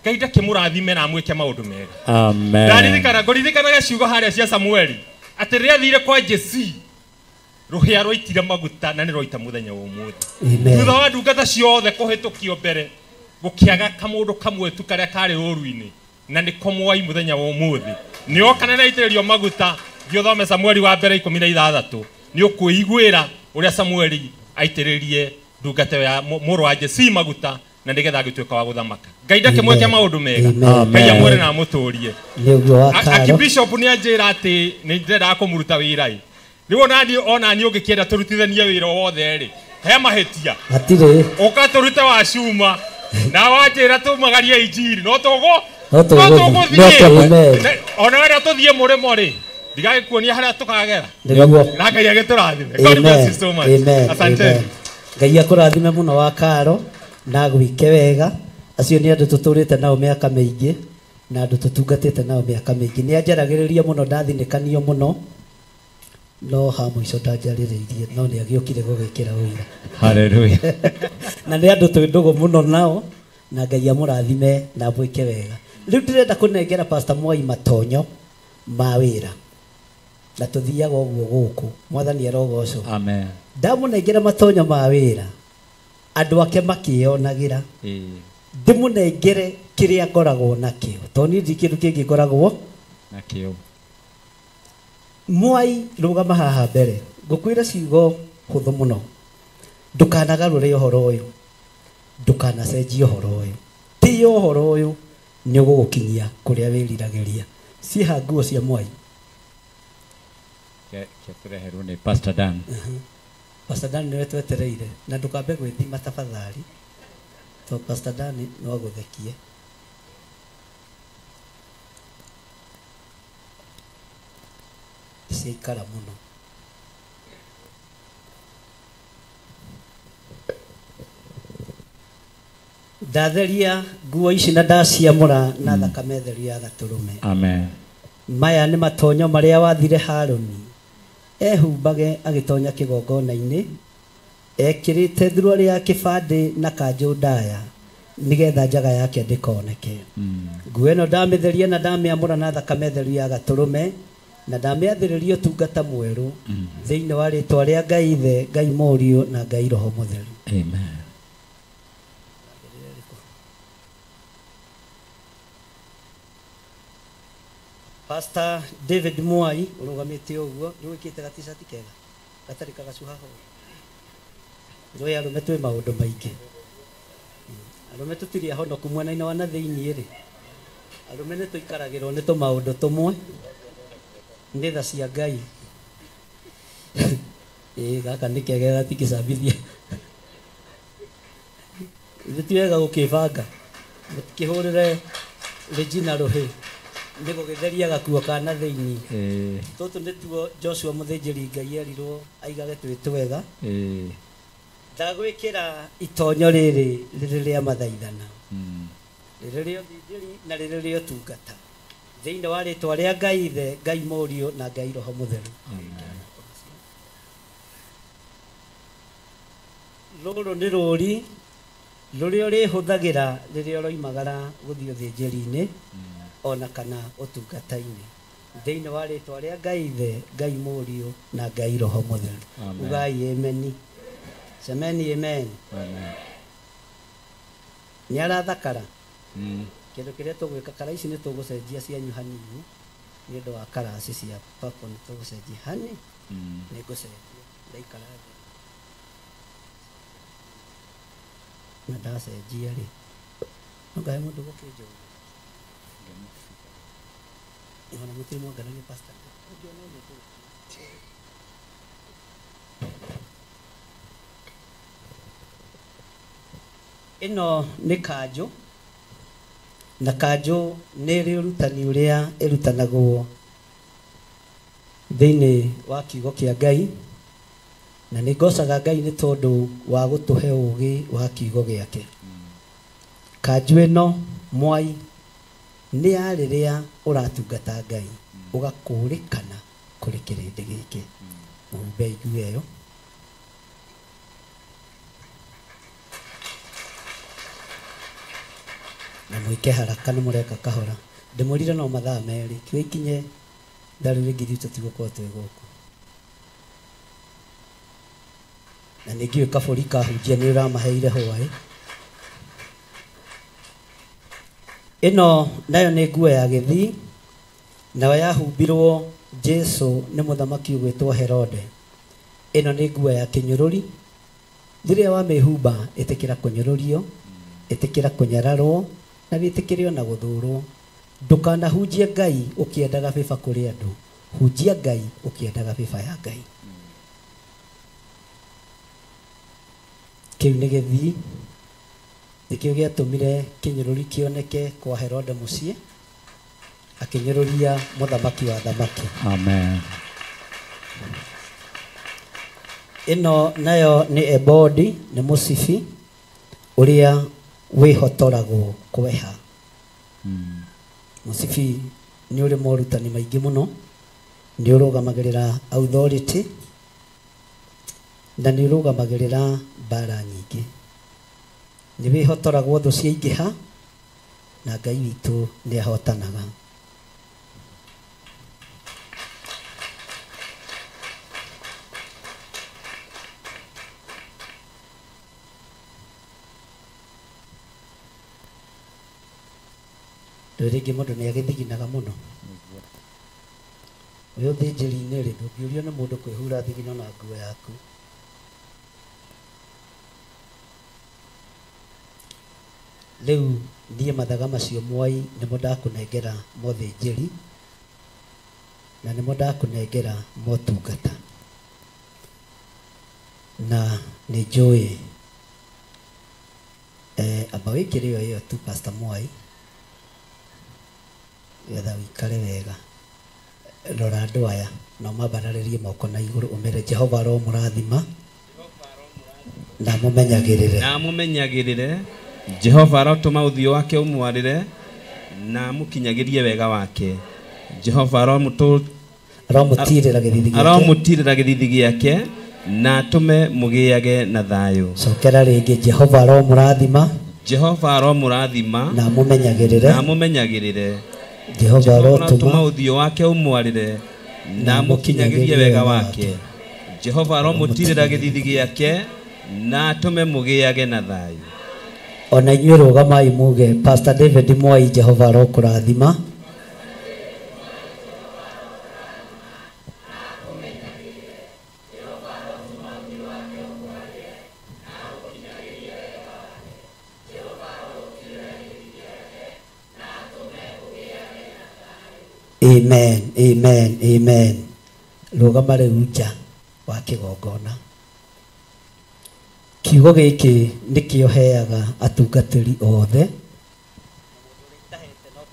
Ngai ndakĩmũrathime na amwĩke maũndũ mega. Amen. Ndaririkana, ngũririkanaga ciugo harĩa cia Samueli atĩ rĩrĩa athire kwa Jesi, rũhĩa rwaitire maguta na nĩ rwaita mũthenya wa ũmũthĩ. Amen. Thutha wa ndungata ciothe kũhĩtũkio mbere, gũkĩaga kamũndũ kamwe tu karĩa karĩ rũru-inĩ na nĩko Mwai mũthenya wa ũmũthĩ. Nĩ oka na nĩaitĩrĩrio maguta. Thiĩ ũthome Samueli wa mbere 16, nĩ ũkwĩiguĩra ũrĩa Samueli aitĩrĩrie ndungata ya mũrũ wa Jesi maguta na nĩgetha agĩtuĩka wa gũthamaka. Ngai ndakĩmwĩke maũndũ mega. Ngai amwĩre na amũtũrie. Nĩ ũguo wa Karo. Archbishop nĩ anjĩra atĩ nĩ ndĩrendaga kũmũruta wĩra ĩ. Rĩu ona niĩ ũngĩkĩenda tũrutithanie wĩra wothe rĩ, he mahĩtia. Hatirĩ. Ũka tũrute wa cuma na wanjĩra tũmagarie injiri, no tũgũ No tũgũthiĩ. no tũgũthiĩ. Amen. Ona wenda tũthiĩ mũrĩmo rĩ, Ndigagĩkuonia harĩa tũkagera. Nĩguo. Na Ngai agĩtũrathime. God bless you so much. Amen. Asante. Amen. Ngai akũrathime mũno wa Karo na agwĩke wega. Acio nĩ andũ tũtũrĩte nao mĩaka mĩingĩ na andũ tũtungatĩte nao mĩaka mĩingĩ. Nĩ anjaragĩrĩria mũno, ndathinĩkanio mũno, no ha mũico ndanjarĩrĩirie, no nĩ agĩũkire gũgĩkĩra ũira. Hallelujah. Na nĩ andũ twĩ ndũgũ mũno nao, na Ngai amũrathime na amwĩke wega. Rĩu ndĩrenda kũnengera Pastor Mwai matonyo ma wĩra, na tũthiaga ũguo gũkũ. Mwathani arogocwo. Amen. Ndamũnengera matonyo ma wĩra, andũ ake makĩyonagĩra. Ndĩmũnengere kĩrĩa ngoragwo nakĩo, tondũ niĩ ndirĩ kĩndũ kĩngĩ ngoragwo nakĩo. Mwai, rũgama haha mbere, ngũkwĩra ciugo hũthũ mũno. Ndũkanagarũre ũhoro ũyũ, ndũkanacenjie ũhoro ũyũ, tĩĩa ũhoro ũyũ, nĩ ũgũgũkinyia kũrĩa wĩriragĩria. Ciĩha nguo cia Mwai. Kĩatũreherwo nĩ Pastor Dan. Pastor Dan nĩwe twetereire, na ndũkambe gwĩthima tafadhali, to Pastor Dan no agũthekie. Ciaikara mũno. Ndatheria nguo ici na ndaciamũra na thakame theru ya gatũrũme. Amen. Maya nĩ matonyo marĩa wathire Harũni ehumbage agĩtonya kĩgongona-inĩ, ekĩrĩte thuruarĩ ya kĩbandĩ na kanjũ ndaya, nĩgetha njaga yake ndĩkoneke. Nguo ĩno ndamĩtheria na ndamĩamũra na thakame theru ya gatũrũme, na ndamĩathĩrĩria ũtungata mwerũ thĩinĩ wa rĩtwa rĩa Ngai Ithe, Ngai Mũriũ na Ngai Roho Mũtheru. Amen. Pastor David Mwai ũrũgamĩte ũguo, nĩ wĩkĩte gatishati kega gatarĩ kagacuha ho. Nĩ arũme twĩ maũndũ maingĩ. Arũme tũtirĩ ahonoku mwena-inĩ wa na thĩiniĩ rĩ. Arũme nĩ tũikaragĩrwo nĩ tũmaũndũ tũmwe. Nĩ tha cia Ngai. Ĩĩ gaka nĩ kega gatingĩcambithia. Ithuĩ ti wega gũkĩbanga. Mũtikĩhũrĩre Regina rũhĩ. Nĩ gũgĩtheria gakuo ka na thĩiniĩ. Tũtũ nĩtuo Joshua mũthĩnjĩri Ngai erirwo aigage twĩ twega. Ndagwĩkĩra itonyo rĩrĩ rĩrĩ rĩa mathaithana, rĩrĩ rĩa ũthĩnjĩri na rĩrĩ rĩa ũtungata, thĩinĩ wa rĩtwa rĩa Ngai Ithe, Ngai Mũriũ na Ngai Roho Mũtheru. Rũrũ nĩ rũri rũrĩa ũrĩhũthagĩra rĩrĩa ũroimagara gũthiĩ ũthĩnjĩri-inĩ ona kana ũtungata-inĩ, thĩinĩ wa rĩtwa rĩa Ngai Ithe, Ngai Mũriũ na Ngai Roho Mũtheru. Ugai ameni. Semeni amen. Nĩ arathakara. Kĩndũ kĩrĩa tũgwĩka kara ici nĩ tũgũcenjia cianyu hanini nĩ ũndũ wa karaci cia purple, nĩ tũgũcenjia hani. Nĩ ngũcenjia ndaikara thĩ na ndacenjia rĩ, no ngahe mũndũ gũkĩnjũria ona mũtirĩ mwanganagia pastor. Ĩno nĩ kanjũ, na kanjũ nĩ ĩrĩ ũrutani ũrĩa ĩrutanagwo thĩinĩ wa kiugo kĩa Ngai, na nĩ ngocaga Ngai nĩ tondũ wa gũtũhe ũgĩ wa kiugo gĩake. Kanjũ ĩno Mwai nĩ ya rĩrĩa ũratungata Ngai ũgakũrĩkana kũrĩ kĩrĩndĩ gĩkĩ. Mũhumbe igue ĩyo. Na mwĩke haraka nĩ mũreka kahora. Ndĩmwĩrire no mathaa merĩ, kiugo ikinye thaa rĩu rĩngĩ ithuĩ tũtigũkorwo twĩ gũkũ. Na nĩ ngĩũĩ kabũri kahunjia nĩ ũramaheire hwaĩ. Ĩno nayo nĩ nguo ya gĩthii, nayo yahumbirwo Jesu nĩ mũthamaki ũgwĩtwo Herode. Ĩno nĩ nguo ya kĩnyũrũri. Rĩrĩa wamĩhumba ĩtĩkĩra kũnyũrũrio, ĩtĩkĩra kũnyararwo, na wĩtĩkĩre ona gũthũrwo. Ndũkanahunjie Ngai ũkĩendaga bĩba kũrĩ andũ, hunjia Ngai ũkĩendaga bĩba ya Ngai. Kĩu nĩ gĩthii, nĩkĩo gĩatũmire kĩnyũrũri kĩoneke kwa Herode mũciĩ. Akĩnyũrũria mũthamaki wa thamaki. Amen. Ĩno nayo nĩ ebodi, nĩ mũcibi ũrĩa wĩhotoragwo kweha. Mũcibi nĩ ũrĩ morutani maingĩ mũno, nĩ ũrũgamagĩrĩra authority na nĩ ũrũgamagĩrĩra mbara nyingĩ. Nĩ wĩhotoragwo thũ ciaingĩha na Ngai witũ nĩ ahotanaga. Rĩu rĩngĩ mũndũ nĩ agĩthiginaga mũno. Wĩ ũthĩnjĩri-inĩ rĩ, ndũngĩũrio nĩ mũndũ kwĩhura thigino na nguo yaku. Rĩu niĩ mathaga macio Mwai nĩmo ndakũnengera mothĩnjĩri na nĩmo ndakũnengera motungata, na nĩ njũĩ amba wĩkĩre ĩyo ĩyo tu Pastor Mwai getha wĩikare wega. Rora andũ aya na ũmambararĩrie moko na igũrũ ũmere Jehova aromũrathima na amũmenyagĩrĩre. Na amũmenyagĩrĩre. Jehova arotũma ũthiũ wake ũmwarĩre na amũkinyagĩrie wega wake. Jehova aromũtirĩra gĩthithi gĩake. Aromũtirĩra gĩthithi gĩake na atũme mũgĩage na thayũ. Cokera rĩngĩ, Jehova aromũrathima. Jehova aromũrathima na amũmenyagĩrĩre. Na amũmenyagĩrĩre. Jehova arotũma ũthiũ wake ũmwarĩre na amũkinyagĩrie wega wake. Jehova aromũtirĩra gĩthithi gĩake na atũme mũgĩage na thayũ. Ona inyuĩ rũgamai muge Pastor David Mwai, Jehova arokũrathima. Amen, amen, amen. Rũgama rĩu nja wa kĩgongona. Kiugo gĩkĩ nĩkĩo heaga atungatĩri othe,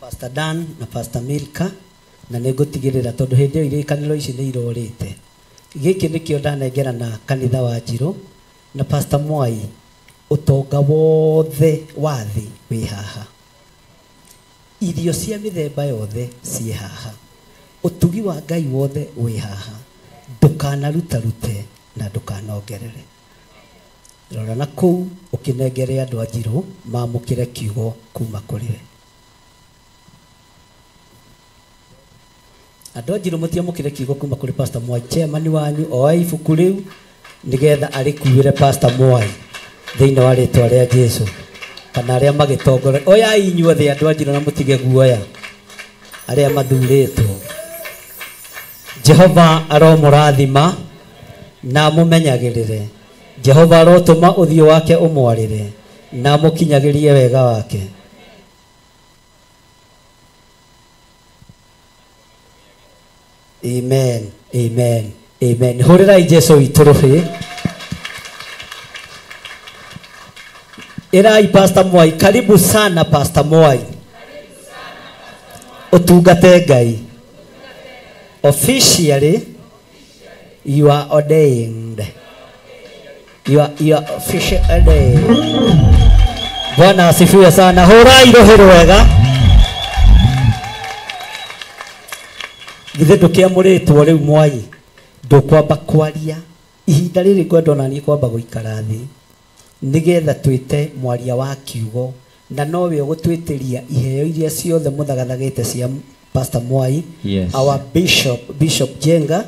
Pastor Dan na Pastor Milka, na nĩngũtigĩrĩra tondũ hĩndĩ ĩyo irĩkanĩro ici nĩ irorĩte. Gĩkĩ nĩkĩo ndanengera na kanitha wa Njirũ na Pastor Mwai, ũtonga wothe wa thĩ wĩ haha, irio cia mĩthemba yothe ciĩ haha, ũtugi wa Ngai wothe wĩ haha. Ndũkanarutarute na ndũkanongerere. Rora na kũu ũkĩnengere andũ a Njirũ mamũkĩre kiugo kuma kũrĩ we. Andũ a Njirũ mũtiamũkĩre kiugo kuma kũrĩ Pastor Mwai. Chairman wanyu oe ibuku rĩu nĩgetha arĩkuĩre Pastor Mwai thĩinĩ wa rĩtwa rĩa Jesu. Kana arĩa magĩtongora, oyai inyuothe andũ a Njirũ na mũtige guoya, arĩa mathurĩtwo. Jehova aromũrathima na amũmenyagĩrĩre. Jehova arotũma ũthiũ wake ũmwarĩre na amũkinyagĩrie wega wake. Amen, amen, amen. Hũrĩrai Jesu witũ rũhĩ. Ĩrai Pastor Mwai, karibu sana Pastor Mwai. Ũtungate Ngai. Officially you are ordained. You are officially ordained. Bwana asifiwe sana. Hũrai rũhĩ rwega. Githĩ ndũkĩamũrĩtwo rĩu Mwai, ndũkwamba kwaria ihinda rĩrĩ, ngwenda ona niĩ kwamba gũikara thĩ nĩgetha twĩte mwaria wa kiugo, na nowe ũgũtwĩtĩria iheo iria ciothe mũthagathagĩte cia Pastor Mwai. Yes. Our Bishop, Bishop Jenga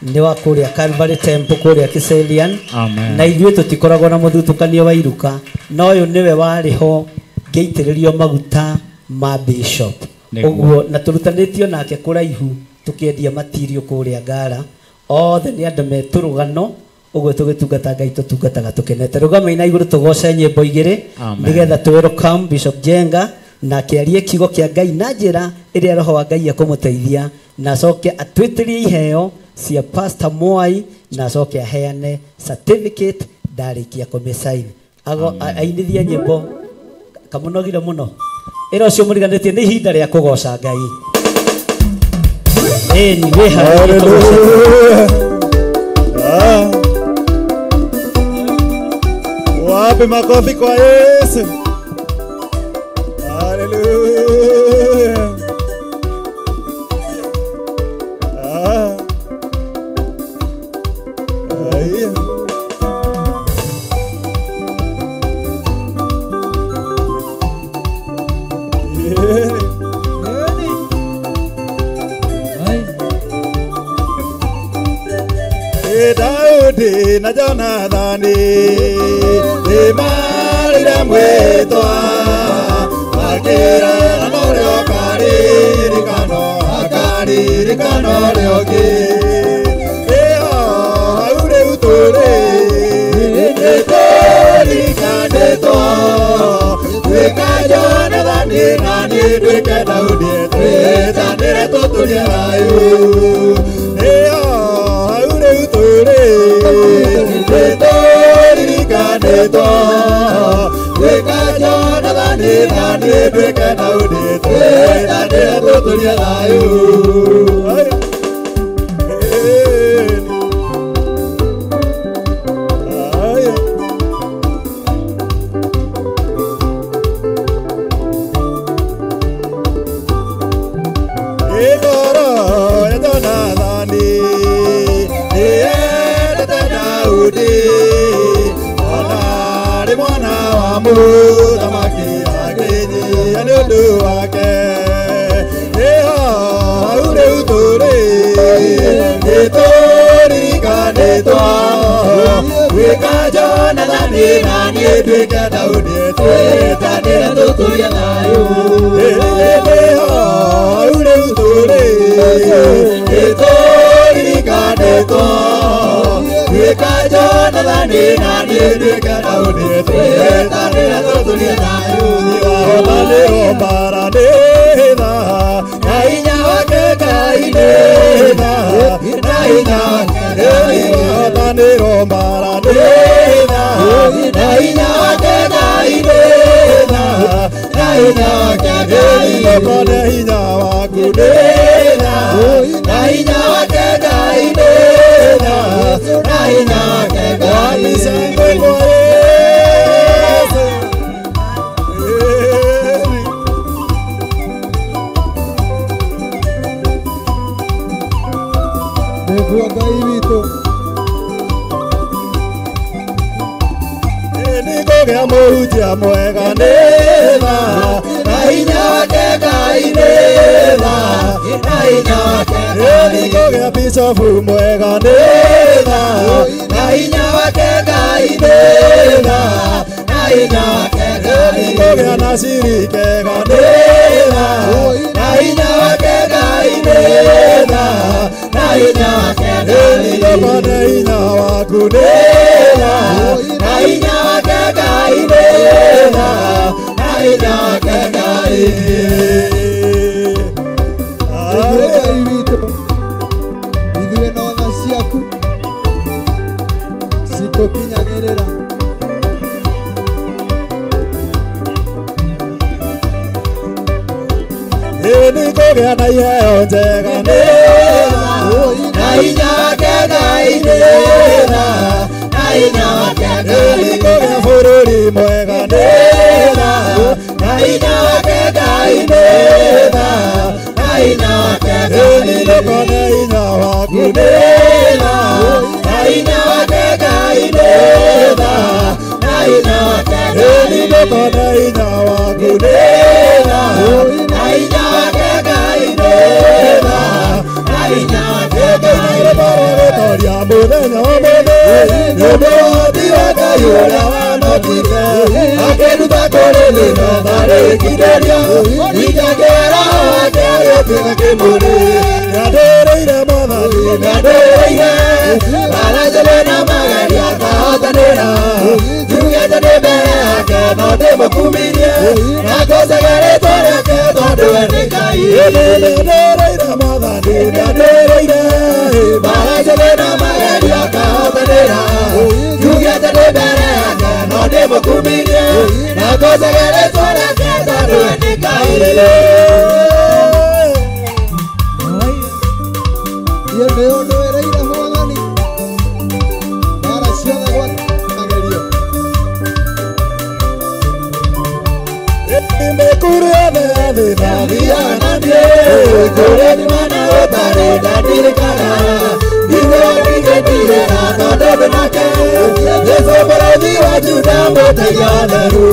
nĩ wa kũrĩa Calvary Temple kũrĩa Kiserian. Amen. Na ithuĩ tũtikoragwo na mũthutũkanio wa iruka, na ũyũ nĩwe warĩ ho ngĩitĩrĩrio maguta ma Bishop. Ũguo na tũrutanĩtio nake kũraihu tũkĩendia matirio kũrĩa Ngara. Othe nĩ andũ me tũrũgano, ũguo tũgĩtungata Ngai tũtungataga tũkenete. Rũgamai na igũrũ tũgoce nyĩmbo igĩrĩ nĩgetha tũ welcome Bishop Jenga na akĩarie kiugo kĩa Ngai na njĩra ĩrĩa Roho wa Ngai ekũmũteithia, na acoke atwĩtĩrie iheo cia Pastor Mwai, na acoke aheane certificate ndarĩkia kũmĩsign. Ainithie nyĩmbo kamũnogire mũno. Ĩra ũcio mũriganĩtie nĩ ihinda rĩa kũgoca Ngai. Ĩni wĩharĩrie tũgoce. Ah. Wapi makofi kwa Yesu? Haleluya. Ah. Haya. Yeah. Daudi na Jonathani nĩmarĩire mwĩtwa makĩrana na ũrĩa ũkaririkano akaririkano ũrĩa ũngĩ ĩho hau rĩu tũrĩ nĩtũririkanĩtwo tuĩka Jonathani na niĩ nduĩke Daudi twĩtanĩre tũtũrie thayũ ĩho hau rĩu tũrĩ nĩtũririkanĩtwo tuĩka Jonathani na niĩ nduĩke Daudi twĩtanĩre tũtũrie thayũ. Igoro ya Jonathani nĩendete Daudi ona arĩ mwana wa mũthamaki akĩnyihia nĩ ũndũ wake ĩho hau rĩu tũrĩ nĩtũririkanĩtwo tuĩka Jonathani na niĩ nduĩke Daudi twĩtanĩre tũtũrie thayũ ĩho hau rĩu tũrĩ nĩtũririkanĩtwo tuĩka Jonathani na niĩ nduĩke Daudi twĩtanĩre tũtũrie thayũ wahotanĩrwo mbara nĩ tha na hinya wake Ngai nĩ tha na hinya wake Ngai wahotanĩrwo mbara nĩ tha na hinya wake Ngai nĩ tha na hinya wake Ngai ndũkone hinya waku nĩ tha na hinya wake Ngai nĩ tha na hinya wake Ngai wamicangwe kwa Yesu. Nĩguo Ngai witũ. Nĩngũgĩa mũhunjia mwega nĩ tha na hinya wake Ngai nĩ tha na hinya wake Ngai. Nĩngũgĩa bishofu mwega nĩ tha na hinya wake Ngai nĩ tha na hinya wake Ngai. Nĩngũgĩa na cirikega nĩ tha na hinya wake Ngai nĩ tha na hinya wake Ngai. Nĩngũkone hinya waku nĩ tha na hinya wake Ngai nĩ tha na hinya wake Ngai. Nĩguo Ngai witũ. Ithuĩ no tha ciaku citũkinyagĩrĩra. Nĩngũgĩa na iheo njega nĩ tha na hinya wake Ngai nĩ tha na hinya wake Ngai. Nĩngũgĩa bũrũri mwega nĩ tha na hinya wake Ngai nĩ tha na hinya wake Ngai. Ndũkone hinya waku nĩ tha na hinya wake Ngai nĩ tha na hinya wake Ngai. Ndũkone hinya waku nĩ tha na hinya wake Ngai nĩ tha na hinya wake Ngai. Gũtoria mũthenya ũmũthĩ nĩ ũndũ wa Ngai ũrĩa wanokire akĩruta kũrĩ thĩna tharĩkithĩria ingĩakĩra wake agĩtuĩka kĩmũrĩ nĩandĩrĩire Mwathani nĩandĩrĩire mbaara na magerio akahotanĩra njugĩte ndĩ mbere yake no ndĩmũkumirie na ngocage rĩtwa rĩake tondũ we nĩ Ngai. Nĩandĩrĩire Mwathani nĩandĩrĩire mbaara na magerio akahotanĩra njugĩte ndĩ mbere yake no ndĩmũkumirie na ngocage rĩtwa rĩake tondũ we nĩ Ngai. Ndamũteithia theru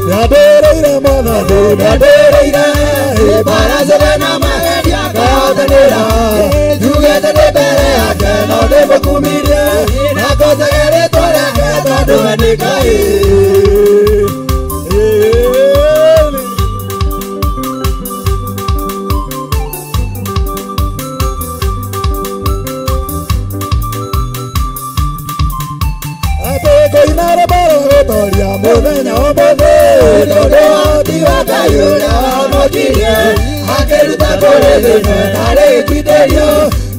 nĩandĩrĩire mwathani nĩandĩrĩire mbara ciothe na mageria ngahotanĩra njugĩte ndĩ mbere yake no ndĩmũkumirie na ngocage rĩtwa rĩake tondũ we nĩ Ngai. Gũtoria mũthenya ũmũthĩ tondũ ũhoti wa Ngai ũrĩa wahonokirie akĩruta kũrĩ thĩna tarĩ gĩkuithĩrio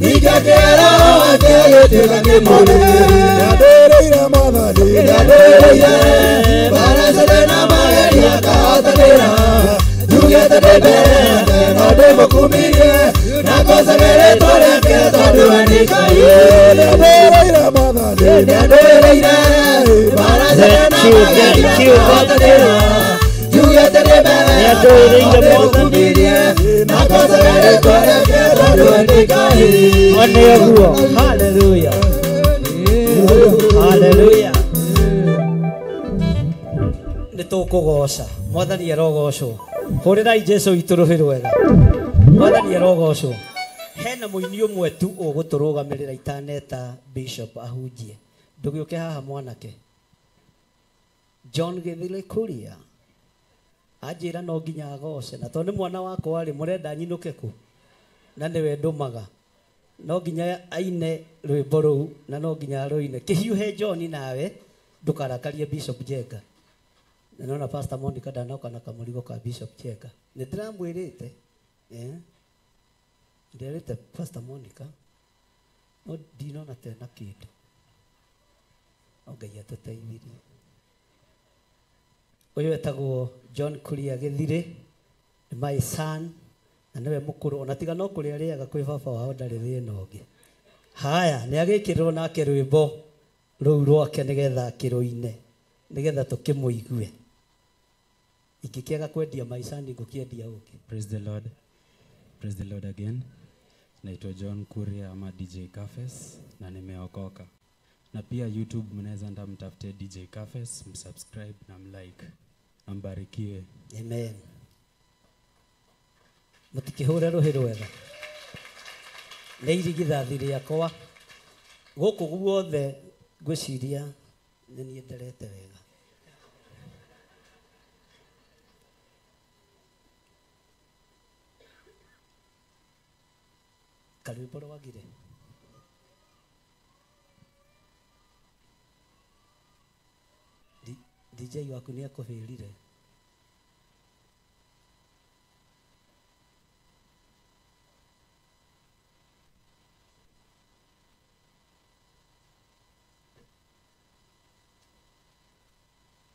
ningĩ akĩhera wake agĩtuĩka kĩmũrĩ nĩandĩrĩire mwathani nĩandĩrĩire mbara ciothe na mageria ngahotanĩra njugĩte ndĩ mbere yake no ndĩmũkumirie na ngocage rĩtwa rĩake tondũ we nĩ Ngai nĩandĩrĩire mwathani nĩandĩrĩire mbara ciothe na mageria ngahotanĩra njugĩte ndĩ mbere yake no ndĩmũkumirie na ngocage rĩtwa rĩake tondũ we nĩ Ngai. One ũguo. Haleluya. Haleluya. Nĩ tũkũgoca mwathani arogocwo. Hũrĩrai Jesũ witũ rũhĩ rwega. Mwathani arogocwo. Hena mũini ũmwe tu ũgũtũrũgamĩrĩra itaneta bishop ahunjie. Ndũgĩũke haha mwanake. John Githile Kuria anjĩra no nginya agoce na tondũ nĩ mwana wakwa rĩ mũrenda nyinũke kũ na nĩwe ndũmaga no nginya aine rwĩmbo rũu na no nginya arũine. Kĩhiũhe John nawe ndũkarakarie Bishop Njenga. Na nona Pastor Monica ndanoka na kamũrigo ka Bishop Njenga. Nĩ ndĩramwĩrĩte nderĩte Pastor Monica no ndinona tena kĩndũ. No Ngai atũteithirie. Ũyũ etagwo John Kuria Githire nĩ my son na nĩwe mũkũrũ ona tiga no kũrĩa arĩaga kwĩ baba wao ndarĩ thĩna ũngĩ. Haya nĩ agĩkĩrĩrwo nake rwĩmbo rũu rwake nĩgetha akĩrũine nĩgetha tũkĩmũigue. Ingĩkĩaga kwendia my son ngũkĩendia ũngĩ. Praise the Lord. Praise the Lord again. Naitwa John Kuria ama DJ Cafes na nimeokoka. Na pia YouTube mnaweza enda mtafute DJ Cafes, msubscribe na mlike. Na mbarikiwe. Amen. Mũtikĩhũre rũhĩ rwega. Nĩ irigithathi rĩakwa gũkũ guothe ngwĩciria nĩ niĩ nderete wega. Karwĩmbo rwagire. DJ waku nĩ akũhĩrire.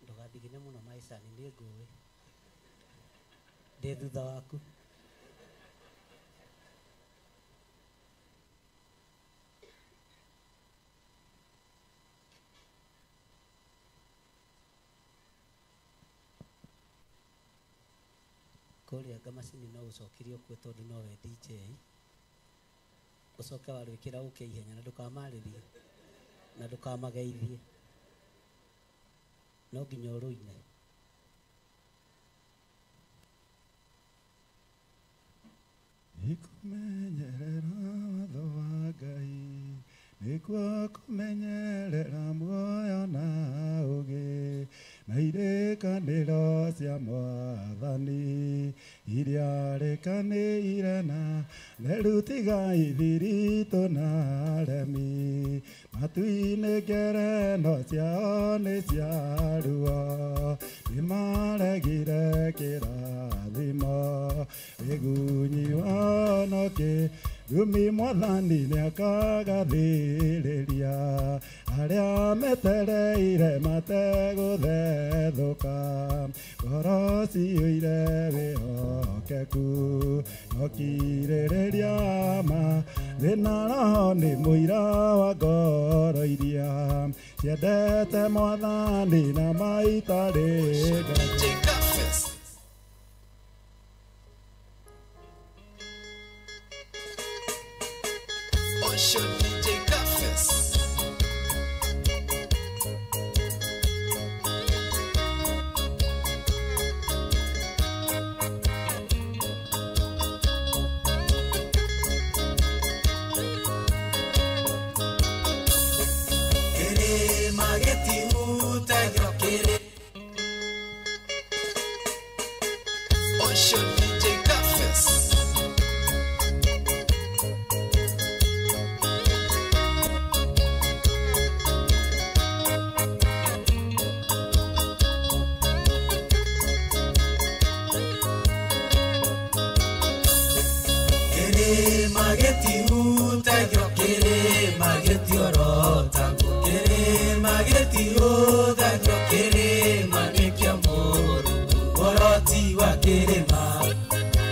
Ndũgathigine mũno maicani nĩ ngũĩ. Ndĩ thutha waku. Kũrĩa ngamacini no ũcokirio kuo tondũ nowe DJ. Ũcoke warwĩkĩra ũke ihenya na ndũkamarĩrie na ndũkamageithie. No nginya ũrũine. Nĩkũmenyerera watho wa Ngai nĩkuo kũmenyerera muoyo na ũũgĩ na irĩkanĩro cia mwathani iria rĩkanĩire na theru tigai thiritũ na aremi matu-inĩ ngereno ciao nĩ cia ruo nĩmaregire kĩrathimo wĩgunyi wao no kĩrumi mwathani nĩakagathĩrĩria arĩa metereire mategũthethũka ngoro ciyũire wĩhokeku no kirĩrĩria ma thĩna roho nĩ mũira wa ngoro iria ciendete mwathani na maitarĩ. DJ Cafes. Kĩrĩma gĩtihutagio, kĩrĩma gĩtiorotagwo, kĩrĩma gĩtihũthagio, kĩrĩma nĩ kĩa Mũrungu. Mũroti wa kĩrĩma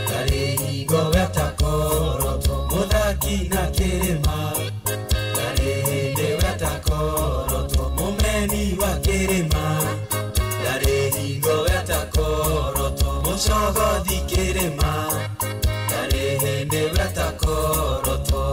ndarĩ hingo wetakorotwo, mũthaki na kĩrĩma ndarĩ hĩndĩ wetakorotwo, mũmeni wa kĩrĩma ndarĩ hingo wetakorotwo, mũcogothi kĩrĩma ndarĩ hĩndĩ wetakorotwo.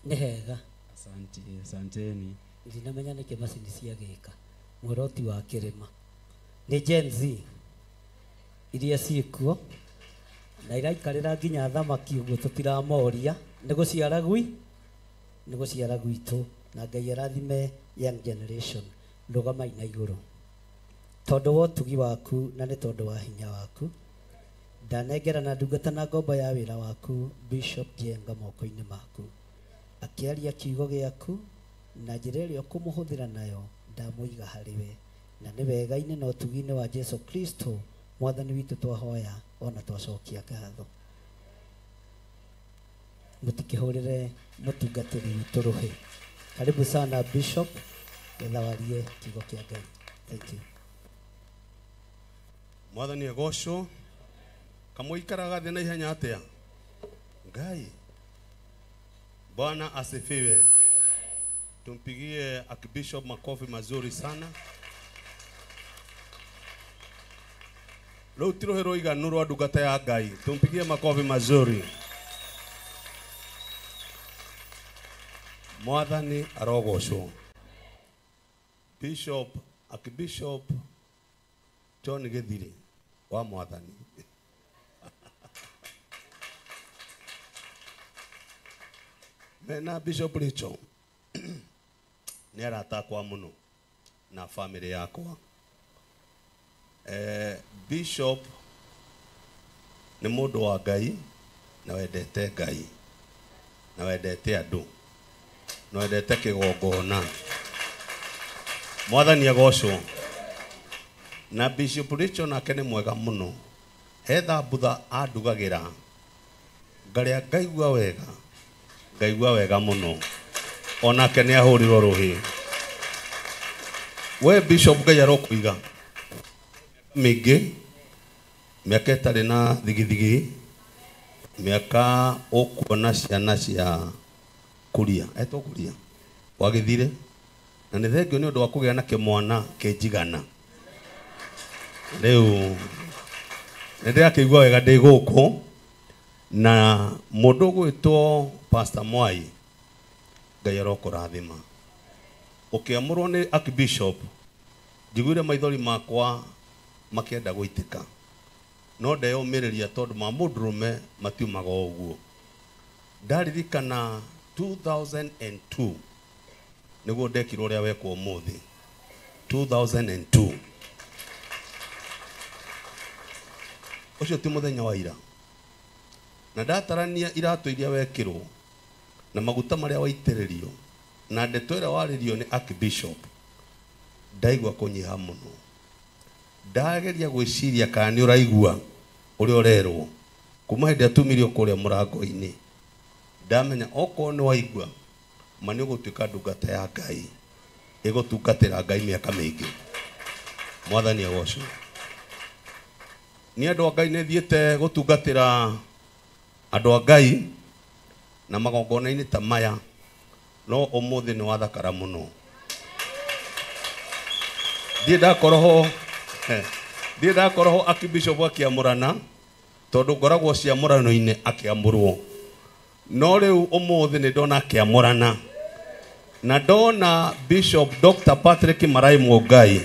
Nĩ hega. Asante, asanteni. Ndinamenya nĩkĩ macini ciagĩka mworoti wa kĩrĩma nĩ Gen Z iria ciĩkuo na iraikarĩra nginya thamaki ũguo tũtiramoria nĩ gũciara gwi nĩ gũciara gwitũ na Ngai arathime young generation. Rũgamai na igũrũ tondũ wa ũtugi waku na nĩ tondũ wa hinya waku ndanengera na ndungata na ngombo ya wĩra waku Bishop Njenga moko-inĩ maku akĩaria kiugo gĩaku na njĩra ĩrĩa ũkũmũhũthĩra nayo ndamũiga harĩ we na nĩ wega-inĩ na ũtugi-inĩ wa Jesu Kristo mwathani witũ twahoya ona twacokia ngatho. Mũtikĩhũrĩre mũtungatĩri witũ rũhĩ. Karibu sana Bishop, getha warie kiugo kĩa Ngai. Thank you. Mwathani agocwo. Kamũikaraga thĩ na ihenya atĩa? Ngai. Bwana asifiwe. Tumpigie Archbishop makofi mazuri sana. Rĩu ti rũhĩ rũiganu rwa ndungata ya Ngai. Tumpigie makofi mazuri. Mwathani arogocwo. Bishop, Archbishop John Githiri wa Mwathani. Mena Bishop Rachel nĩ arata akwa mũno na family yakwa. Bishop nĩ mũndũ wa Ngai na wendete Ngai na wendete andũ na wendete kĩgongona. Mwathani agocwo. Na Bishop Rachel nake nĩ mwega mũno. He thambutha andugagĩra ngarĩa ngaigua wega, ngaigua wega mũno. Onake nĩ ahũrirwo rũhĩ. We Bishop Ngai arokũiga mĩingĩ, mĩaka ĩtarĩ na thigithigi, mĩaka ũkuona ciana cia kuria, etwo kuria wagĩthire, na nĩ thengio nĩ ũndũ wa kũgĩa na kĩmwana kĩnjigana. Rĩu nĩ ndĩrakĩigua wega ndĩ gũkũ na mũndũ ũgwĩtwo Pastor Mwai, Ngai arokũrathima. Ũkĩamũrwo nĩ Archbishop njiguire maithori makwa makĩenda gũitĩka, no ndeyũmĩrĩria tondũ ma mũndũrũme matiumaga o ũguo. Ndaririkana 2002 nĩguo ndekirwo ũrĩa wekwo ũmũthĩ. 2002 ũcio ti mũthenya wa ira, na ndatarania iratũ iria wekirwo na maguta marĩa waitĩrĩrio na ndeto ĩrĩa warĩrio nĩ Archbishop, ndaigua kũnyiha mũno. Ndageria gwĩciria kana nĩ ũraigua ũrĩa ũrerwo kuma hĩndĩ atumirio kũrĩa mũrango-inĩ, ndamenya okorwo nĩ waigua ma nĩ ũgũtuĩka ndungata ya Ngai ĩgũtungatĩra Ngai mĩaka mĩingĩ. Mwathani agocwo. Nĩ andũ a Ngai nĩ thiĩte gũtungatĩra andũ a Ngai na magongona-inĩ ta maya, no ũmũthĩ nĩ wathakara mũno. Thiĩ ndakorwo ho Archbishop akĩamũrana tondũ ngoragwo ciamũrano-inĩ akĩamũrwo, no rĩu ũmũthĩ nĩ ndona akĩamũrana na ndona Bishop Dr. Patrick Marai Mũngai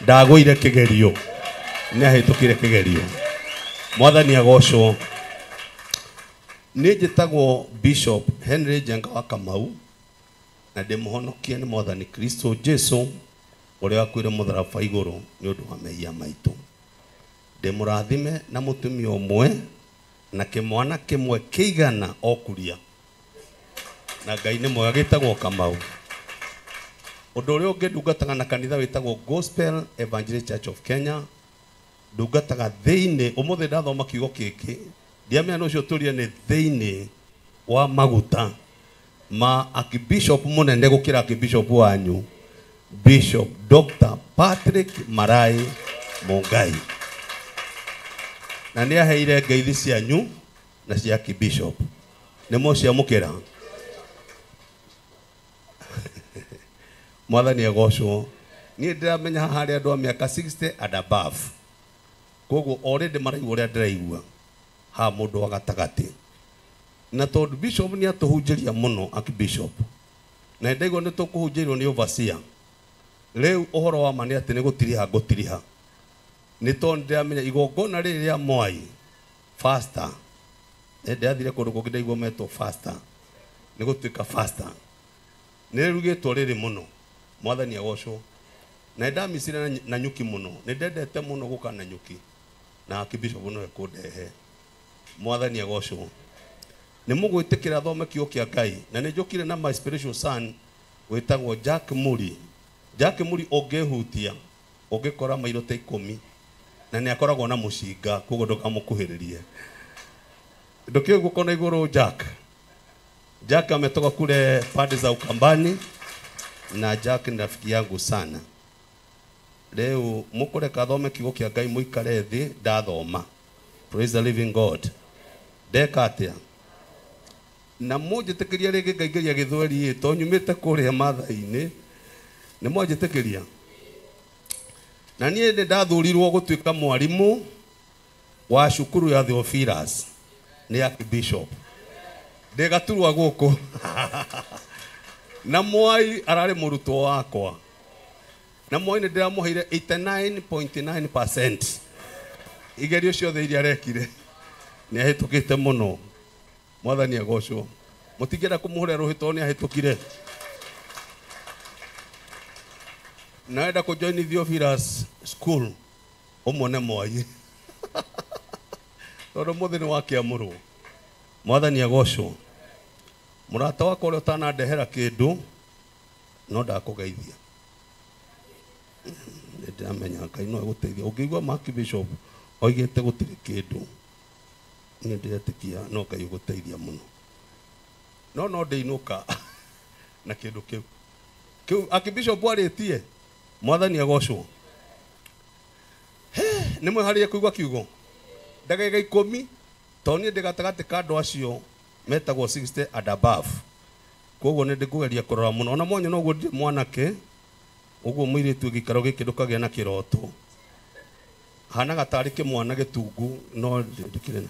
ndagũire kĩgerio, nĩ ahĩtũkire kĩgerio. Mwathani agocwo. Niĩ njĩtagwo Bishop Henry Njenga wa Kamau na ndĩmũhonokie nĩ Mwathani Kristo Jesu ũrĩa wakuire mũtharaba igũrũ nĩ ũndũ wa mehia maitũ. Ndĩ mũrathime na mũtumia ũmwe na kĩmwana kĩmwe kĩigana o kuria. Na Ngai nĩ mwega gĩtagwo Kamau. Ũndũ ũrĩa ũngĩ ndungataga na kanitha wĩtagwo Gospel Evangelist Church of Kenya. Ndungataga thĩinĩ, ũmũthĩ ndathoma kiugo kĩngĩ, ndiamenya nĩ ũcio tũrie nĩ thĩinĩ wa maguta ma Archbishop mũnene gũkĩra Archbishop wanyu, Bishop Dr. Patrick Marai Mungai. Na nĩ aheire ngeithi cianyu na cia Archbishop. Nĩ mũciamũkĩra. Mwathani agocwo. Niĩ ndĩramenya haha harĩ andũ a mĩaka 60 and above. Koguo already maraigua ũrĩa ndĩraigua haha mũndũ wa gatagatĩ. Na tondũ Bishop nĩ atũhunjĩria mũno Archbishop. Na ndaigua nĩ tũkũhunjĩrio nĩ overseer. Rĩu ũhoro wa ma nĩ atĩ nĩ gũtiriha ngũtiriha. Nĩ tondũ ndĩramenya igongona rĩrĩ rĩa Mwai faster. Ndĩrathire kũndũ kũngĩ ndaigua metwo faster. Nĩ gũtuĩka faster. Nĩ rĩrugĩtwo rĩrĩ mũno. Mwathani agocwo. Na ndamicire na nyuki mũno. Nĩ ndendete mũno gũka na nyuki. Na Archbishop no ekũndehe. Mwathani agocwo. Nĩ mũgwĩtĩkĩra thome kiugo kĩa Ngai. Na nĩ njũkire na my spiritual son wĩtagwo Jack Muri. Jack Muri ũngĩhutia ũngĩkora mairo ta 10 na nĩ akoragwo na mũcinga koguo ndũkamũkuhĩrĩrie. Ndũkĩũĩ guoko na igũrũ Jack. Jack ametoka kule pande za Ukambani na Jack ni rafiki yangu sana. Rĩu mũkũreka thome kiugo kĩa Ngai mũikare thĩ ndathoma. Praise the living God. Ndeka atĩa? Na mũnjĩtĩkĩria rĩngĩ ngaingĩria gĩthweri ĩ to nyumĩte kũrĩa Maathai-inĩ. Nĩ mwanjĩtĩkĩria? Na niĩ nĩ ndathurirwo gũtuĩka mwarimũ wa cukuru ya Theophilus nĩ Archbishop. Ndĩ gaturwa gũkũ. Na Mwai ararĩ mũrutwo wakwa. Na Mwai nĩ ndĩramũheire 89.9% igerio ciothe iria arekire. Nĩ ahĩtũkĩte mũno. Mwathani agocwo. Mũtingĩenda kũmũhũrĩra rũhĩ tondũ nĩ ahĩtũkire. Na wenda kũjoin Theophilus school ũmuone Mwai. Tondũ mũthĩ nĩ wakĩamũrwo. Mwathani agocwo. Mũrata wakwa ũrĩa ũtanandehera kĩndũ no ndakũgeithia. Nĩ ndĩramenya Ngai no egũteithia. Ũngĩigua Archbishop oigĩte gũtirĩ kĩndũ, nĩ ndĩretĩkia no Ngai ũgũteithia mũno. No no ndĩinũka na kĩndũ kĩu. Kĩu Archbishop arĩtie. Mwathani agocwo. Nĩ mwĩharĩrie kũigua kiugo? Ndagĩka 10 tondũ niĩ ndĩ gatagatĩ ka andũ acio metagwo 60 and above. Koguo nĩ ndĩkũgeria kũrora mũno. Ona mwanya noguo ndirĩ mwanake, ũguo mũirĩtu gĩikaro gĩkĩ ndũkagĩa na kĩroto. Hanaga tarĩ kĩmwana gĩtungu no ndĩkĩrĩ.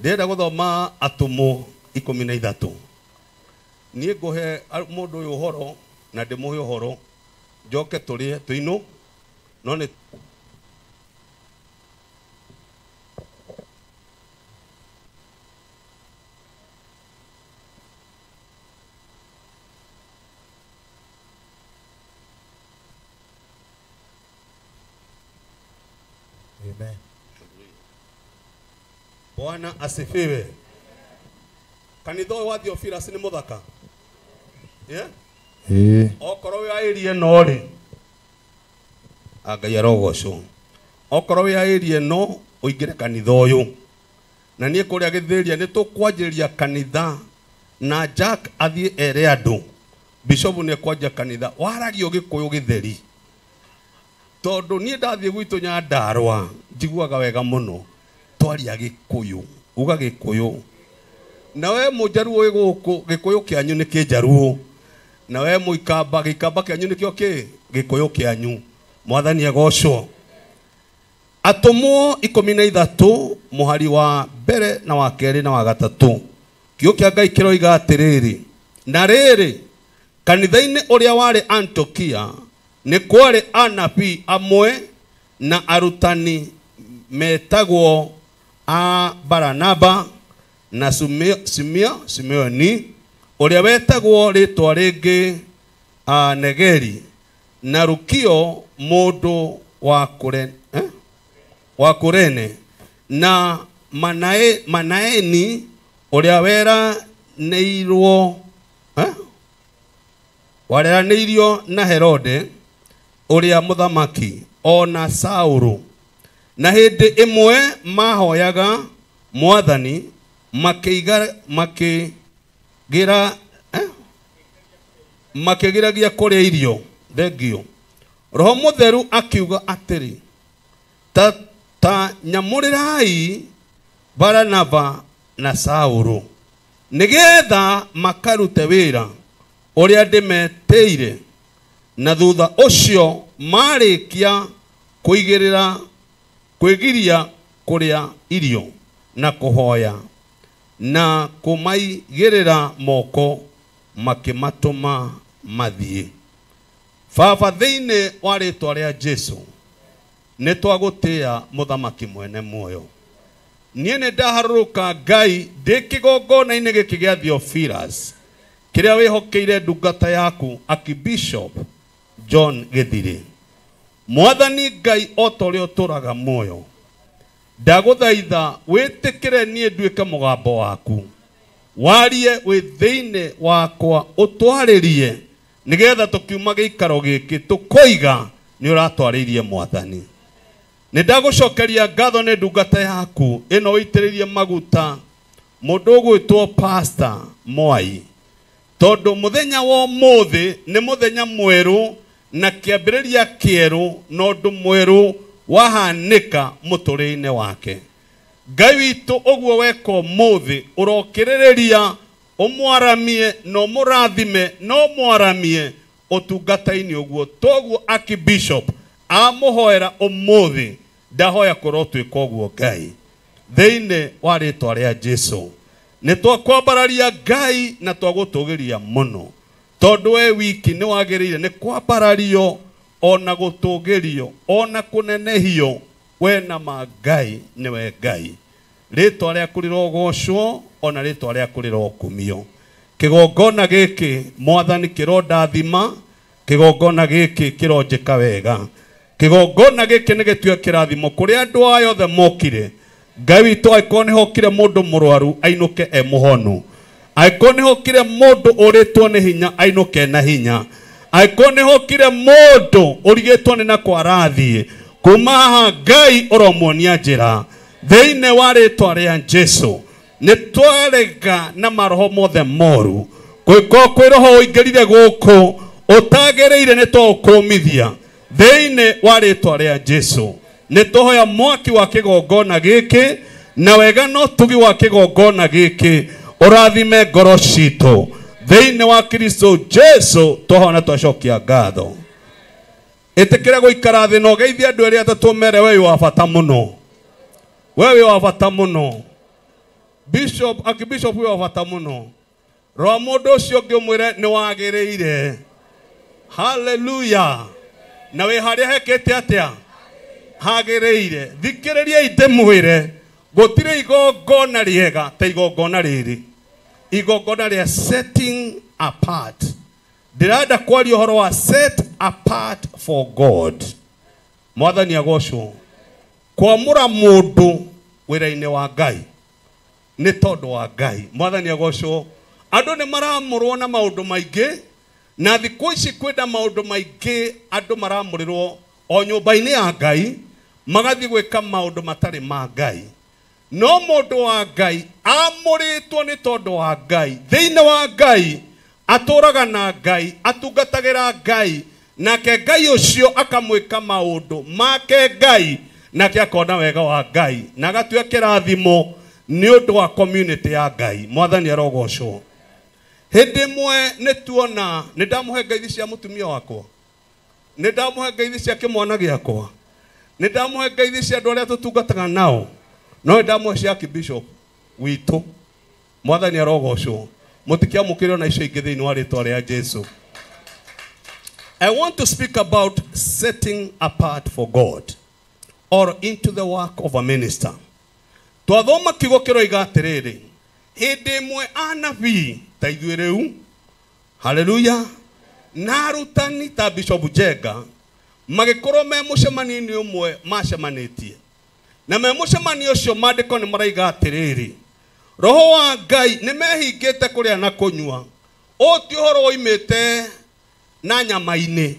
Ndĩrenda gũthoma Atũmwo 13. Niĩ ngũhe mũndũ ũyũ ũhoro na ndĩmũhe ũhoro njoke tũrĩe tũinũ no nĩ Amen. Bwana asifiwe. Kanitha ũyũ wa Theophilus nĩ mũthaka. Yeah? Ĩĩ. Okorwo wĩ area ĩno rĩ, Ngai arogocwo. Okorwo wĩ area ĩno ũingĩre kanitha ũyũ. Na niĩ kũrĩa gĩthĩria nĩ tũkwanjĩrĩria kanitha na Jack athiĩ ere andũ. Bishop nĩ ekwanjia kanitha waragio Gĩkũyũ gĩtheri. Tondũ niĩ ndathiĩ gwitũ Nyandarũa njiguaga wega mũno twaria Gĩkũyũ, uga Gĩkũyũ. Na we mũnjaruo wĩ gũkũ Gĩkũyũ kĩanyu nĩ kĩnjaruo. Na we mũikamba gĩikamba kĩanyu nĩkĩo kĩ Gĩkũyũ kĩanyu. Mwathani agocwo. Atũmwo 13 mũhari wa mbere na wa kerĩ na wa gatatũ. Kiugo kĩa Ngai kĩroiga atĩrĩrĩ, na rĩrĩ kanitha-inĩ ũrĩa warĩ Antiokia nĩ kwarĩ anabii amwe na arutani metagwo a Baranaba na Simeoni ũrĩa wetagwo rĩtwa rĩngĩ a Negeri na Rukio mũndũ wa wa Kurene na Manaeni ũrĩa weranĩirwo wareranĩirio na Herode ũrĩa mũthamaki o na Saũlũ. Na hĩndĩ ĩmwe mahoyaga Mwathani makĩgiragia kũrĩa irio. Thengio. Roho Mũtheru akiuga atĩrĩ, ta nyamũrĩrai Baranaba na Saũlũ nĩgetha makarute wĩra ũrĩa ndĩmetĩire. Na thutha ũcio marĩkia kwĩgiria kũrĩa irio na kũhoya na kũmaigĩrĩra moko makĩmatũma mathiĩ. Baba, thĩinĩ wa rĩtwa rĩa Jesu nĩ twagũtĩĩa mũthamaki mwene muoyo. Niĩ nĩ ndaharũrũka Ngai ndĩ kĩgongona-inĩ gĩkĩ gĩa Theophilus kĩrĩa wĩhokeire ndungata yaku Archbishop John Gĩthirĩ. Mwathani Ngai, o ta ũrĩa ũtũũraga muoyo, ndagũthaitha wĩtĩkĩre niĩ nduĩke mũgambo waku, warie wĩ thĩinĩ wakwa, ũtwarĩrie nĩgetha tũkiuma gĩikaro gĩkĩ tũkoiga nĩ ũratwarĩirie Mwathani. Nĩ ndagũcokeria ngatho nĩ ndungata yaku ĩno ũitĩrĩrie maguta mũndũ ũgwĩtwo Pastor Mwai, tondũ mũthenya wa ũmũthĩ nĩ mũthenya mwerũ na kĩambĩrĩria kĩerũ na ũndũ mwerũ wahanĩka mũtũrĩre-inĩ wake. Ngai witũ, ũguo weka ũmũthĩ ũrokĩrĩrĩria ũmwaramie na ũmũrathime na ũmwaramie ũtungata-inĩ ũguo. Toguo Archbishop amũhoera ũmũthĩ, ndahoya kũrotwĩka ũguo Ngai thĩinĩ wa rĩtwa rĩa Jesu. Nĩ twakwambararia Ngai na twagũtũgĩria mũno, tondũ we wiki nĩ wagĩrĩire nĩ kwambarario ona gũtũgĩrio ona kũnenehio. We na ma Ngai nĩwe Ngai. Rĩtwa rĩaku rĩrogocwo ona rĩtwa rĩaku rĩrokumio. Kĩgongona gĩkĩ Mwathani kĩrondathima, kĩgongona gĩkĩ kĩronjĩka wega, kĩgongona gĩkĩ nĩ gĩtuĩke kĩrathimo kũrĩ andũ aya othe mokire. Ngai witũ, angĩkorwo nĩ hokire mũndũ mũrwaru ainũke e mũhonu, angĩkorwo nĩ hokire mũndũ ũrĩtwo nĩ hinya ainũke na hinya, angĩkorwo nĩ hokire mũndũ ũrigĩtwo nĩ na kwarathiĩ kuma haha, Ngai ũromuonia njĩra thĩinĩ wa rĩtwa rĩa Jesu. Nĩ twarega na maroho mothe moru gwĩkorwo kwĩ roho ũingĩrire gũkũ ũtagĩrĩire, nĩ twaũkũmithia thĩinĩ wa rĩtwa rĩa Jesu. Nĩ tũhoya mwaki wa kĩgongona gĩkĩ na wega na ũtugi wa kĩgongona gĩkĩ ũrathime ngoro citũ thĩinĩ wa Kristo Jesu. Twahoya na twacokia ngatho. Ĩtĩkĩra gũikara thĩ na ũgeithie andũ erĩ atatũ mere we wĩ wa bata mũno, we wĩ wa bata mũno. Bishop, Archbishop wĩ wa bata mũno. Rora mũndũ ũcio ũngĩ ũmwĩre nĩ wagĩrĩire. Hallelujah. Na wĩ harĩa hekĩte atĩa? Hagĩrĩire. Thikĩrĩriai ndĩmwĩre, gũtirĩ igongona rĩega ta igongona rĩrĩ, igongona rĩa setting apart. Ndĩrenda kwaria ũhoro wa set apart for God. Mwathani agocwo. Kwamũra mũndũ wĩra-inĩ wa Ngai nĩ tondũ wa Ngai. Mwathani agocwo. Andũ nĩ maramũrwo na maũndũ maingĩ, na thikũ ici kwĩna maũndũ maingĩ andũ maramũrĩrwo o nyũmba-inĩ ya Ngai, magathiĩ gwĩka maũndũ matarĩ ma Ngai. No mũndũ wa Ngai amũrĩtwo nĩ tondũ wa Ngai, thĩinĩ wa Ngai atũraga na Ngai, atungatagĩra Ngai, nake Ngai ũcio akamwĩka maũndũ make Ngai, nake akona wega wa Ngai na agatuĩka kĩrathimo nĩ ũndũ wa community ya Ngai. Mwathani arogocwo. Hĩndĩ ĩmwe nĩ tuona nĩ ndamũhe ngeithi cia mũtumia wakwa, nĩ ndamũhe ngeithi cia kĩmwana gĩakwa, nĩ ndamũhe ngeithi cia andũ arĩa tũtungataga nao, no nĩ ndamũhe cia Archbishop witũ. Mwathani arogocwo. Mũtikĩamũkĩre ona icio ingĩ thĩinĩ wa rĩtwa rĩa Jesu. I want to speak about setting apart for God or into the work of a minister. Twathoma kiugo kĩroiga atĩrĩrĩ, hĩndĩ ĩmwe anabii ta ithuĩ rĩu, haleluya, na arutani ta Bishop Jenga magĩkorwo me mũcemanio-inĩ ũmwe macemanĩtie. Na me mũcemanio ũcio maandĩko nĩ maraiga atĩrĩrĩ, roho wa Ngai nĩ mehingĩte kũrĩa na kũnyua. Ũyũ ti ũhoro woimĩte na nyama-inĩ.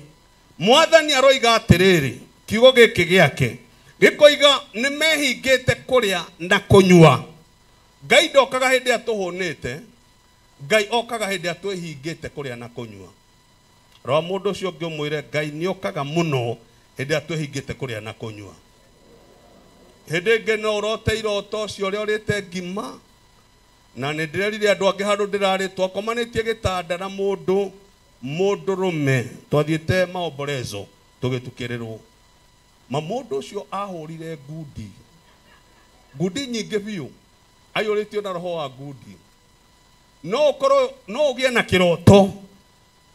Mwathani aroiga atĩrĩrĩ, kiugo gĩkĩ gĩake gĩkoiga nĩ mehingĩte kũrĩa na kũnyua. Ngai ndokaga hĩndĩ ĩrĩa tũhũnĩte, Ngai okaga hĩndĩ ĩrĩa twĩhingĩte kũrĩa na kũnyua. Rora mũndũ ũcio ũngĩ ũmwĩre Ngai nĩ okaga mũno hĩndĩ ĩrĩa twĩhingĩte kũrĩa na kũnyua. Hĩndĩ ĩngĩ no ũrote iroto ũcio ũrĩa ũrĩte ngima, na nĩ ndĩrerire andũ angĩ handũ ndĩrarĩ twakomanĩtie gĩtanda na mũndũ mũndũrũme, twathiĩte maomborezo tũgĩtukĩrĩrwo. Ma mũndũ ũcio ahũrire ngundi, ngundi nyingĩ biũ, aiyũrĩtio na roho wa ngundi. No ũkorwo no ũgĩe na kĩroto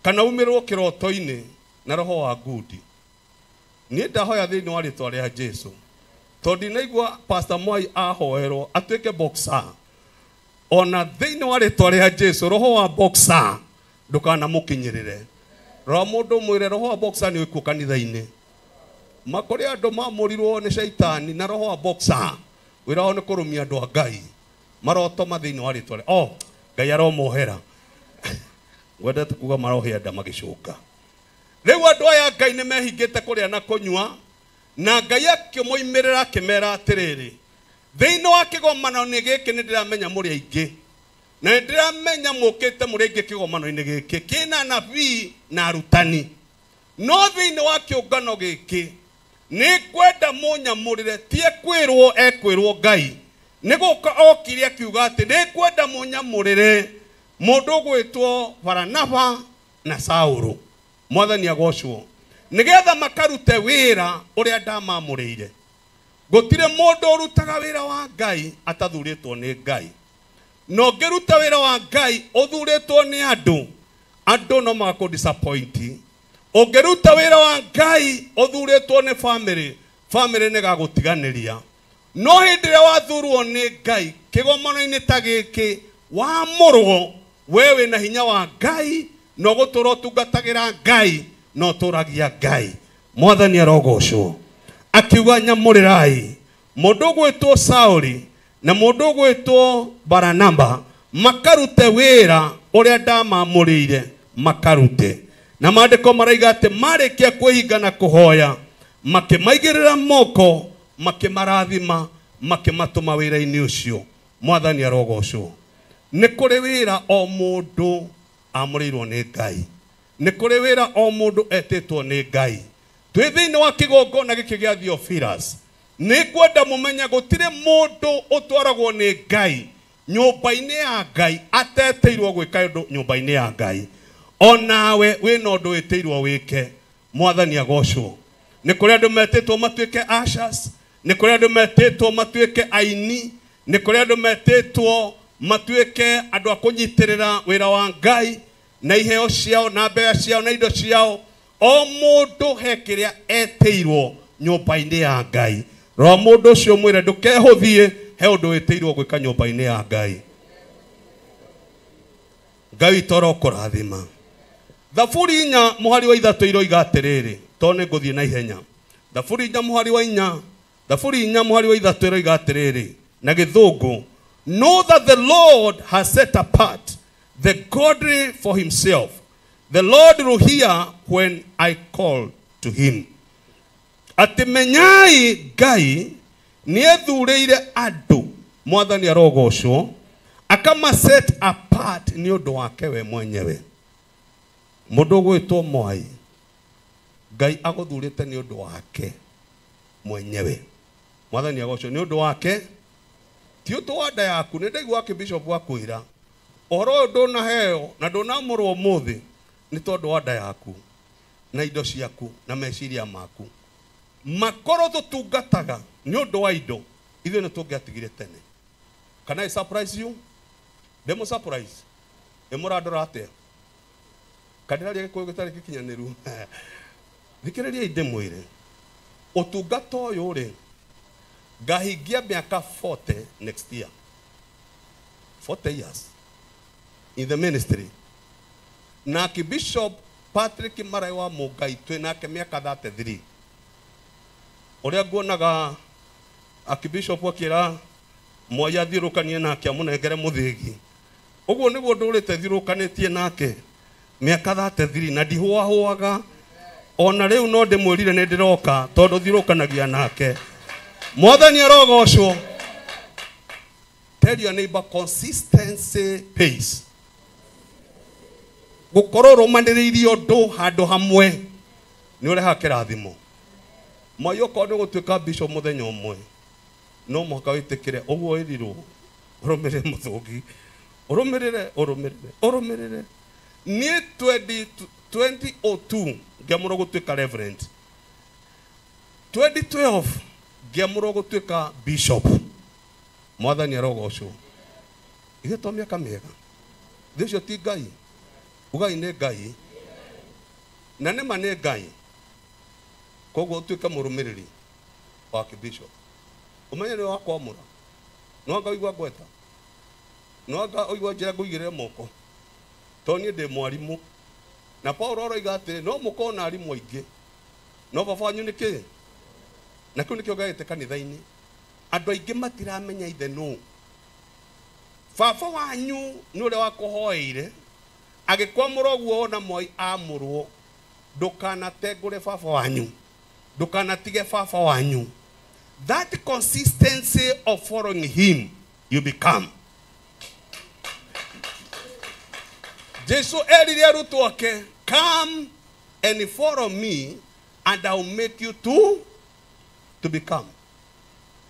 kana umĩrwo kĩroto-inĩ na roho wa ngundi. Niĩ ndahoya thĩinĩ wa rĩtwa rĩa Jesu, tondũ ndinaigua Pastor Mwai ahoerwo atuĩke boxer. Ona thĩinĩ wa rĩtwa rĩa Jesu, roho wa boxer ndũkanamũkinyĩrĩre. Rora mũndũ ũmwĩre roho wa boxer nĩ wĩkuo kanitha-inĩ. Makũrĩ andũ mamũrirwo nĩ caitani na roho wa boxer, wĩra wao nĩ kũrũmia andũ a Ngai. Marotoma thĩinĩ wa rĩtwa rĩa, oh, Ngai aromohera. Wendete kuga marohĩa nda magĩcũnga. Rĩu andũ aya Ngai nĩ mehingĩte kũrĩa na kũnyua, na Ngai akĩmoimĩrĩra akĩmera atĩrĩrĩ, thĩinĩ wa kĩgomano-inĩ gĩkĩ nĩ ndĩramenya mũrĩ aingĩ, na nĩ ndĩramenya mũkĩte mũrĩ aingĩ kĩgomano-inĩ gĩkĩ kĩna anabii na arutani, no thĩinĩ wa kĩũngano gĩkĩ nĩ ngwenda mũnyamũrĩre, ti ekwĩrwo ekwĩrwo Ngai. Nĩ gũka okire akiuga atĩ nĩ ngwenda mũnyamũrĩre mũndũ ũgwĩtwo Baranaba na Saũlũ, Mwathani agocwo, nĩgetha makarute wĩra ũrĩa ndamamũrĩire. Gũtirĩ mũndũ ũrutaga wĩra wa Ngai atathurĩtwo nĩ Ngai. Na ũngĩruta wĩra wa Ngai ũthurĩtwo nĩ andũ, andũ no magakũ disappoint. Ũngĩruta wĩra wa Ngai ũthurĩtwo nĩ family, family nĩ ĩgagũtiganĩria. No hĩndĩ ĩrĩa wathurwo nĩ Ngai kĩgomano-inĩ ta gĩkĩ, wamũrwo, we wĩna hinya wa Ngai, na ũgũtũra ũtungatagĩra Ngai, na ũtũragia Ngai. Mwathani arogocwo. Akiuga nyamũrĩrai mũndũ ũgwĩtwo Sauli na mũndũ ũgwĩtwo Baranaba makarute wĩra ũrĩa ndamamũrĩire makarute. Na maandĩko maraiga atĩ marĩkia kwĩhinga na kũhoya, makĩmaigĩrĩra moko, makĩmarathima, makĩmatũma wĩra-inĩ ũcio. Mwathani arogocwo. Nĩ kũrĩ wĩra o mũndũ amũrĩirwo nĩ Ngai. Nĩ kũrĩ wĩra o mũndũ etĩtwo nĩ Ngai. Twĩ thĩinĩ wa kĩgongona gĩkĩ gĩa Theophilus, nĩ ngwenda mũmenye gũtirĩ mũndũ ũtwaragwo nĩ Ngai nyũmba-inĩ ya Ngai atetĩirwo gwĩka ũndũ nyũmba-inĩ ya Ngai. Onawe wĩna ũndũ wĩtĩirwo wĩke. Mwathani agocwo. Nĩ kũrĩ andũ metĩtwo matuĩke ushers, nĩ kũrĩ andũ metĩtwo matuĩke aini, nĩ kũrĩ andũ metĩtwo matuĩke andũ a kũnyitĩrĩra wĩra wa Ngai na iheo ciao na mbeca ciao na indo ciao. O mũndũ he kĩrĩa etĩirwo nyũmba-inĩ ya Ngai. Rora mũndũ ũcio mwĩre ndũkehũthie, he ũndũ wĩtĩirwo gwĩka nyũmba-inĩ ya Ngai. Ngai witũ arokũrathima. Thaburi 4 mũhari wa 3 iroiga atĩrĩrĩ, tondũ nĩ ngũthiĩ na ihenya. Thaburi 4 mũhari wa 4, Thaburi 4 mũhari wa 3 iroiga atĩrĩrĩ na gĩthũngũ, know that the Lord has set apart the godly for himself. The Lord will hear when I call to him. Atĩ menyai Ngai nĩethurĩire andũ, Mwathani arogocwo, akama set apart nĩ ũndũ wake we mwenyewe. Mũndũ ũgwĩtwo Mwai, Ngai agũthurĩte nĩ ũndũ wake mwenyewe. Mwathani agocwo nĩ ũndũ wake, ti ũndũ wa nda yaku. Nĩ ndaigua Archbishop akwĩra ũhoro ũyũ ndũnaheo na ndũnamũrwo ũmũthĩ nĩ tondũ wa nda yaku na indo ciaku na meciria maku. Makorwo tũtungataga nĩ ũndũ wa indo, ithuĩ nĩ tũngĩatigire tene. Can I surprise you? Ndĩmũ surprise? Ĩmũrandora atĩa? Kandĩraria gĩkũyũ gĩtarĩ gĩkinyanĩru. Thikĩrĩriai ndĩmwĩre, ũtungata ũyũ rĩ, ngahingia mĩaka 40 next year. 40 years in the ministry. Na Archbishop Patrick Marai wa Mũngai twĩ nake mĩaka 33. Ũrĩa nguonaga Archbishop akĩra Mwai athiũrũkanie nake amũnengere mũthĩgi. Ũguo nĩguo ndũrĩte thiũrũkanĩtie nake mĩaka 33 na ndihũahũaga. Ona rĩu no ndĩmwĩrire nĩ ndĩroka tondũ thiũrũkanagia nake. Mwathani arogocwo. Tell your neighbor, consistency pays. Gũkorwo ũrũmanĩrĩirie ũndũ handũ hamwe nĩ ũrehaga kĩrathimo. Mwai okorwo nĩ ũgũtuĩka bishop mũthenya ũmwe, no mũhaka wĩtĩkĩre ũguo wĩrirwo ũrũmĩrĩre mũthũngi, ũrũmĩrĩre ũrũmĩrĩre ũrũmĩrĩre. Niĩ 2002 ngĩamũrwo gũtuĩka reverend, 2012 ngĩamũrwo gũtuĩka bishop. Mwathani arogocwo. Ithe to mĩaka mĩega. Thĩ ũcio ti Ngai. Ugai nĩ Ngai. Na nĩma nĩ Ngai. Koguo ũtuĩke mũrũmĩrĩri wa bishop. Ũmenye nĩ wakwamũra. No anga ũigua ngweta. No anga ũigua njĩra ngũigĩrĩre moko. Tondũ niĩ ndĩ mwarimũ. Na Paulo aroiga atĩrĩ, no mũkorwo na arimũ aingĩ. No baba wanyu nĩ kĩ? Na kĩu nĩkĩo ngagĩte kanitha-inĩ. Andũ aingĩ matiramenya ithe nũ. Baba wanyu nĩ ũrĩa wakũhoeire, agĩkwamũra ũguo wona Mwai amũrwo, ndũkanatengũre baba wanyu. Ndũkanatige baba wanyu. That consistency of following him, you become. Jesu erire arutwo ake, come and follow me and I will make you to become.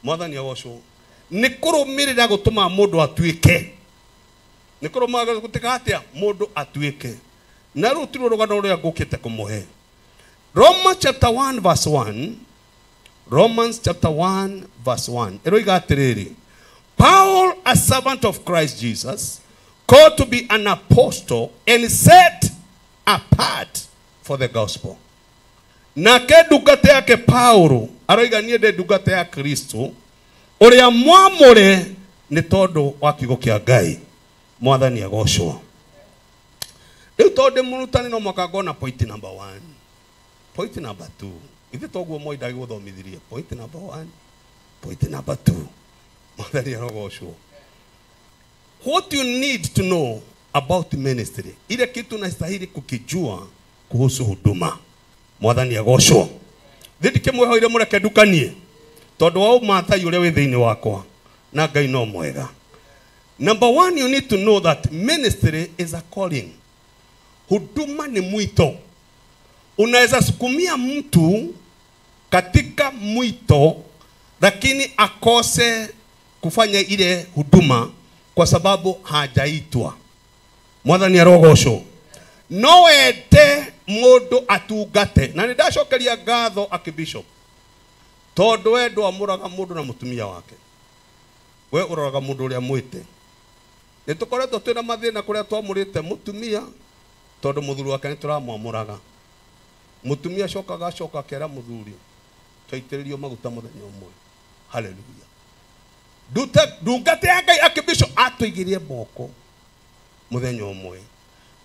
Mwathani agocwo. Nĩ kũrũmĩrĩra gũtũma mũndũ atuĩke. Nĩ kũrũmĩrĩra gũtuĩka atĩa? Mũndũ atuĩke. Na rĩu ti rũgano rũrĩa ngũkĩte kũmũhe. Romans chapter 1 verse 1. Romans chapter 1 verse 1. Ĩroiga atĩrĩrĩ, Paul, a servant of Christ Jesus, called to be an apostle and set apart for the gospel. Nake ndungata yake Paulo aroiga niĩ ndĩ ndungata ya Kristo ũrĩa mwamũre nĩ tondũ wa kiugo kĩa Ngai. Mwathani agocwo. Rĩu tondũ ndĩ mũrutani no mũhaka ngona point number 1, point number 2. Ithe toguo Moi ndagĩgũthomithirie. Point number 1, point number 2. Mwathani arogocwo. What you need to know about ministry, ile kitu unastahili kukijua kuhusu huduma. Mwathani agocwo. Thĩ ndikĩmwĩhoire mũreke ndukanie tondũ wa ũmathai ũrĩa wĩ thĩinĩ wakwa na Ngai no mwega. Number 1, you need to know that ministry is a calling. Huduma ni mwito. Unaweza sukumia mtu katika mwito lakini akose kufanya ile huduma kwa sababu hajaitwa. Mwathani arogocwo. No wende mũndũ atungate. Na nĩndacokeria ngatho Archbishop tondũ we ndwamũraga mũndũ na mũtumia wake. We ũroraga mũndũ ũrĩa mwĩte. Nĩ tũkoretwo twĩna mathĩna kũrĩa twamũrĩte mũtumia tondũ mũthuri wake nĩ tũramwamũraga. Mũtumia acokaga acoka akera mũthuri twaitĩrĩrio maguta mũthenya ũmwe. Hallelujah. Ndungata ya Ngai Archbishop atũigĩrie moko mũthenya ũmwe.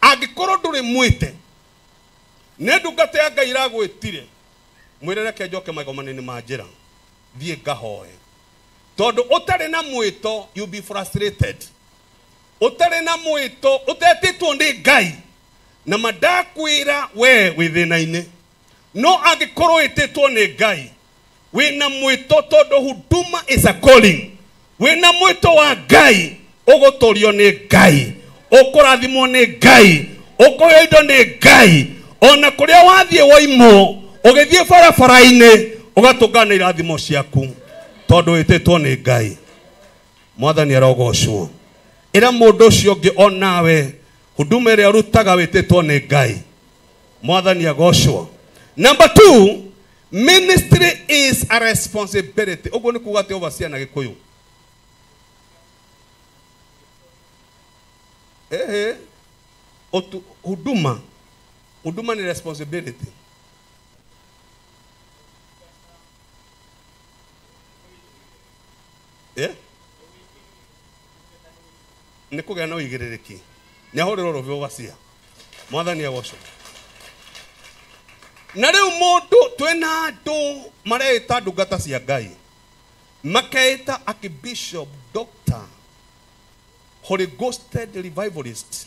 Angĩkorwo ndũrĩ mwĩte, nĩ ndungata ya Ngai ĩragwĩtire, mwĩre reke njoke magomano-inĩ ma njĩra, thiĩ ngahoe. Tondũ ũtarĩ na mwĩto, you be frustrated. Ũtarĩ na mwĩto, ũtetĩtwo nĩ Ngai, na mandakwĩra we wĩ thĩna-inĩ. No angĩkorwo wĩtĩtwo nĩ Ngai, wĩna mwĩto tondũ huduma is a calling. Wĩna mwĩto wa Ngai, ũgũtũrio nĩ Ngai, ũkũrathimwo nĩ Ngai, ũkũheo indo nĩ Ngai. Ona kũrĩa wathiĩ woimwo, ũgĩthiĩ barabara-inĩ, ũgatũngana na irathimo ciaku tondũ wĩtĩtwo nĩ Ngai. Mwathani arogocwo. Ĩra mũndũ ũcio ũngĩ onawe huduma ĩrĩa ũrutaga wĩtĩtwo nĩ Ngai. Mwathani agocwo. Number 2, ministry is a responsibility. Ũguo nĩ kuga atĩ overseer na Gĩkũyũ. Ehe, huduma. Huduma ni responsibility. Eh? Nĩ kũgĩa na ũigĩrĩrĩki. Nĩ ahũrĩrwo rũbĩ overseer. Mwathani agocwo. Na rĩu mũndũ twĩna andũ mareĩta ndungata cia Ngai. Makeita Archbishop Doctor Holy Ghosted Revivalist.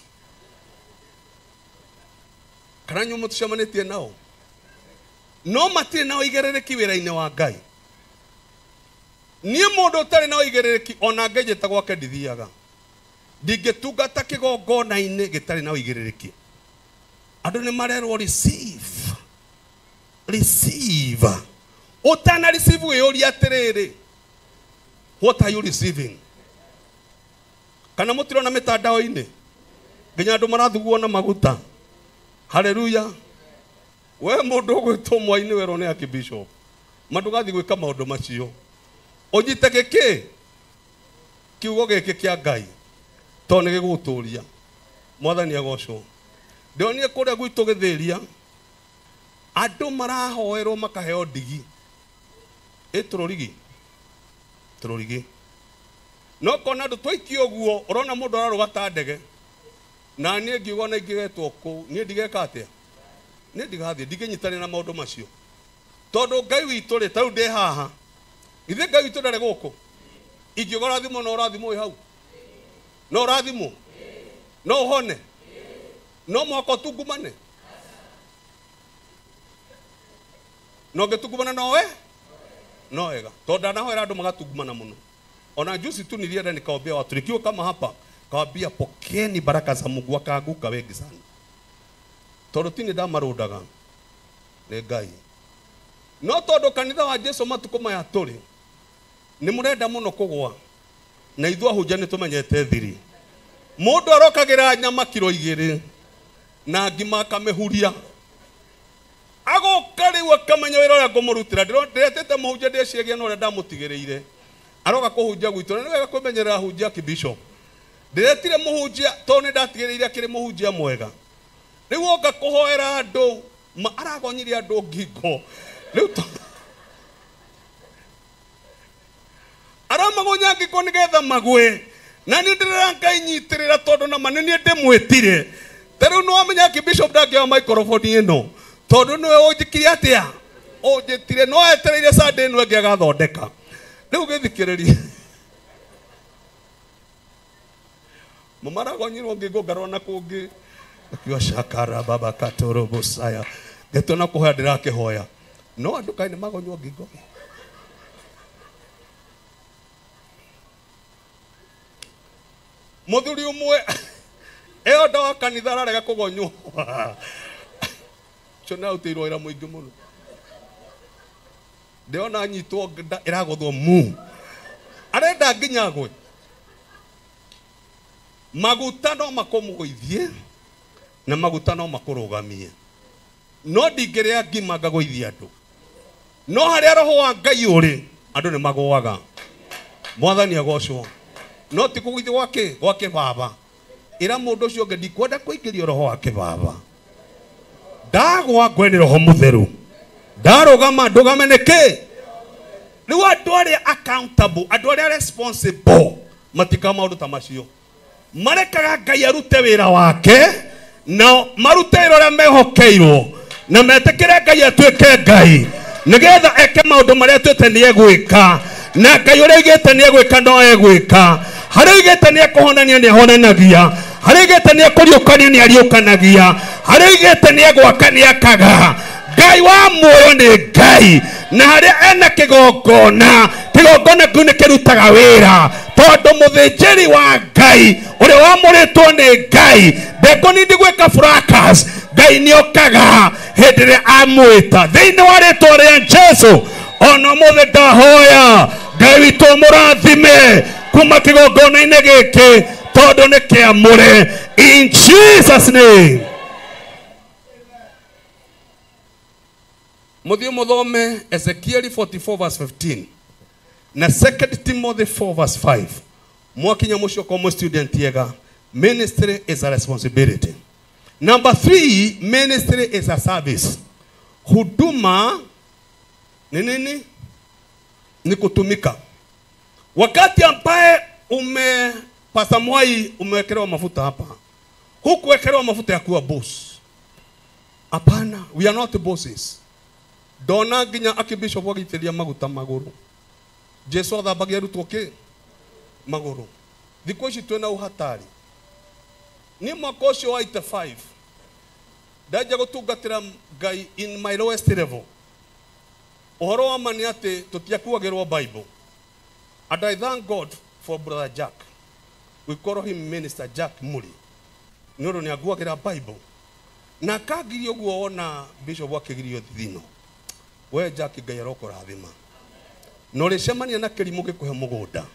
Kana nyumu tucemanĩtie nao. No matirĩ na ũigĩrĩrĩki wĩra-inĩ wa Ngai. Niĩ mũndũ ũtarĩ na ũigĩrĩrĩki ona ngĩnjĩta gwake ndithiaga. Ndingĩtungata kĩgongona-inĩ gĩtarĩ na ũigĩrĩrĩki. Andũ nĩ marerwo receive. Receive. Ũtana receive wĩyũrie atĩrĩrĩ, what are you receiving? Kana mũtirona mĩtandao-inĩ nginya andũ marathuguo na maguta. Hallelujah. We mũndũ ũgwĩtwo Mwai-inĩ werwo nĩ Archbishop, ma ndũgathiĩ gwĩka maũndũ macio. Ũnyite gĩkĩ kiugo gĩkĩ kĩa Ngai tondũ nĩ gĩgũgũtũria. Mwathani agocwo. Ndĩronire kũrĩa gwitũ Gĩthĩria andũ marahoerwo makaheo ndigi. Ĩ tũrũrigi. Tũrũrigi. No kona andũ twaikio ũguo ũrona mũndũ ararũga ta ndege. Na niĩ ngiuga ona ingĩgetwo kũu niĩ ndigeka atĩa? Niĩ ndigathiĩ, ndingĩnyitanĩra na maũndũ macio. Tondũ Ngai witũ rĩ, ta rĩu ndĩ haha. Githĩ Ngai witũ ndarĩ gũkũ? Ingiuga ũrathimwo no ũrathimwo wĩ hau? No ũrathimwo? No ũhone? No mũhaka ũtungumane? No ũngĩtungumana nowe? No wega. Tondũ ndanahoera andũ magatungumana mũno. Ona juzi tu nilienda nikaombea watu nikiwa kama hapa, kawaambia pokeeni baraka za Mungu, wakaanguka wengi sana. Tondũ ti nĩ ndamarũndaga nĩ Ngai. No tondũ kanitha wa Jesu matukũ maya tũrĩ nĩ mũrenda mũno kũgwa, na ithuĩ ahunjia nĩ tũmenyete thiri. Mũndũ arokagĩra nyama kiro 2 na ngima akamĩhuria, agoka rĩu akamenya wĩra ũrĩa ngũmũrutĩra. Ndĩretĩte mũhunjia ndĩciragia na ũrĩa ndamũtigĩrĩire, aroka kũhunjia gwitũ. Na nĩ wega kwĩmenyerera ahunjia Archbishop. Ndĩretire mũhunjia tondũ nĩ ndatigĩrĩire akĩrĩ mũhunjia mwega. Rĩu oka kũhoera andũ, aragonyirie andũ ngingo. Rĩu aramagonya ngingo nĩgetha magwe. Na niĩ ndĩrera Ngai nyitĩrĩra tondũ na ma nĩ niĩ ndĩmwĩtire. Ta rĩu nĩwamenya Archbishop ndangĩoya microphone ĩno tondũ nĩwe ũnjĩkire atĩa? Ũnjĩtire, no etereire Sunday ĩno ĩngĩ agathondeka. Rĩu gĩthikĩrĩrie. Mamaragonyirwo ngingo ngarora na kũngĩ. Akiuga shakara baba katoro bosaya. Ngetona kũhoya ndĩrakĩhoya. No andũ kaĩ nĩmagonywo ngingo. Mũthuri ũmwe ĩyo ndawa kanitha ararega kũgonywo. Ũcio nĩ arutĩirwo wĩra mũingĩ mũno. Ndĩrona anyitwo nda ĩragũthwo mu. Arenda nginya agwe. Maguta no makũmũgũithie na maguta no makũrũgamie. No ndingĩrĩa ngima ngagũithia andũ. No harĩa roho wa Ngai ũrĩ, andũ nĩ magũaga. Mwathani agocwo. No ti kũgũithio gwake gwa kĩbaba. Ĩra mũndũ ũcio ũngĩ ndikwenda kũingĩrio roho wa kĩbaba. Ndagwa ngwe nĩ roho mũtheru. Ndarũgama ndũgame nĩkĩ? Rĩu andũ arĩa accountable, andũ arĩa responsible matikaga maũndũ ta macio. Marekaga Ngai arute wĩra wake, na marute wĩra ũrĩa mehokeirwo, na metĩkĩre Ngai atuĩke Ngai, nĩgetha eke maũndũ marĩa atuĩte nĩ egwĩka. Na Ngai ũrĩa aigĩte nĩ egwĩka no egwĩka. Harĩa aigĩte nĩ ekũhonania nĩ ahonanagia. Harĩa aigĩte nĩ ekũriũkania nĩ ariũkanagia. Harĩa aigĩte nĩ egwaka nĩ akaga. Ngai wa muoyo nĩ Ngai, na harĩa ena kĩgongona, kĩgongona kĩu nĩ kĩrutaga wĩra, tondũ mũthĩnjĩri wa Ngai ũrĩa wamũrĩtwo nĩ Ngai ndekũnindi gwĩka fracas. Ngai nĩokaga hĩndĩ ĩrĩa amwĩta. Thĩinĩ wa rĩtwa rĩa Jesu, ona ũmũthĩ ndahoya Ngai witũ mũrathime kuma kĩgongona-inĩ gĩkĩ, tondũ nĩ kĩamũre. In Jesus name. Mũthiĩ mũthome Ezekiel 44 verse 15 na 2 Timothy 4 verse 5. Mwakinya mũcio kwa mũ student yega. Ministry is a responsibility. Number 3, ministry is a service. Huduma ni nini? Ni kutumika. Wakati ambaye Pastor Mwai umewekelewa mafuta hapa, hukuwekelewa mafuta ya kuwa boss. Hapana, we are not bosses. Ndona nginya Archbishop agĩitĩrĩria maguta magũrũ. Jesu athambagia arutwo kĩ magũrũ. Thikũ ici twĩna ũhatari. Niĩ mwaka ũcio wa 85 ndanjia gũtungatĩra Ngai in my lowest level. Ũhoro wa ma nĩ atĩ tũtiakuagĩrwo Bible. And I thank God for Brother Jack. We call him Minister Jack Muri. Nĩ ũndũ nĩ anguagĩra Bible. Na akangiria ũguo wona Bishop akĩgirio thithino. We Jack Ngai arokũrathima. Na ũrĩcemania na kĩrimũ gĩkũhe mũgũnda.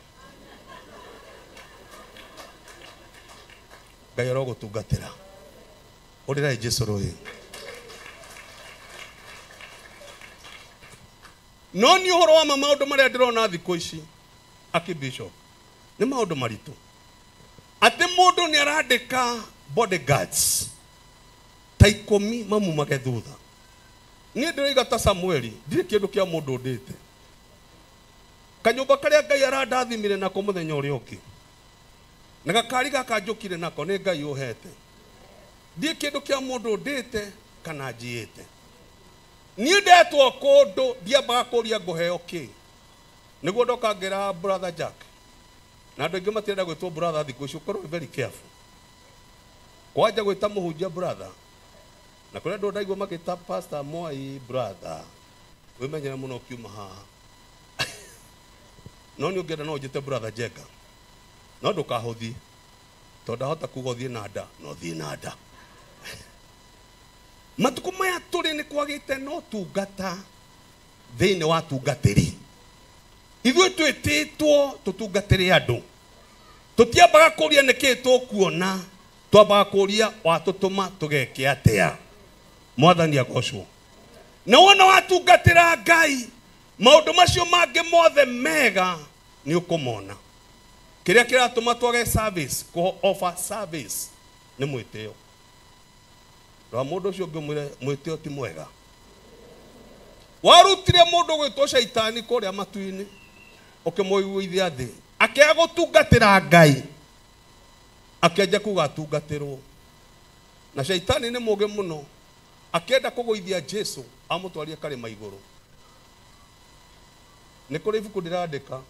Ngai arogũtungatĩra. Ũrĩrai Jesu rũĩ. No nĩ ũhoro wa ma maũndũ marĩa ndĩrona thikũ ici Archbishop nĩ maũndũ maritũ. Atĩ mũndũ nĩ arandĩka bodyguards ta 10 mamumage thutha. Niĩ ndĩroiga ta Samueli, ndirĩ kĩndũ kĩa mũndũ ndĩte. Kanyũmba karĩa Ngai arandathimire nako mũthenya ũrĩa ũngĩ. Na gakari gaka njũkire nako nĩ Ngai ũhete. Ndirĩ kĩndũ kĩa mũndũ ndĩte kana njiĩte. Niĩ ndetwo kũndũ ndiambaga kũria ngũheo kĩ. Nĩguo ndoka ngĩra Brother Jack. Na andũ aingĩ matirenda gwĩtwo brother thikũ ici, ũkorwo very careful. Kwanja gwĩta mũhunjia brother. Na kũrĩa andũ ndaigua magĩta Pastor Mwai brother. Wĩmenyere mũno ũkiuma haha. No nĩ ũngĩenda no ũnjĩte Brother Jenga. No ndũkahũthie. Tondũ ndahota kuga ũthiĩ na nda, no ũthiĩ na nda. Matukũ maya tũrĩ nĩ kwagĩte no tungata thĩinĩ wa tungatĩri. Ithuĩ twĩtĩtwo tũtungatĩre andũ. Tũtiambaga kũria nĩkĩĩ tũkuona, twambaga kũria watũtũma tũgeke atĩa. Mwathani agocwo. Na wona watungatĩra Ngai, maũndũ macio mangĩ mothe mega nĩ ũkũmona. Kĩrĩa kĩratũma twage service, kũ offer service nĩ mwĩtĩo. Rora mũndũ ũcio ũngĩ ũmwĩre mwĩtĩo ti mwega. Warutire mũndũ gwĩtwo caitani kũrĩa matu-inĩ, ũkĩmũiguithia thĩ. Akĩaga gũtungatĩra Ngai, akĩanjia kuga atungatĩrwo. Na caitani nĩ mũũgĩ mũno, akĩenda kũgũithia Jesu amũtwarie karĩma igũrũ. Nĩ kũrĩ ibuku ndĩrandĩka,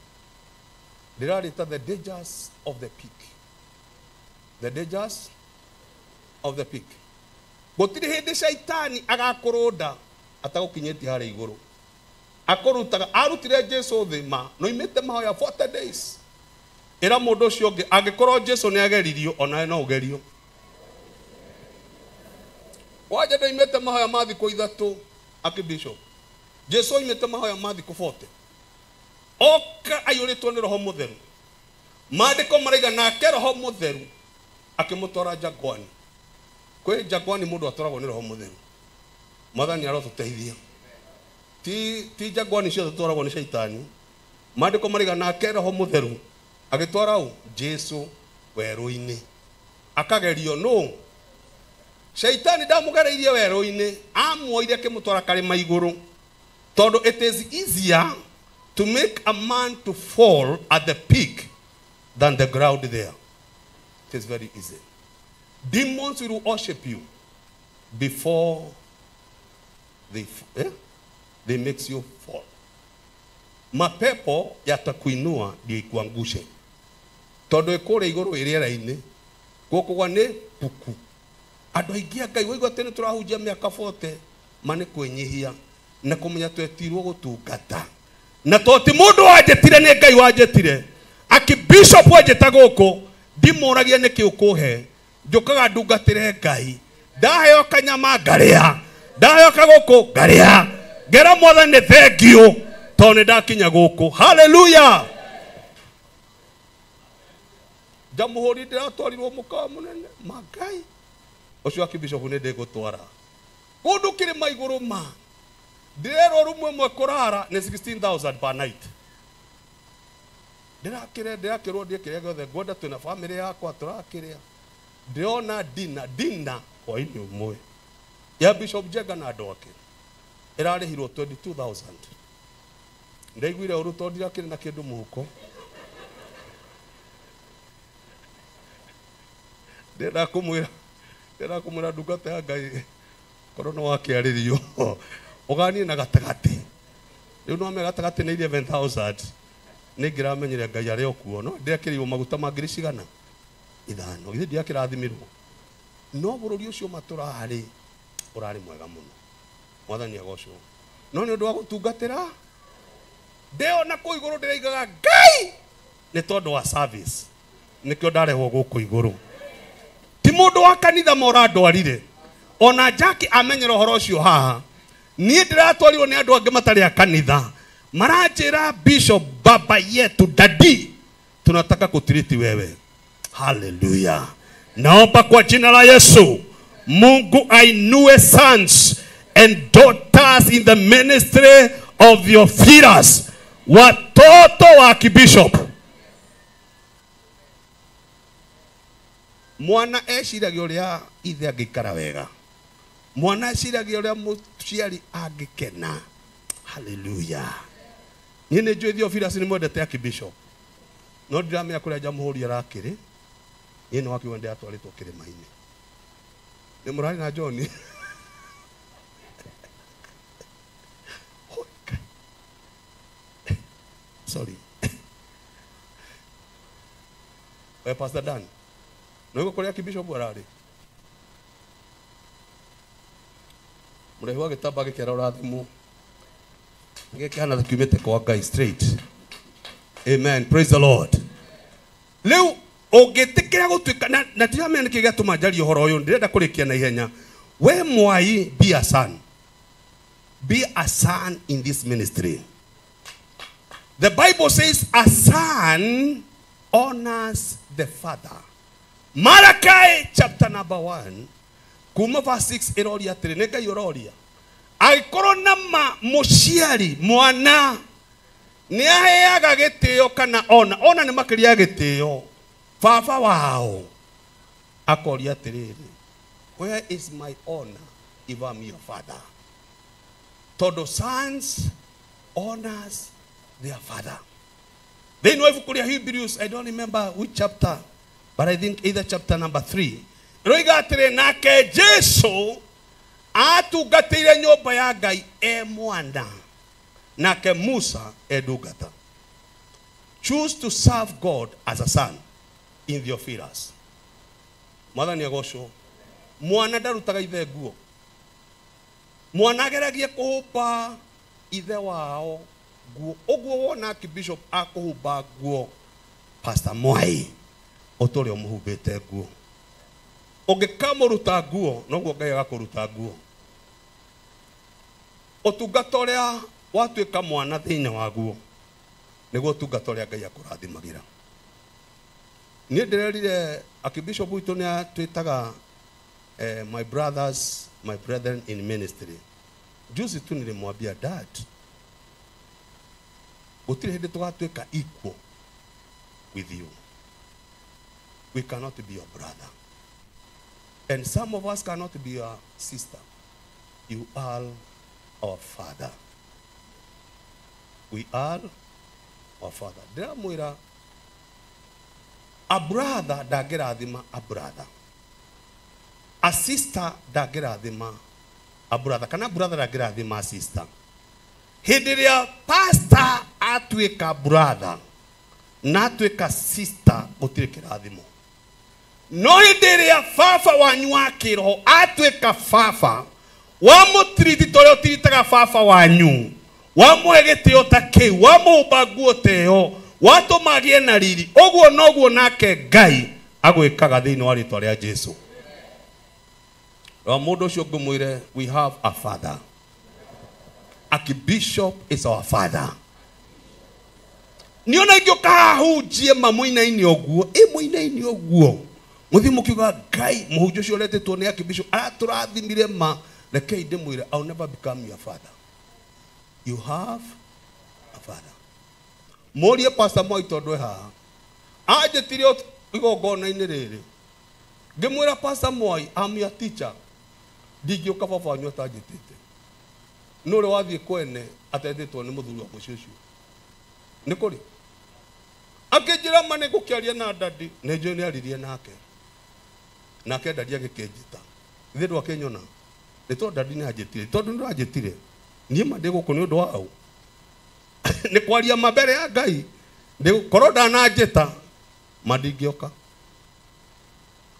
ndĩrarĩta The Dangers of the Peak. The Dangers of the Peak. Gũtirĩ hĩndĩ caitani agakũrũnda atagũkinyĩtie harĩa igũrũ. Akũrutaga, arutire Jesu thĩ ma, no imĩte mahoya 40 days. Ĩra mũndũ ũcio ũngĩ, angĩkorwo Jesu nĩ ageririo, onawe no ũgerio. Wanja ndoimĩte mahoya ma thikũ 3, Archbishop. Jesu oimĩte mahoya ma thikũ 40. Oka aiyũrĩtwo nĩ Roho Mũtheru. Maandĩko maraiga nake Roho Mũtheru akĩmũtwara Jangwani. Kwĩ Jangwani mũndũ atwaragwo nĩ Roho Mũtheru. Mwathani arotũteithia. Ti Jangwani ciothe twaragwo nĩ caitani. Maandĩko maraiga nake Roho Mũtheru agĩtwara ũ Jesu werũ-inĩ. Akagerio nũ? Shaitani ndamũgereirie werũ-inĩ, amuoire akĩmũtwara karĩma igũrũ. Tondũ it is easier to make a man to fall at the peak than the ground there. It is very easy. Demons will worship you before they makes you fall. Mapepo yatakuinua ndio ikuangushe. Tondũ ĩkũrĩa igũrũ ĩrĩera-inĩ, gũkũgwa nĩ puku. Andũ aingĩ a Ngai waigua atĩ nĩ tũrahunjia mĩaka 40, ma nĩ kwĩnyihia na kũmenya twetirwo gũtungata. Na to ti mũndũ wanjĩtire nĩ Ngai wanjĩtire. Archbishop wanjĩta gũkũ, ndimũragia nĩkĩ ũkũhe, njũkaga ndungatĩre Ngai. Ndaheo kanyama ngarĩa, ndaheo kagũkũ ngarĩa. Ngera Mwathani thengiũ tondũ nĩ ndakinya gũkũ. Hallelujah. Njamũhũri ndĩratwarirwo mũkawa mũnene ma Ngai. Ũcio Archbishop nĩ ndĩgũtwara kũndũ kĩrĩma igũrũ ma. Ndĩrerwo rumu ĩmwe kũrara nĩ 16,000 per night. Ndĩrakĩrwo ndĩe kĩrĩa gĩothe ngwenda, twĩna famĩlĩ yakwa tũrakĩrĩa. Ndĩrona dina hwainĩ ũmwe ya Bishop Jenga na andũ ake ĩrarĩhirwo 22,000. Ndaiguire ũru tondũ ndirakĩrĩ na kĩndũ mũhuko. Ndĩrenda kũmwĩra ndungata ya Ngai korwo no wakĩarĩrio ũganie na gatagatĩ. Rĩu no me gatagatĩ nĩ 11,000. Nĩ ngĩramenyire Ngai arĩ o kuo, no ndĩrekĩrirwo maguta ma ngiri cigana 5, githĩ ndiakĩrathimirwo. No bũrũri ũcio matũrarĩ ũrarĩ mwega mũno, Mwathani agocwo. No nĩ ũndũ wa gũtungatĩra ndĩona kũu igũrũ ndĩraigaga Ngai nĩ tondũ wa service, nĩkĩo ndarehwo gũkũ igũrũ. Ti mũndũ wa kanitha morandwarire, ona Jackie amenyera ũhoro ũcio haha. Niĩ ndĩratwarirwo nĩ andũ angĩ matarĩ a kanitha, maranjĩra Bishop baba yetu dadi, tunataka kutiriti wewe. Haleluya. Naomba kwa jina la Yesu, Mungu ainue sons and daughters in the ministry of your fears, watoto wa kibishop. Mwana eciragia ũrĩa ithe angĩikara wega, mwana eciragia ũrĩa mũciari angĩkena. Haleluya. Niĩ nĩ njũĩ Theophilus nĩ mwendete akibishop, no ndiramenya kũrĩa Jamhuri arakĩrĩ. Niĩ nĩ wakiuga ndĩratwarĩtwo kĩrĩma-inĩ. Nĩ mũrarĩ na John? Sorry. We Pastor Dan, nĩguo kũrĩa akibishop ararĩ? Mũrehi wa gĩtamba gĩkĩara ũrathimwo, gĩkĩhana ta kiumĩte kwa Ngai straight. Amen. Praise the Lord. Rĩu ũngĩtĩkĩra gũtuĩka na ndiramenya nĩkĩ gĩatũma njarie ũhoro ũyũ, ndĩrenda kũrĩkia na ihenya. We Mwai, be a son. Be a son in this ministry. The Bible says a son honors the father. Malachi chapter number 1, kuma verse 6 ĩroria atĩrĩ, nĩ Ngai ũroria, angĩkorwo na ma mũciari mwana nĩ aheaga gĩtĩo kana ona nĩ makĩria gĩtĩo baba wao, akoria atĩrĩrĩ, where is my honor if I'm your father? Tondũ sons honors their father. Thĩinĩ wa ibuku rĩa Hebrews, I don't remember which chapter, but I think either chapter number 3, roiga atĩrĩ, nake Jesu atungatĩire nyũmba ya Ngai e mwana, nake Musa e ndungata. Choose to serve God as a son in Theophilus. Mwathani agocwo. Mwana ndarutaga ithe nguo, mwana ageragia kũhumba ithe wao nguo. Ũguo wona akibishop akũhumba nguo, Pastor Mwai ũtũrĩa ũmũhumbĩte nguo, ũngĩkamũruta nguo noguo Ngai agakũruta nguo. Ũtungata ũrĩa watuĩka mwana thĩinĩ waguo nĩguo ũtungata ũrĩa Ngai akũrathimagĩra. Niĩ ndĩrerire akibishop witũ nĩ atwĩtaga my brothers, my brethren in ministry. Juzi tu nilimwambia dad, gũtirĩ hĩndĩ tũgatuĩka equal with you. We cannot be your brother, and some of us cannot be your sister. You are our father. We are our father. Ndĩramwĩra, a brother ndangĩrathima a brother, a sister ndangĩrathima a brother, kana brother ndangĩrathima a sister. Hĩndĩ ĩrĩa pastor atuĩka brother na atuĩka sister, gũtirĩ kĩrathimo. No hĩndĩ ĩrĩa baba wanyu wa kĩroho atuĩka baba, wamũtiriti ta ũrĩa ũtiritaga baba wanyu, wamũhe gĩtĩo ta kĩu, wamũhumba nguo ta ĩyo, watũma agĩe na riri, ũguo noguo nake Ngai agwĩkaga thĩinĩ wa rĩtwa rĩa Jesu. Wa mũndũ ũcio ngũmwĩre, we have a father. Archbishop is our father. Nĩ ona ingĩũka haha hunjie ma mũinainĩ ũguo, ĩ mũinainĩ ũguo, mũthiĩ mũkiuga Ngai mũhunjia ũcio ũretĩtwo nĩ archbishop aratũrathimire ma, rekei ndĩmwĩre, I will never become your father. You have a father. Mũrie Pastor Moi tondũ e haha, anjĩtire igongona-inĩ rĩrĩ, ngĩmwĩra Pastor Moi, I'm your teacher, ndingĩũka baba wanyu atanjĩtĩte. Nĩ ũrĩa wathiĩ kwene atetĩtwo nĩ mũthuri wa mũciĩ ũcio. Nĩ kũrĩ akĩnjĩra ma nĩ ngũkĩaria na dadi, nĩ njũĩ nĩ aririe nake, nake dadi agĩkĩnjĩta, ithe ndwakĩnyona, nĩ tondũ dadi nĩ anjĩtire, tondũ nĩ ndũranjĩtire niĩ ma ndĩ gũkũ nĩ ũndũ wa au, nĩ kwaria ma mbere ya Ngai. Korwo ndananjĩta ma ndingĩoka.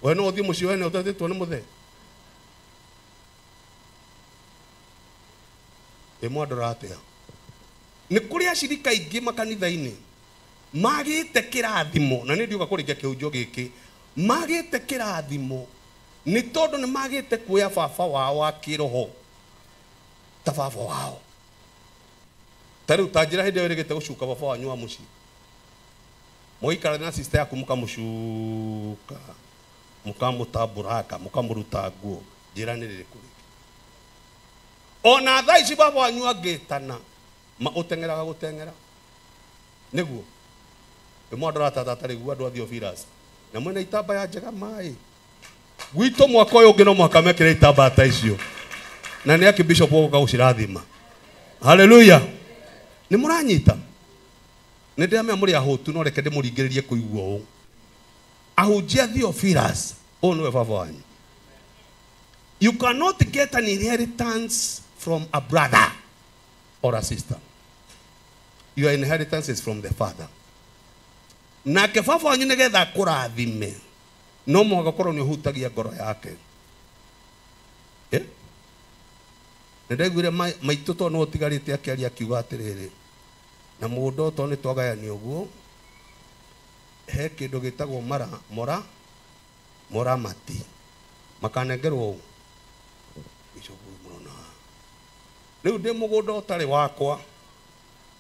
We no ũthiĩ mũciĩ wene ũtetĩtwo nĩ mũthee. Ĩ mwandora atĩa? Nĩ kũrĩ acirika aingĩ makanitha-inĩ magĩte kĩrathimo, na nĩ ndiũka kũrĩkia kĩhunjio gĩkĩ, magĩte kĩrathimo nĩ tondũ nĩ magĩte kuoya baba wao wa kĩroho ta baba wao. Ta rĩu ta njĩra hĩndĩ ĩyo ĩrĩgĩte gũcuka baba wanyu wa mũciĩ, mũgaikara na sister yaku mũkamũcuka, mũkamũtamburanga, mũkamũruta nguo, njĩra nĩ rĩrĩkũ rĩngĩ? Ona thaa ici baba wanyu angĩtana ma ũteng'eraga gũteng'era nĩguo. Ĩmwe andũ aratata rĩu andũ a Theophilus na mwena itambaya njega maĩ gwitũ mwaka ũyũ ũngĩ no mũhaka mekĩre itambaya ta icio, na nĩ Archbishop ũgũka gũcirathima. Haleluya. Nĩ mũranyita? Nĩ ndĩramenya mũrĩ ahũtu, no reke ndĩmũringĩrĩrie kũigua ũũ. Ahunjia Theophilus, ũyũ nĩwe baba wanyu. You cannot get an inheritance from a brother or a sister. Your inheritance is from the father. Nake baba wanyu nĩgetha akũrathime no mũhaka ũkorwo nĩ ũhutagia ngoro yake. Nĩ ndaiguire maitũ tondũ nĩwe ũtigarĩte akĩaria akiuga atĩrĩrĩ, na mũgũnda ũyũ tondũ nĩ twagayania ũguo, he kĩndũ gĩtagwo mara mora moramati makanengerwo ũũ. Bishop mũrona rĩu ndĩ mũgũnda ũtarĩ wakwa,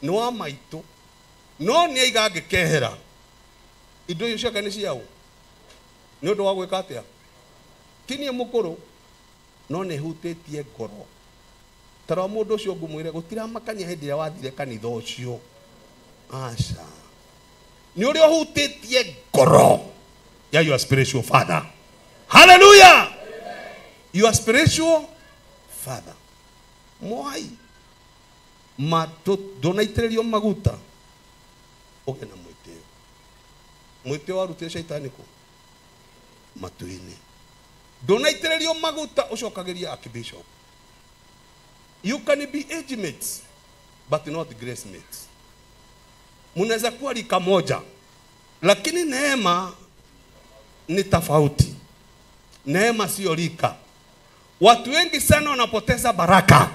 nĩ wa maitũ, no nĩ aiga ngĩkehera indo icio ciake nĩ ciao nĩ ũndũ wa gwĩka atĩa? Ti niĩ mũkũrũ, no nĩ hutĩtie ngoro. Ta rora mũndũ ũcio ngũmwĩre gũtiramakania hĩndĩ ĩrĩa wathire kanitha ũcio, aca, nĩ ũrĩa ũhutĩtie ngoro ya your spiritual father. Hallelujah. Your spiritual father. Mwai ma ndũnaitĩrĩrio maguta ũgĩe na mwĩtĩo. Mwĩtĩo warutire caitani kũ? Matu-inĩ. Ndũnaitĩrĩrio maguta ũcokagĩria Archbishop. You can be age mates but not grace mates. Mnaweza kuwa rika moja, lakini neema ni tofauti. Neema sio rika. Watu wengi sana wanapoteza baraka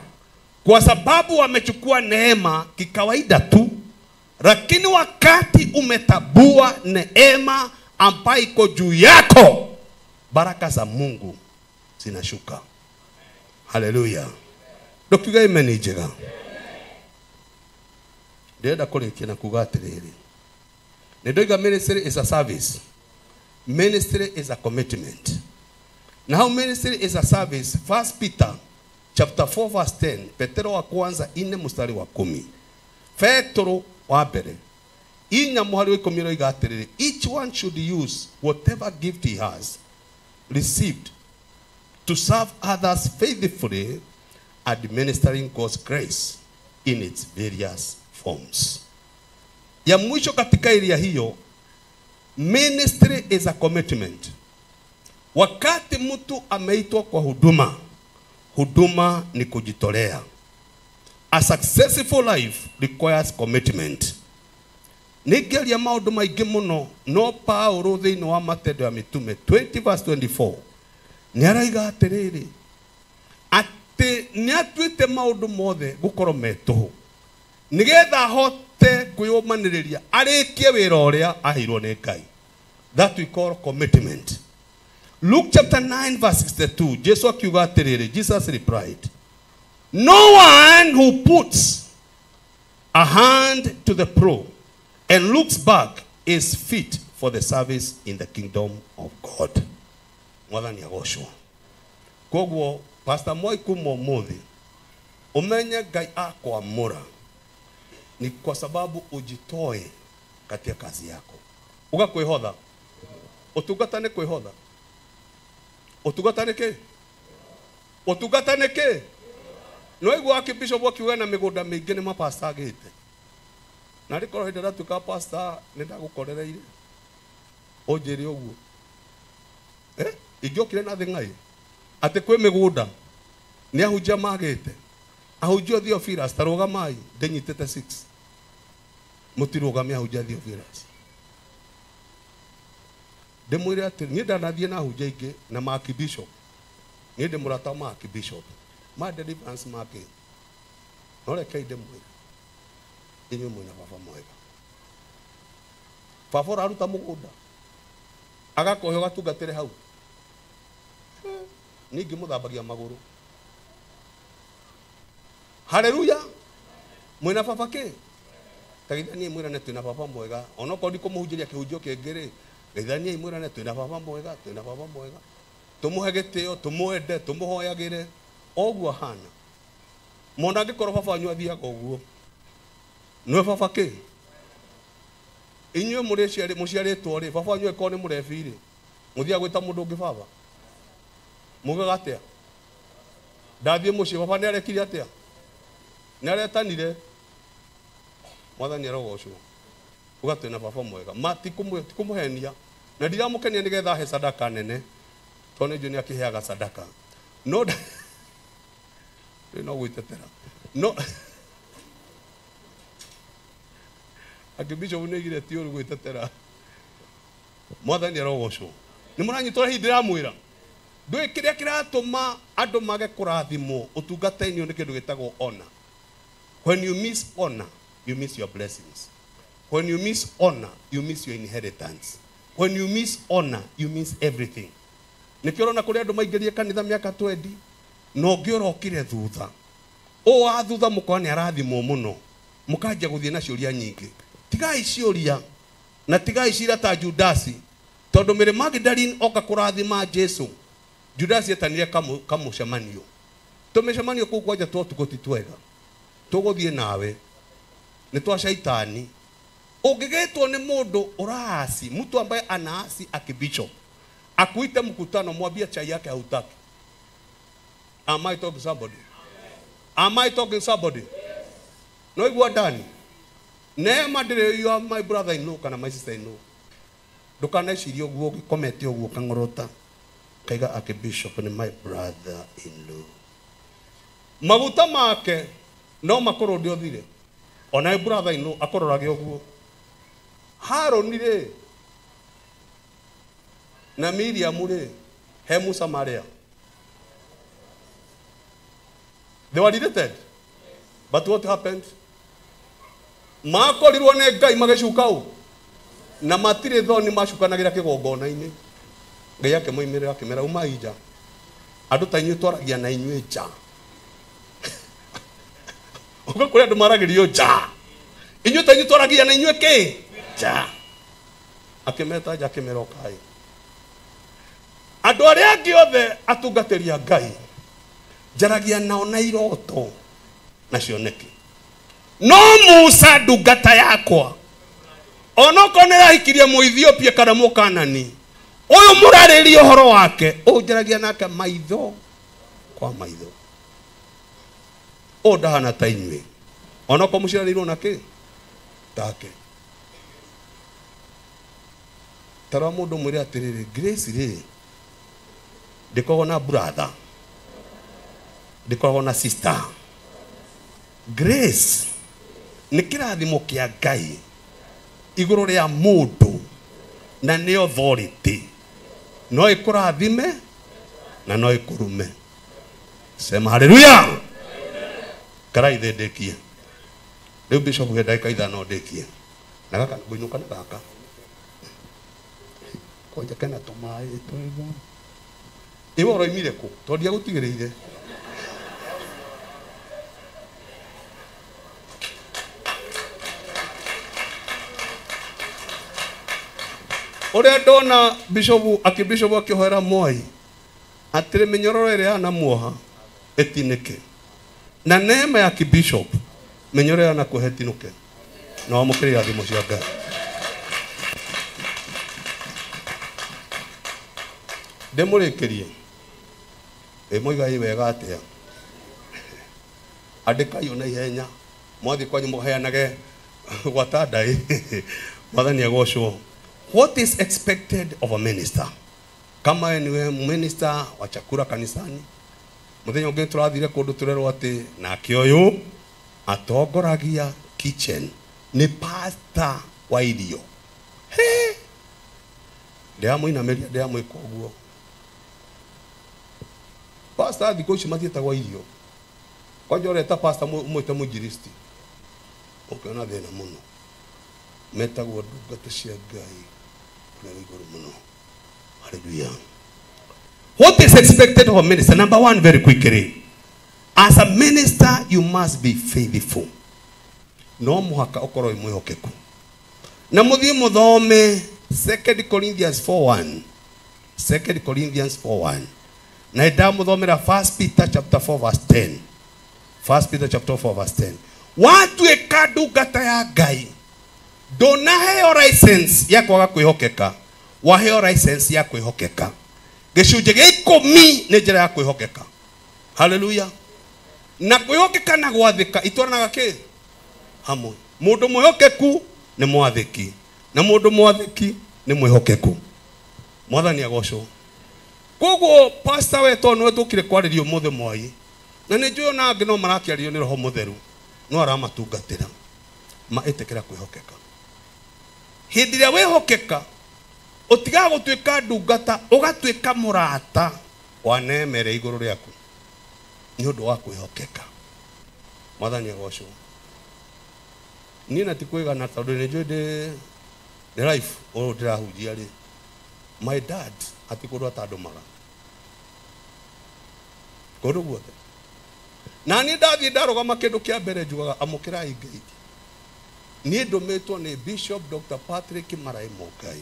kwa sababu wamechukua neema kikawaida tu, lakini wakati umetabua neema ambayo iko juu yako, baraka za Mungu zinashuka. Haleluya. Ndokiuga amen njega. Ndĩrenda kũrĩkia na kuga atĩrĩrĩ, nĩ ndoiga ministry is a service, ministry is a commitment. Now ministry is a service. 1 Peter chapter 4 verse 10, Petero wa kwanza 4 mstari wa 10. Petero wa mbere 4 mũhari wa 10 roiga atĩrĩrĩ, each one should use whatever gift he has received to serve others faithfully, administering God's grace in its various forms. Ya mwisho katika area hiyo, ministry is a commitment. Wakati mtu ameitwa kwa huduma, huduma ni kujitolea. A successful life requires commitment. Nĩngĩaria maũndũ maingĩ mũno, no Paulo thĩinĩ wa Matendo ya Mitume 20 verse 24 nĩ araiga atĩrĩrĩ, atĩ nĩ atuĩte maũndũ mothe gũkorwo me tũhũ nĩgetha ahote kwĩyũmanĩrĩria arĩkie wĩra ũrĩa aheirwo nĩ Ngai. That we call commitment. Luke chapter 9 verse 62, Jesu akiuga atĩrĩrĩ, Jesus replied, no one who puts a hand to the plow and looks back is fit for the service in the kingdom of God. Mwathani agocwo. Koguo Pastor Moi kuma ũmũthĩ ũmenye Ngai akwamũra ni kwa sababu ujitoe katika kazi yako. Uga kwĩhotha. Ũtungata nĩ kwĩhotha. Ũtungata nĩ kĩ? Ũtungata nĩ kĩ? No igua Archbishop akiuga na mĩgũnda mĩingĩ nĩ mapasta agĩte. Na rĩkorwo hĩndĩ ndatuĩka pastor nĩ ndagũkorereire. Ũnjĩre ũguo. Ingĩokire na thĩng'ai atĩ kwĩ mĩgũnda nĩ ahunjia magĩte. Ahunjia Theophilus ta rũgamai ndĩnyitĩte 6. Mũtirũgamia ahunjia Theophilus. Ndĩmwĩre atĩ niĩ ndanathiĩ na ahunjia aingĩ na ma archbishop. Niĩ ndĩ mũrata ma archbishop. Ma deliverance make. No rekei ndĩmwĩre. Inyuĩ mwĩna baba mwega. Baba ũraruta mũgũnda. Agakũhe ũgatungatĩre hau. Niĩ ngĩmũthambagia magũrũ. Haleluya. Mwĩna baba kĩ? Tagithaniai mwĩrane twĩna baba mwega. Onokorwo ndikũmũhunjĩria kĩhunjio kĩngĩ rĩ, geithaniai mwĩrane twĩna baba mwega, twĩna baba mwega. Tũmũhe gĩtĩo, tũmwende, tũmũhoyagĩre. Oguo ahana. Mwana angĩkorwo baba wanyu athiaga ũguo. Nĩwe baba kĩ? Inyuĩ mũrĩ mũciarĩtwo rĩ, baba wanyu angĩkorwo nĩ mũrebi rĩ, mũthiaga gwĩta mũndũ ũngĩ baba? Mugaga atĩa? Ndathiĩ mũciĩ baba nĩ arekire atĩa? Nĩ aretanire. Mwathani arogocwo. Uga twĩna baba mwega. Ma ti kũmũhenia. Na ndiramũkenia nĩgetha ahe sadaka nene. Tondũ nĩ njũĩ nĩ akĩheaga sadaka. No rĩu no gwĩtetera. No Archbishop nĩ oigire ti ũru gwĩtetera. Mwathani arogocwo. Nĩ mũranyita ũrĩa hihi ndĩramwĩra? Ndũĩ kĩrĩa kĩratũma andũ mage kũrathimwo ũtungata-inĩ nĩ kĩndũ gĩtagwo honor. When you miss honor, you miss your blessings. When you miss honor, you miss your inheritance. When you miss honor, you miss everything. Nĩkĩo ũrona kũrĩ andũ maingĩrie kanitha mĩaka 20 na ũngĩ ũrokire thutha. Ũũ wa thutha mũkona nĩ arathimwo mũno. Mũkanjia gũthiĩ na ciũria nyingĩ. Tigai ciũria na tigai cira ta Judasi. Tondũ Mary Magdalene oka kũrathima Jesu. Judasi etanire kamũcemanio. Tũmĩcemanio kũu kwanja twa ũtukũ ti twega. Tũgũthiĩ nawe. Nĩ twa shaitani. Ũngĩgĩtwo nĩ mũndũ ũraasi, mtu ambaye anaasi akibishop. Akuite mkutano, mwambie chai yake hautaki. Am I talking somebody? Am I talking somebody? No igua ndani. Neema ndĩrĩ, you are my brother in law kana my sister in law. Ndũkanecirie ũguo ũgĩkomete ũguo kang'orota. Kaiga archbishop ni my brother in law. Maguta make no makorwo ndiothire. Ona brother in law akororage ũguo. Harũni rĩ na Miriam rĩ he Musa Maria. They were related. But what happened? Makorirwo nĩ Ngai magĩcuka ũ. Na matirĩ thoni macukanagĩra kĩgongona-inĩ. Ngai akĩmoimĩrĩra akĩmera umai nja. Andũ ta inyuĩ twaragia na inyuĩ nja. Ũguo kũrĩ andũ maragĩrio nja. Inyuĩ ta inyuĩ twaragia na inyuĩ kĩ? Nja. Akĩmeta nja akĩmera ũkai. Andũ arĩa angĩ othe atungatĩri a Ngai njaragia nao na iroto na cioneki. No Musa ndungata yakwa onokorwo nĩ arahikirie Mũethiopia kana Mũkanani, ũyũ mũrarĩria ũhoro wake ũnjaragia nake maitho kwa maitho. Ũyũ ndahana ta inyuĩ onokorwo mũciarĩirwo na kĩ take. Tarora mũndũ mwĩre atĩrĩrĩ, Grace rĩ ndĩkoragwo na brother, ndĩkoragwo na sister. Grace nĩ kĩrathimo kĩa Ngai igũrũ rĩa mũndũ na nĩ authority. No ĩkũrathime na no ĩkũrume. Sema haleluya. Karai thĩ ndĩkie. Rĩu bishop he ndagĩka 5 ndĩkie. Na gaka ngũinũka na gaka. Kwanja kena tũmaĩ twega. Iwe ũroimire kũ? Tondũ ndiagũtigĩrĩire. Ũrĩa ndona bishop akibishop akĩhoera Mwai atĩrĩ mĩnyororo ĩrĩa yanamuoha ĩtinĩke. Na neema ya kibishop mĩnyororo yanakuoha ĩtinũke. Na wamũkĩre irathimo cia Ngai. Ndĩmũrĩkĩrie. Ĩ mũigai wega atĩa? Andĩkai ona ihenya. Mwathiĩ kwanyu mũheanage gwata ndaĩ. Mwathani agocwo. What is expected of a minister? Kama niwe minister wa chakula kanisani, muthenya ũngĩ tũrathire kũndũ tũrerwo atĩ nake ũyũ atongoragia kitchen Nĩ pastor wa irio. He! Ndĩramũinamĩria, ndĩramwĩka ũguo. Pastor thikũ ici matiĩtagwo irio. Kwanja ũreta pastor ũmwĩte mũinjilisti, ũkĩona thĩna mũno. Metagwo ndungata cia Ngai ũrĩa wĩ igũrũ mũno. Hallelujah. What is expected of a minister? Number one, very quickly. As a minister, you must be faithful. No mũhaka ũkorwo wĩ mwĩhokeku. Na mũthiĩ mũthome 2 Corinthians 4:1. 2 Corinthians 4:1. Na ndamũthomera 1 Peter chapter 4 verse 10. 1 Peter chapter 4 verse 10. Watuĩka ndungata ya Ngai, ndũnaheo license ya kwaga kwĩhokeka, waheo license ya kwĩhokeka. Gĩcunjĩ gĩa 10 nĩ njĩra ya kwĩhokeka. Hallelujah. Na kwĩhokeka na gwathĩka itwaranaga kĩ? Hamwe. Mũndũ mwĩhokeku nĩ mwathĩki, na mũndũ mwathĩki nĩ mwĩhokeku. Mwathani agocwo. Koguo pastor we tondũ nĩwe tũkire kwarĩria ũmũthĩ Mwai, na nĩ njũĩ ona angĩ no marakĩario nĩ Roho Mũtheru, no aramatungatĩra. Ma ĩtĩkĩra kwĩhokeka. Hĩndĩ ĩrĩa wĩhokeka, ũtigaga gũtuĩka ndungata, ũgatuĩka mũrata wa neema ĩrĩa igũrũ rĩaku nĩ ũndũ wa kwĩhokeka. Mwathani agocwo. Niĩ na ti kwĩgana tondũ nĩ njũĩ ndĩ life ũyũ ndĩrahunjia rĩ, my dad ati kũndũ atandũmaga kũndũ guothe. Na niĩ ndathiĩ ndarũgama kĩndũ kĩa mbere njugaga amũkĩrai Ngai. Niĩ ndũmĩtwo nĩ Bishop Dr. Patrick Marai Mũngai.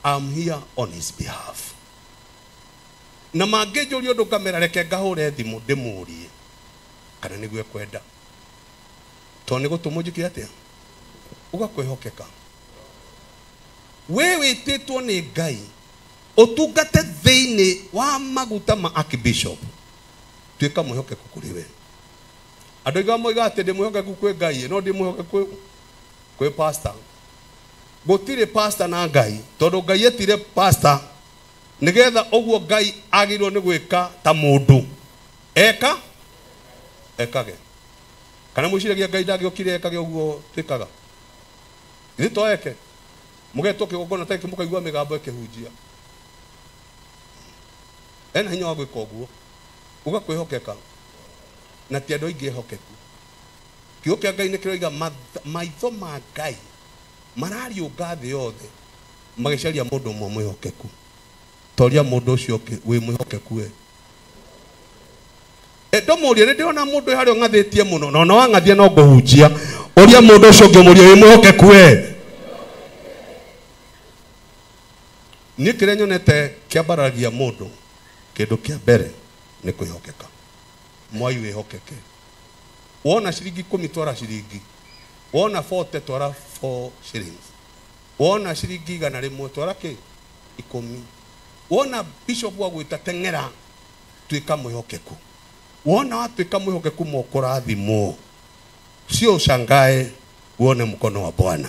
I'm here on his behalf. Na mangĩnjũria ũndũ ngamera reke ngahũre thimũ ndĩmũrie kana nĩguo ekwenda. Tondũ nĩ gũtũmwo njĩke atĩa? Ũgakwĩhokeka. We wĩtĩtwo nĩ Ngai ũtungate thĩinĩ wa maguta ma Archbishop, tuĩka mwĩhokeku kũrĩ we. Andũ aingĩ moigaga atĩ ndĩ mwĩhokeku kwĩ Ngai, no ndĩ mwĩhokeku kwĩ pastor. Gũtirĩ pastor na Ngai, tondũ Ngai etire pastor nĩgetha ũguo Ngai agĩrĩirwo nĩ gwĩka ta mũndũ eka ekage. Kana mwĩciragia Ngai ndangĩokire ekage ũguo twĩkaga? Ithuĩ to eke mũgetwo kĩgongona ta gĩkĩ mũkaigua mĩgambo ĩkĩhunjia. Ena hinya wa gwĩka ũguo, ũgakwĩhokeka. Na ti andũ aingĩ ehokeku. Kiugo kĩa Ngai nĩ kĩroiga maitho ma Ngai marariũnga thĩ yothe magĩcaria mũndũ ũmwe mwĩhokeku. Toria mũndũ ũcio ũngĩ wĩ mwĩhokeku we. Ndũmũrie, nĩ ndĩrona mũndũ harĩa ũng'athĩtie mũno, na ona wang'athia no ngũhunjia. Ũria mũndũ ũcio ũngĩ ũmũrie wĩ mwĩhokeku we. Niĩ kĩrĩa nyonete kĩambaragia mũndũ, kĩndũ kĩa mbere nĩ kwĩhokeka. Mwai wĩhokeke. Wona ciringi 10 twara ciringi. Wona 40 twara 4 shillings. Wona ciringi 100 twara kĩ? 10. Wona bishop wa gwĩta teng'era, tuĩka mwĩhokeku. Wona watuĩka mwĩhokeku mokũrathimwo. Sio ushangae uone mkono wa Bwana.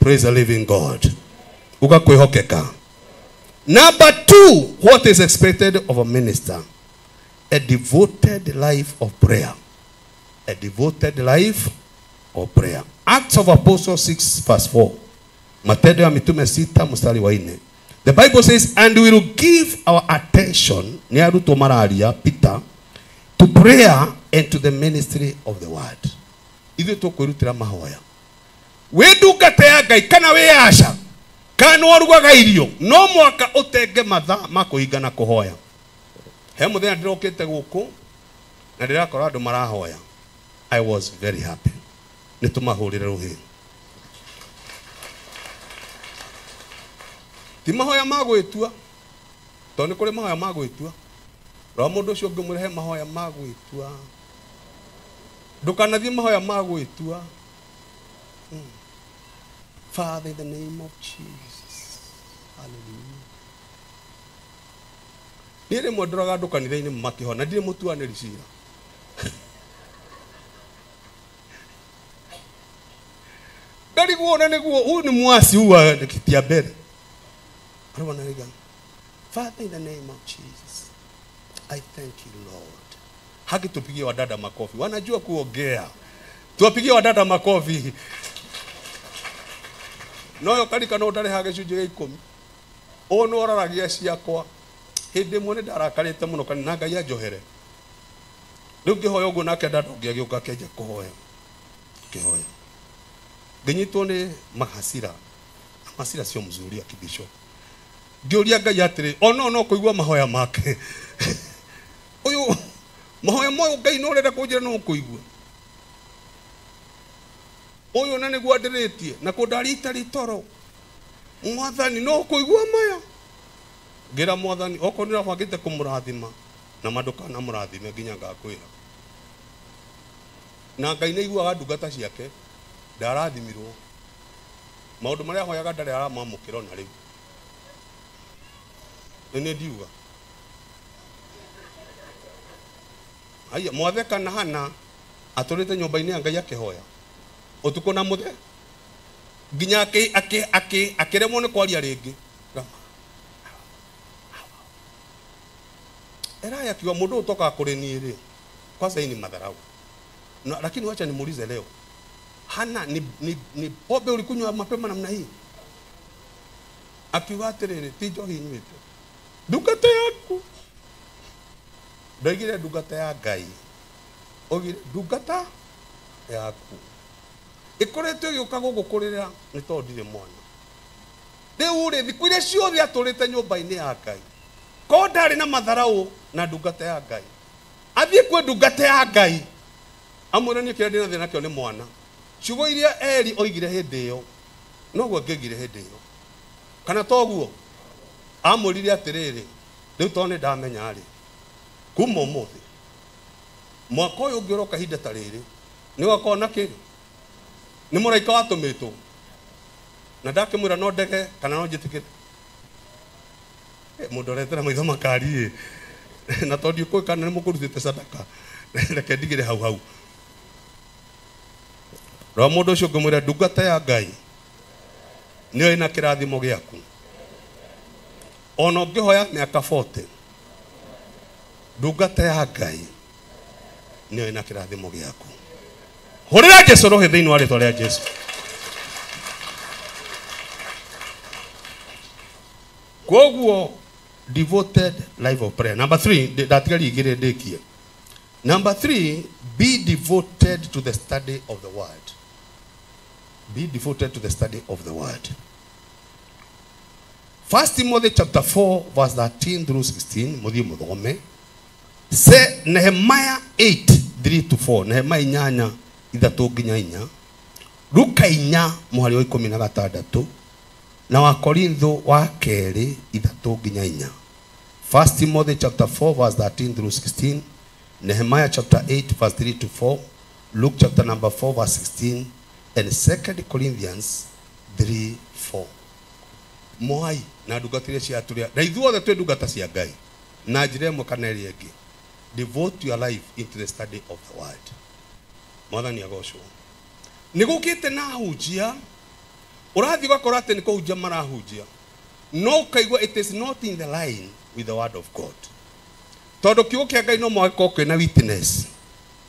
Praise the living God. Ugakwĩhokeka. Number 2, what is expected of a minister? A devoted life of prayer. A devoted life of prayer. Acts of Apostles 6 verse 4. Matendo ya Mitume 6 mstari wa 4. The Bible says, and we will give our attention, ni arutwo mararia, Peter, to prayer and to the ministry of the word. Ithuĩ tũkwĩrutĩra mahoya. Wĩ ndungata ya Ngai kana wĩ aca, kana nĩ warugaga irio, no mwaka ũtenge mathaa ma kũhingana kũhoya. He mũthenya ndĩrokĩte gũkũ na ndĩrakora andũ marahoya. I was very happy. Nĩ tũmahũrĩre rũhĩ. Ti mahoya ma gwĩtua, tondũ nĩ kũrĩ mahoya ma gwĩtua. Rora mũndũ ũcio ũngĩ mũrehe mahoya ma gwĩtua. Ndũkanathiĩ mahoya ma gwĩtua. Father, in the name of Jesus. Hallelujah. Niĩ rĩmwe ndoraga andũ kanitha-inĩ makĩhona, ndirĩ mũtuanĩri cira. Ndarigwo na nĩguo, huyu ni mwasi huyu wa kiti ya mbere. Arona riga. Father, in the name of Jesus, I thank you, Lord. Haki tupigie wadada makofi. Wanajua kuongea. Tuwapigie wadada makofi. Noyo karika no ndarĩhaga gĩcunjĩ gĩa 10. Ũũ nĩ woraragia ciakwa. Hĩndĩ ĩmwe nĩ ndarakarĩte mũno kana na Ngai anjohere. Rĩu ngĩhoya ũguo nake ndandongia agĩũka akĩanjia kũhoya. Ngĩhoya. Ngĩnyitwo nĩ mahasira. Na hasira sio mzuri akibisho. Ngĩũria Ngai atĩrĩ, ono no kũigua mahoya make. Ũyũ mahoya moyo Ngai no ũrenda kũnjĩra no kũigua. Ũyũ na nĩguo andĩrĩtie na kũndaria itarĩ toro. Mwathani no kũigua maya. Ngĩra mwathani okorwo nĩ ũrabangĩte kũmũrathima na ma ndũkanamũrathime nginya ngakwĩra. Na Ngai nĩ aiguaga ndungata ciake ndarathimirwo. Maũndũ marĩa ahoyaga ndarĩ aramamũkĩra ona rĩu. Nĩ ndiuga. Haya mwatheka na Hana atũrĩte nyũmba-inĩ ya Ngai akĩhoya. Ũtukũ na mũthenya nginya akĩremwo nĩ kwaria rĩngĩ. Elaya akiwa mũndũ ũtoka kũrĩ niĩ rĩ, kwanza hii ni madharau. Na, lakini wacha nimuulize leo. Hana ni pombe ulikunywa mapema namna hii? Akiuga atĩrĩrĩ, ti njohi nyuĩte. Ndungata yaku. Ndoigire ndungata ya Ngai. Oigire ndungata yaku. Ĩkoretwo ĩgĩũka gũkũ kũrĩra nĩ tondũ ndirĩ mwana. Rĩu rĩ, thikũ iria ciothe atũrĩte nyũmba-inĩ ya Ngai. Korwo ndarĩ na matharau na ndungata ya Ngai. Athiĩ kwĩ ndungata ya Ngai. Amwĩre niĩ kĩrĩa ndĩna thĩna nakĩo nĩ mwana. Ciugo iria Eli oigire hĩndĩ ĩyo, noguo angĩoigire hĩndĩ ĩyo. Kana toguo? Amwĩrire atĩrĩrĩ, rĩu tondũ nĩ ndamenya rĩ, kuma ũmũthĩ, mwaka ũyũ ũngĩ ũroka ihinda ta rĩrĩ, nĩ ũgakorwo na kĩ? Nĩ mũraika watũmĩtwo. Na ndakĩmwĩra no ndege kana no njĩtĩkĩre. Mũndũ aretera maitho makari ĩ. Na tondũ ndiũkũĩ kana nĩ mũkũrutĩte sadaka. Reke ndigĩre hau hau. Rora mũndũ ũcio ũngĩmwĩra ndungata ya Ngai nĩyo ĩna kĩrathimo gĩaku. Ona ũngĩhoya mĩaka 40, ndungata ya Ngai nĩyo ĩna kĩrathimo gĩaku. Hũrĩra Jesũ rũhĩ thĩinĩ wa rĩtwa rĩa Jesũ. Koguo devoted life of prayer. Number 3, ndatigaria igĩrĩ ndĩkie. Number 3, be devoted to the study of the word. Be devoted to the study of the word. 1 Timothy chapter 4 verse 13 through 16, muthie muthome. Se Nehemiah 8 3 to 4, Nehemiah 8 3 nginya 4, Luka 4 muhari wa 16 na wa Korintho wa kerĩ 3 nginya 4. 1 Timothy chapter 4 verse 13 through 16, Nehemiah chapter 8 verse 3 to 4, Luke chapter number 4 verse 16, and 2 Corinthians 3 4. Mwai na ndungata iria ciatũrĩa na ithuothe twĩ ndungata cia Ngai na njĩra ĩmwe kana ĩrĩa ĩngĩ. Devote your life into the study of the word. Mwathani agocwo. Nĩ gũkĩte na ahunjia ũrathiĩ ũgakora atĩ nĩ kũhunjia marahunjia, no ũkaigua it is not in the line with the word of God. Tondũ kiugo kĩa Ngai no mũhaka gĩkorwo kĩna witness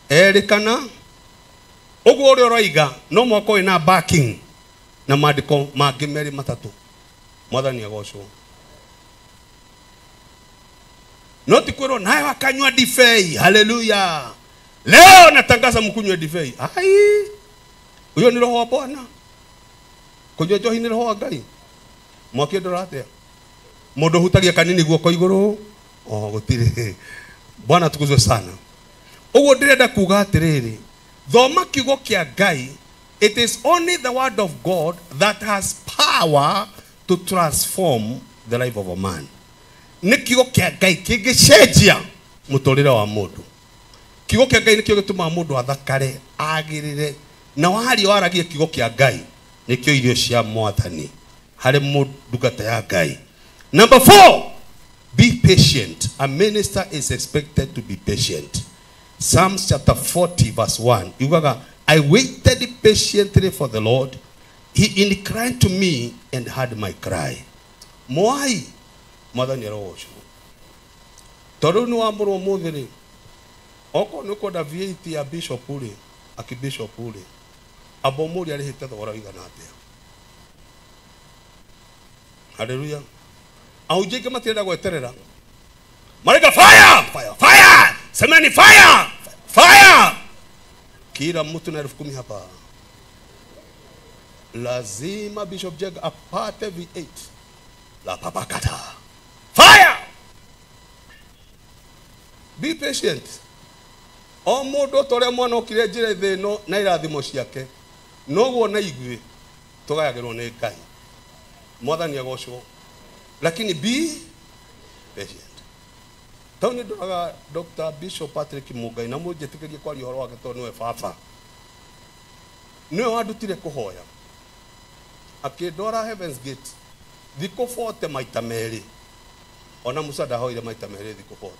erĩ kana ũguo ũrĩa ũroiga, no mũhaka ũrĩ na backing na maandĩko mangĩ merĩ matatũ. Mwathani agocwo. No ti kwĩrwo nawe wakanyua ndibei, haleluya, leo natangaza mkunywe ndibei. Ai, huyo ni roho wa Bwana. Kũnyua njohi nĩ roho wa Ngai. Mwaki ndora atĩa? Mũndũ ũhutagia kanini guoko igũrũ, o gũtirĩ. Bwana tukuzwe sana. Ũguo ndĩrenda kuga atĩrĩrĩ, thoma kiugo kĩa Ngai. It is only the word of God that has power to transform the life of a man. Nĩ kiugo kĩa Ngai kĩngĩcenjia mũtũrĩre wa mũndũ. Kiugo kĩa Ngai nĩkĩo gĩtũmaga mũndũ athakare, agĩrĩre, na waria waragie kiugo kĩa Ngai nĩkĩo irio cia mwathani harĩ ndungata ya Ngai. Number 4, be patient. A minister is expected to be patient. Psalms chapter 40 verse 1. Yugaga, I waited patiently for the Lord. He inclined to me and heard my cry. Mwai, mwathani arogocwo. Tondũ nĩ wamũrwo ũmũthĩ rĩ, okorwo nĩ ũkwenda V8 ya bishop rĩ, akibishop rĩ, amba ũmũrie arĩhĩte thogora ũigana atĩa. Haleluya. Ahunjia aingĩ matirenda gweterera. Maraiga fire, fire, fire. Semeni fire, fire. Kila mtu na 10,000 hapa. Lazima Bishop Njenga apate V8 la papakata. Fire! Be patient. O mundu ta uria mwana okire njira thĩ ĩno na irathimo ciake noguo na ithuĩ tũgayagĩrwo nĩ Ngai. Mwathani agocwo. Lakini be patient. Tau nĩ ndoraga Dr. Bishop Patrick Mungai na mũnjĩtĩkĩrie kwaria ũhoro wake tondũ nĩwe baba. Nĩwe wandutire kũhoya. Akĩndwara Heaven's Gate thikũ 40 maita merĩ. Ona Musa ndahoire maita merĩ thikũ 40.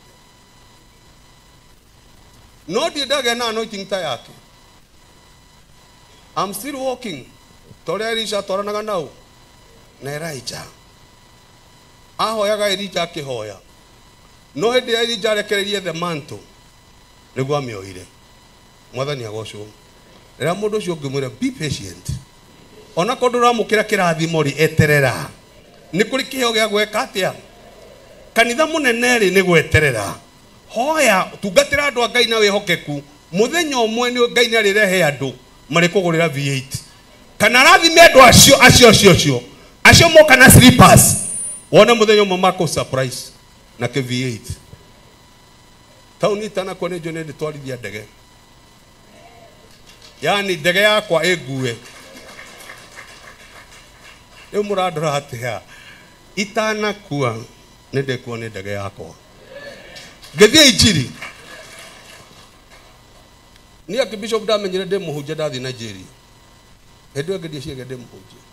No ndirĩ ndagĩa na anointing ta yake. I'm still walking. Torĩa Elisha atwaranaga nau na Elijah. Ahoyaga Elijah akĩhoya. No hĩndĩ ya Elijah arekereirie the mantle nĩguo amĩoire. Mwathani agocwo. Rĩrĩa mũndũ ũcio ũngĩmwĩra be patient. Ona korwo ndũramũkĩra kĩrathimo rĩ, eterera. Nĩ kũrĩ kĩheo gĩa gwĩka atĩa? Kanitha mũnene rĩ nĩ gweterera. Hoya, tungatĩra andũ a Ngai na wĩhokeku. Mũthenya ũmwe nĩ Ngai nĩ arĩrehe andũ marĩkũgũrĩra V8. Kana arathime andũ acio acio acio acio. Acio moka na slippers. Wone mũthenya ũmwe makũ surprise na kĩ V8. Taũni itanakua nĩ njũĩ nĩ ndĩtwarithia ndege. Yaani ndege yakwa ĩngue. Rĩu mũrandora atĩa? Itanakua nĩ ndĩkuo nĩ ndege yakwa. Ngĩthiĩ injiri. Niĩ Archbishop ndamenyire ndĩ mũhunjia ndathiĩ Nigeria. Hĩndĩ ĩyo ngĩthiĩ ndĩ mũhunjia.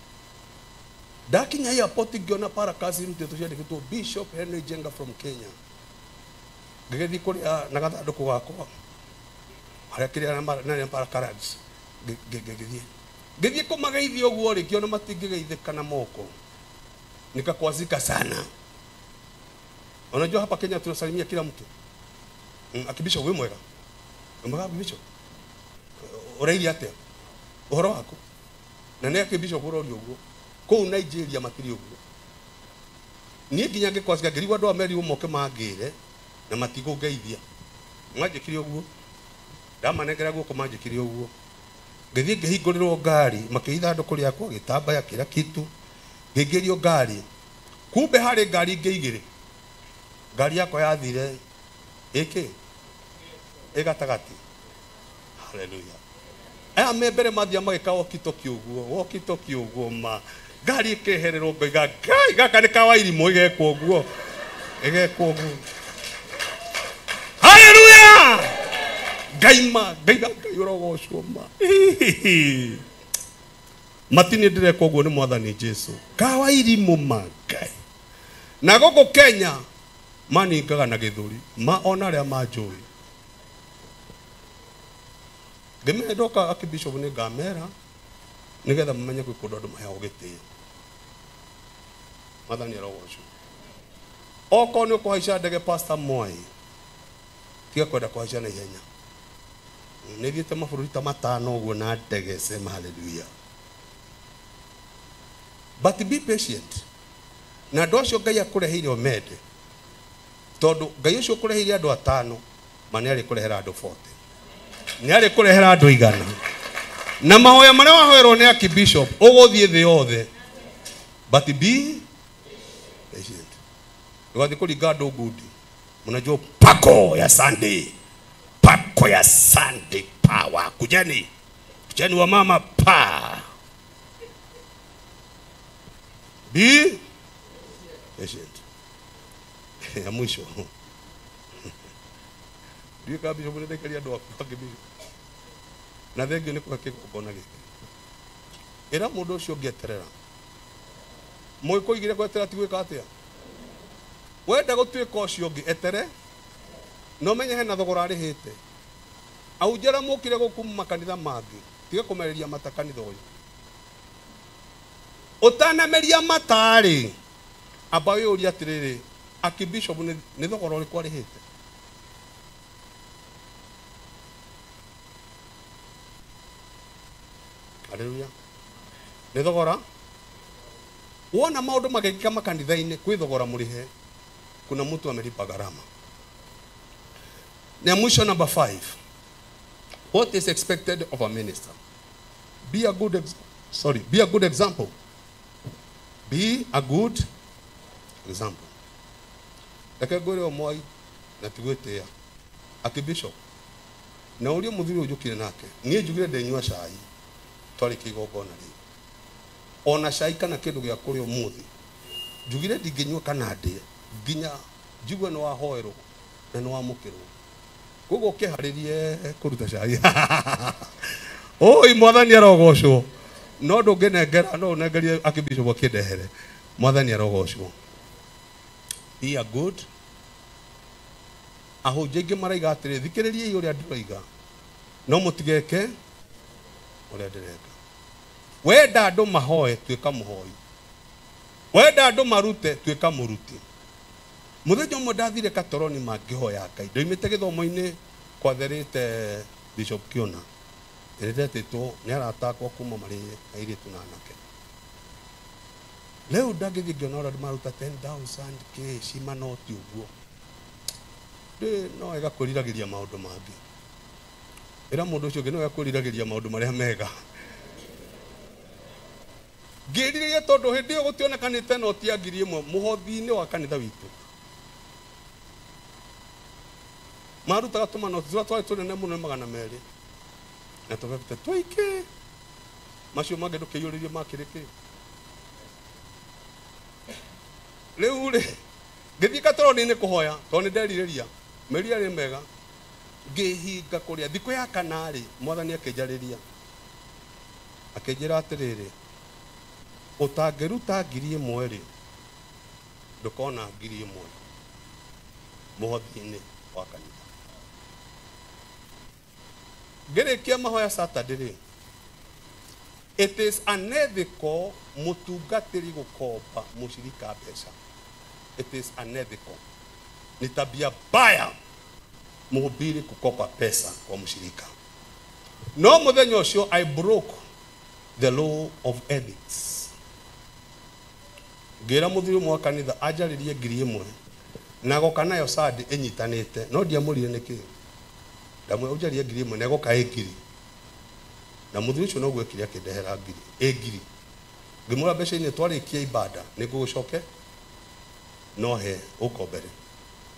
Ndakinya airport ngĩona parakasi irutĩtwo ciandĩkĩtwo Bishop Henry Njenga from Kenya. Ngĩgĩthiĩ kũrĩa na gathandũkũ gakwa harĩa kĩrĩa na paracards ngĩgĩthiĩ. Ngĩthiĩ kũmageithia ũguo rĩ, ngĩona matingĩgeithĩka na moko. Nikakwazika sana. Unajua hapa Kenya tunasalimia kila mtu. Akibisha wewe mwega. Mwega Bishop. Ũrairia atĩa? Ũhoro waku? Na nĩ akibisha ũrorio ũguo. Kũu Nigeria makĩria ũguo. Niĩ nginya ngĩkwacika ngĩrigwo andũ a merirwo moke mangĩre na matigũngeithia. Manjĩkire ũguo. Ndamanengera guoko manjĩkire ũguo. Ngĩthiĩ ngĩhingũrĩrwo ngari, makĩiga ithandũkũ rĩakwa, gĩtambaya kĩrĩa kitu. Ngĩingĩrio ngari. Kumbe harĩ ngari ingĩ igĩrĩ. Ngari yakwa yathire ĩkĩ ĩ gatagatĩ. Haleluya. Aya me mbere mathiaga magĩka walkie-talkie ũguo, walkie-talkie ũguo ma. Ngari ĩkehererwo ngoiga Ngai gaka nĩ ka Wairimũ ĩgekwo ũguo. Ĩgekwo ũguo. Haleluya! Ngai ma, Ngai Ngai ũrogocwo ma. Matini ndĩrekwo ũguo nĩ Mwathani Jesu. Ka Wairimũ ma Ngai. Na gũkũ Kenya maningaga na gĩthũri ma ona arĩa manjũĩ. Ngĩmenya ndoka Archbishop nĩ ngamera nĩgetha mamenye gwĩ kũndũ andũ maheagwo gĩtĩo. Mwathani arogocwo. Okorwo nĩ ũkũhaica ndege Pastor Mwai, tiga kwenda kũhaica na ihenya. Nĩ thiĩte mabũrũri ta matano ũguo na ndege, sema hallelujah. But be patient. Na andũ acio Ngai akũreheire ũmende. Tondũ Ngai ũcio ũkũreheire andũ atano, ma nĩ arĩkũrehera andũ 40. Nĩ arĩkũrehera andũ 100. Na mahoya marĩa wahoerwo nĩ Archbishop ũgũthiĩ thĩ yothe. But be patient. Ndũgathiĩ kũringa andũ ngundi. Mnajua pako ya Sunday. Pako ya Sunday power. Kujeni. Kujeni wa mama pa. Be patient. Ya mwisho. Ndiũĩ kana Bishop nĩ ndaikaria andũ aku angĩ Bishop. Na thengio nĩ kũhe kĩgongona gĩkĩ. Ĩra mũndũ ũcio ũngĩ eterera. Mũgĩkũigire gweterera ti gwĩka atĩa? Wenda gũtuĩka ũcio ũngĩ etere. Na ũmenye hena thogora arĩhĩte. Ahunjia arĩa mokire gũkũ makanitha mangĩ, tiga kũmereria mata kanitha ũyũ. Ũtanameria mata rĩ, amba wĩyũrie atĩrĩrĩ, Archbishop nĩ thogora ũrĩkũ arĩhĩte? Haleluya. Nĩ thogora? Wona maundu magekika makanitha-inĩ kwĩ thogora mũrĩhe, kuna mtu amelipa gharama. Na mwisho number 5. What is expected of a minister? Be a good be a good example. Be a good example. Reke ngwĩre o Mwai na tigwĩtĩa akibishop na ũrĩa mũthuri ũyũ njũkire nake, niĩ njugire ndenyua cai twarĩkia igongona rĩu, ona cai kana kĩndũ gĩa kũrĩa ũmũthĩ njugire ndingĩnyua kana ndĩe nginya njigue nĩ wahoerwo na nĩ wamũkĩrwo. Koguo ũkĩharĩrie kũruta cai. Oi mwathani arogocwo. No ndũngĩnengera, no ũnengerie akibishop akĩndehere. Mwathani arogocwo. Be a good. Ahunjia aingĩ maraiga atĩrĩ, thikĩrĩriai ũrĩa ndĩroiga, no mũtigeke ũrĩa ndĩreka. Wenda andũ mahoe, tuĩka mũhoi. Wenda andũ marute, tuĩka mũruti. Mũthenya ũmwe ndathire Katoroni mangĩhoya Ngai, ndoimĩte gĩthomo-inĩ kwatherĩte Bishop Kiona, nĩndetĩtwo nĩ arata akwa kuma marĩ airĩtu na anake. Rĩu ndangĩthiĩ ngĩona ũrĩa andũ maruta 10,000 kĩ cimanoti ũguo, no ĩgakwĩriragĩria maũndũ mangĩ. Ĩra mũndũ ũcio ũngĩ no ĩgakwĩriragĩria maũndũ marĩa mega. Ngĩrirĩria tondũ hĩndĩ ĩyo gũtionekanĩte noti ya 1,000 mũhothi-inĩ wa kanitha witũ. Marutaga tũmanoti tũrĩa twarĩ tũnene mũno nĩ 200 na tũbebete tũingĩ, macio mangĩ ndũkĩiyũrĩrie makĩrĩ kĩ. Rĩu rĩ ngĩthiĩ Katoroni-inĩ kũhoya tondũ nĩ nderirĩria meria rĩ mega, ngĩhinga kũrĩa. Thikũ ya kana rĩ, mwathani akĩnjarĩria akĩnjĩra atĩrĩrĩ, ũtangĩruta 1,000 rĩ, ndũkona 1,000 mũhothi-inĩ wa kanitha. Ngĩrĩkia mahoya Saturday rĩ, it is unethical mũtungatĩri gũkomba mũcirika mbeca. It is unethical. Ni tabia baya mhubiri kukopa pesa kwa mshirika. No mũthenya ũcio I broke the law of ethics. Ngĩra mũthuri ũmwe wa kanitha anjarĩrie 1,000 na goka nayo Sunday ĩnyitanĩte, no ndiamũrire nĩkĩ. Ndamwĩra ũnjarĩrie 1,000 na ĩgoka ĩ 1,000. Na mũthuri ũcio noguo ekire akĩndehera 1,000 ĩ 1,000. Ngĩmwĩra mbeca-inĩ twarĩkia ibada nĩngũgũcoke no he ũkombere,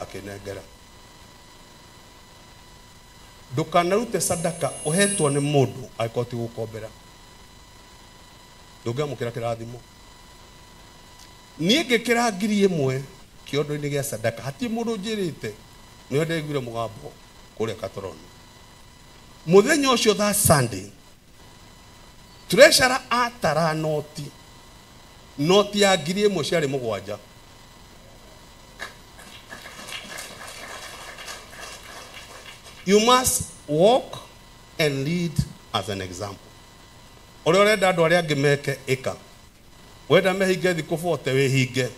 akĩnengera. Ndũkanarute sadaka ũhetwo nĩ mũndũ angĩkorwo ti gũkombera, ndũngĩamũkĩra kĩrathimo. Niĩ ngĩkĩra 1,000 kĩondo-inĩ gĩa sadaka, hatirĩ mũndũ ũnjĩrĩte, nĩo ndaiguire mũgambo kũrĩa Katoroni. Mũthenya ũcio tha Sunday, treasurer atara noti, noti ya 1,000 ciarĩ 7. You must walk and lead as an example. Ũrĩa ũrenda andũ arĩa angĩ meke, ĩka. Wenda mehinge thikũ 40 wĩhinge.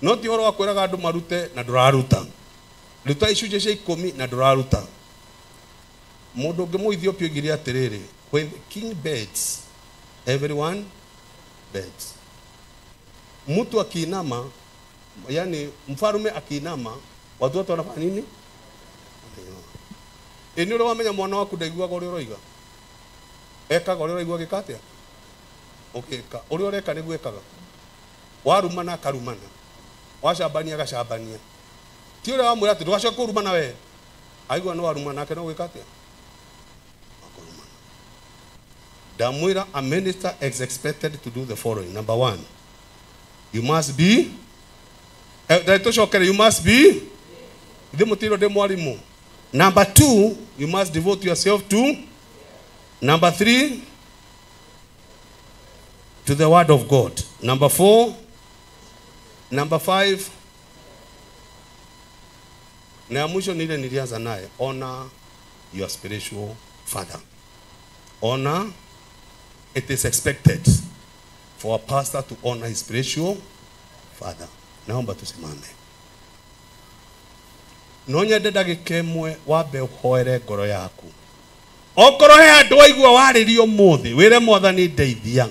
No ti ũhoro wa kwĩraga andũ marute na ndũraruta. Ruta icunjĩ cia 10 na ndũraruta. Mũndũ ũngĩ Mũethiopia oigire atĩrĩrĩ, when the king beds, everyone beds. Mtu akiinama, yani mfalme akiinama, watu wote wanafanya nini? Ĩ nĩ ũrĩ wamenya mwana waku ndaiguaga ũrĩa ũroiga? Ekaga ũrĩa ũraigua agĩka atĩa? Ũgĩka. Ũrĩa ũreka nĩguo ekaga. Warumana akarumana. Wacambania agacambania. Ti ũrĩa wamwĩra atĩ ndũgacoke kũrumana we. Aigua nĩ warumana nake no gwĩka atĩa? Akũrumana. Ndamwĩra a minister is expected to do the following. Number 1, you must be tũcokere, you must be ithuĩ mũtirwo ndĩ mwarimũ. Number 2, you must devote yourself to. Number 3, to the word of God. Number 4, number 5, na ya mwisho ni ile nilianza naye, honor your spiritual father. Honor, it is expected for a pastor to honor his spiritual father. Naomba tusimame. No nyende ndagĩka ĩmwe wambe ũhoere ngoro yaku. Okorwo he handũ waigua warĩrio ũmũthĩ, wĩre mwathani ndeithia.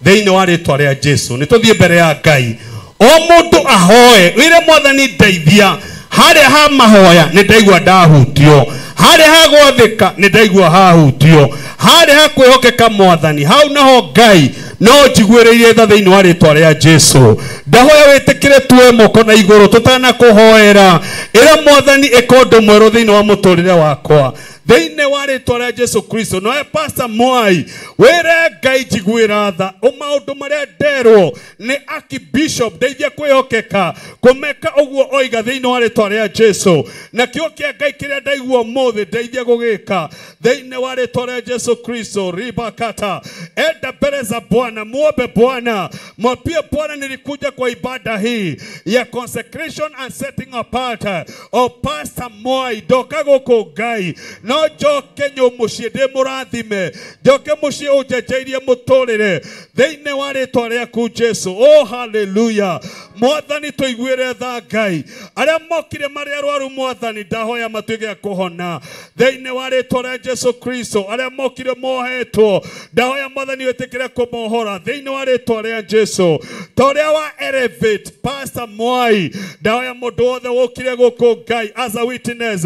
Thĩinĩ wa rĩtwa rĩa Jesu nĩ tũthiĩ mbere ya Ngai, o mũndũ ahoe wĩre Mwathani ndeithia. Harĩa ha mahoya nĩ ndaigua ndahutio, harĩa ha gwathĩka nĩ ndaigua hahutio, harĩa ha kwĩhokeka Mwathani hau naho Ngai no njiguĩrĩire tha thĩinĩ wa rĩtwa rĩa Jesu. Ndahoya wĩtĩkĩre tuoe moko na igũrũ tũtanakũhoera. Ĩra Mwathani ĩka ũndũ mwerũ thĩinĩ wa mũtũrĩre wakwa thĩinĩ wa rĩtwa rĩa Jesu Kristo. Noe Pastor Mwai wĩre Ngai njiguĩra tha o maũndũ marĩa nderwo nĩ Archbishop, ndeithia kwĩhokeka kũmeka ũguo oiga thĩinĩ wa rĩtwa rĩa Jesu. Na kĩo kĩa Ngai kĩrĩa ndaigua ũmũthĩ ndeithia gũgĩka thĩinĩ wa rĩtwa rĩa Jesu Kristo. Ribakata, enda mbele za Bwana, muombe Bwana, mwambie Bwana nilikuja kwa ibada hii ya consecration and setting apart o Pastor Mwai, ndoka gũkũ Ngai no njoke mũciĩ ndĩ mũrathime, njoke mũciĩ ũnjenjeirie mũtũrĩre thĩinĩ wa rĩtwa rĩaku Jesu. Oh haleluya. Mwathani tũiguĩre tha Ngai, arĩa mokire marĩ arwaru Mwathani ndahoya matuĩke a kũhona thĩinĩ wa rĩtwa rĩa Jesu Kristo. Arĩa mokire mohetwo ndahoya Mwathani wĩtĩkĩre kũmohora thĩinĩ wa rĩtwa rĩa Jesu. Ta ũrĩa wa elevate Pastor Mwai, ndahoya mũndũ wothe wokire gũkũ Ngai as a witness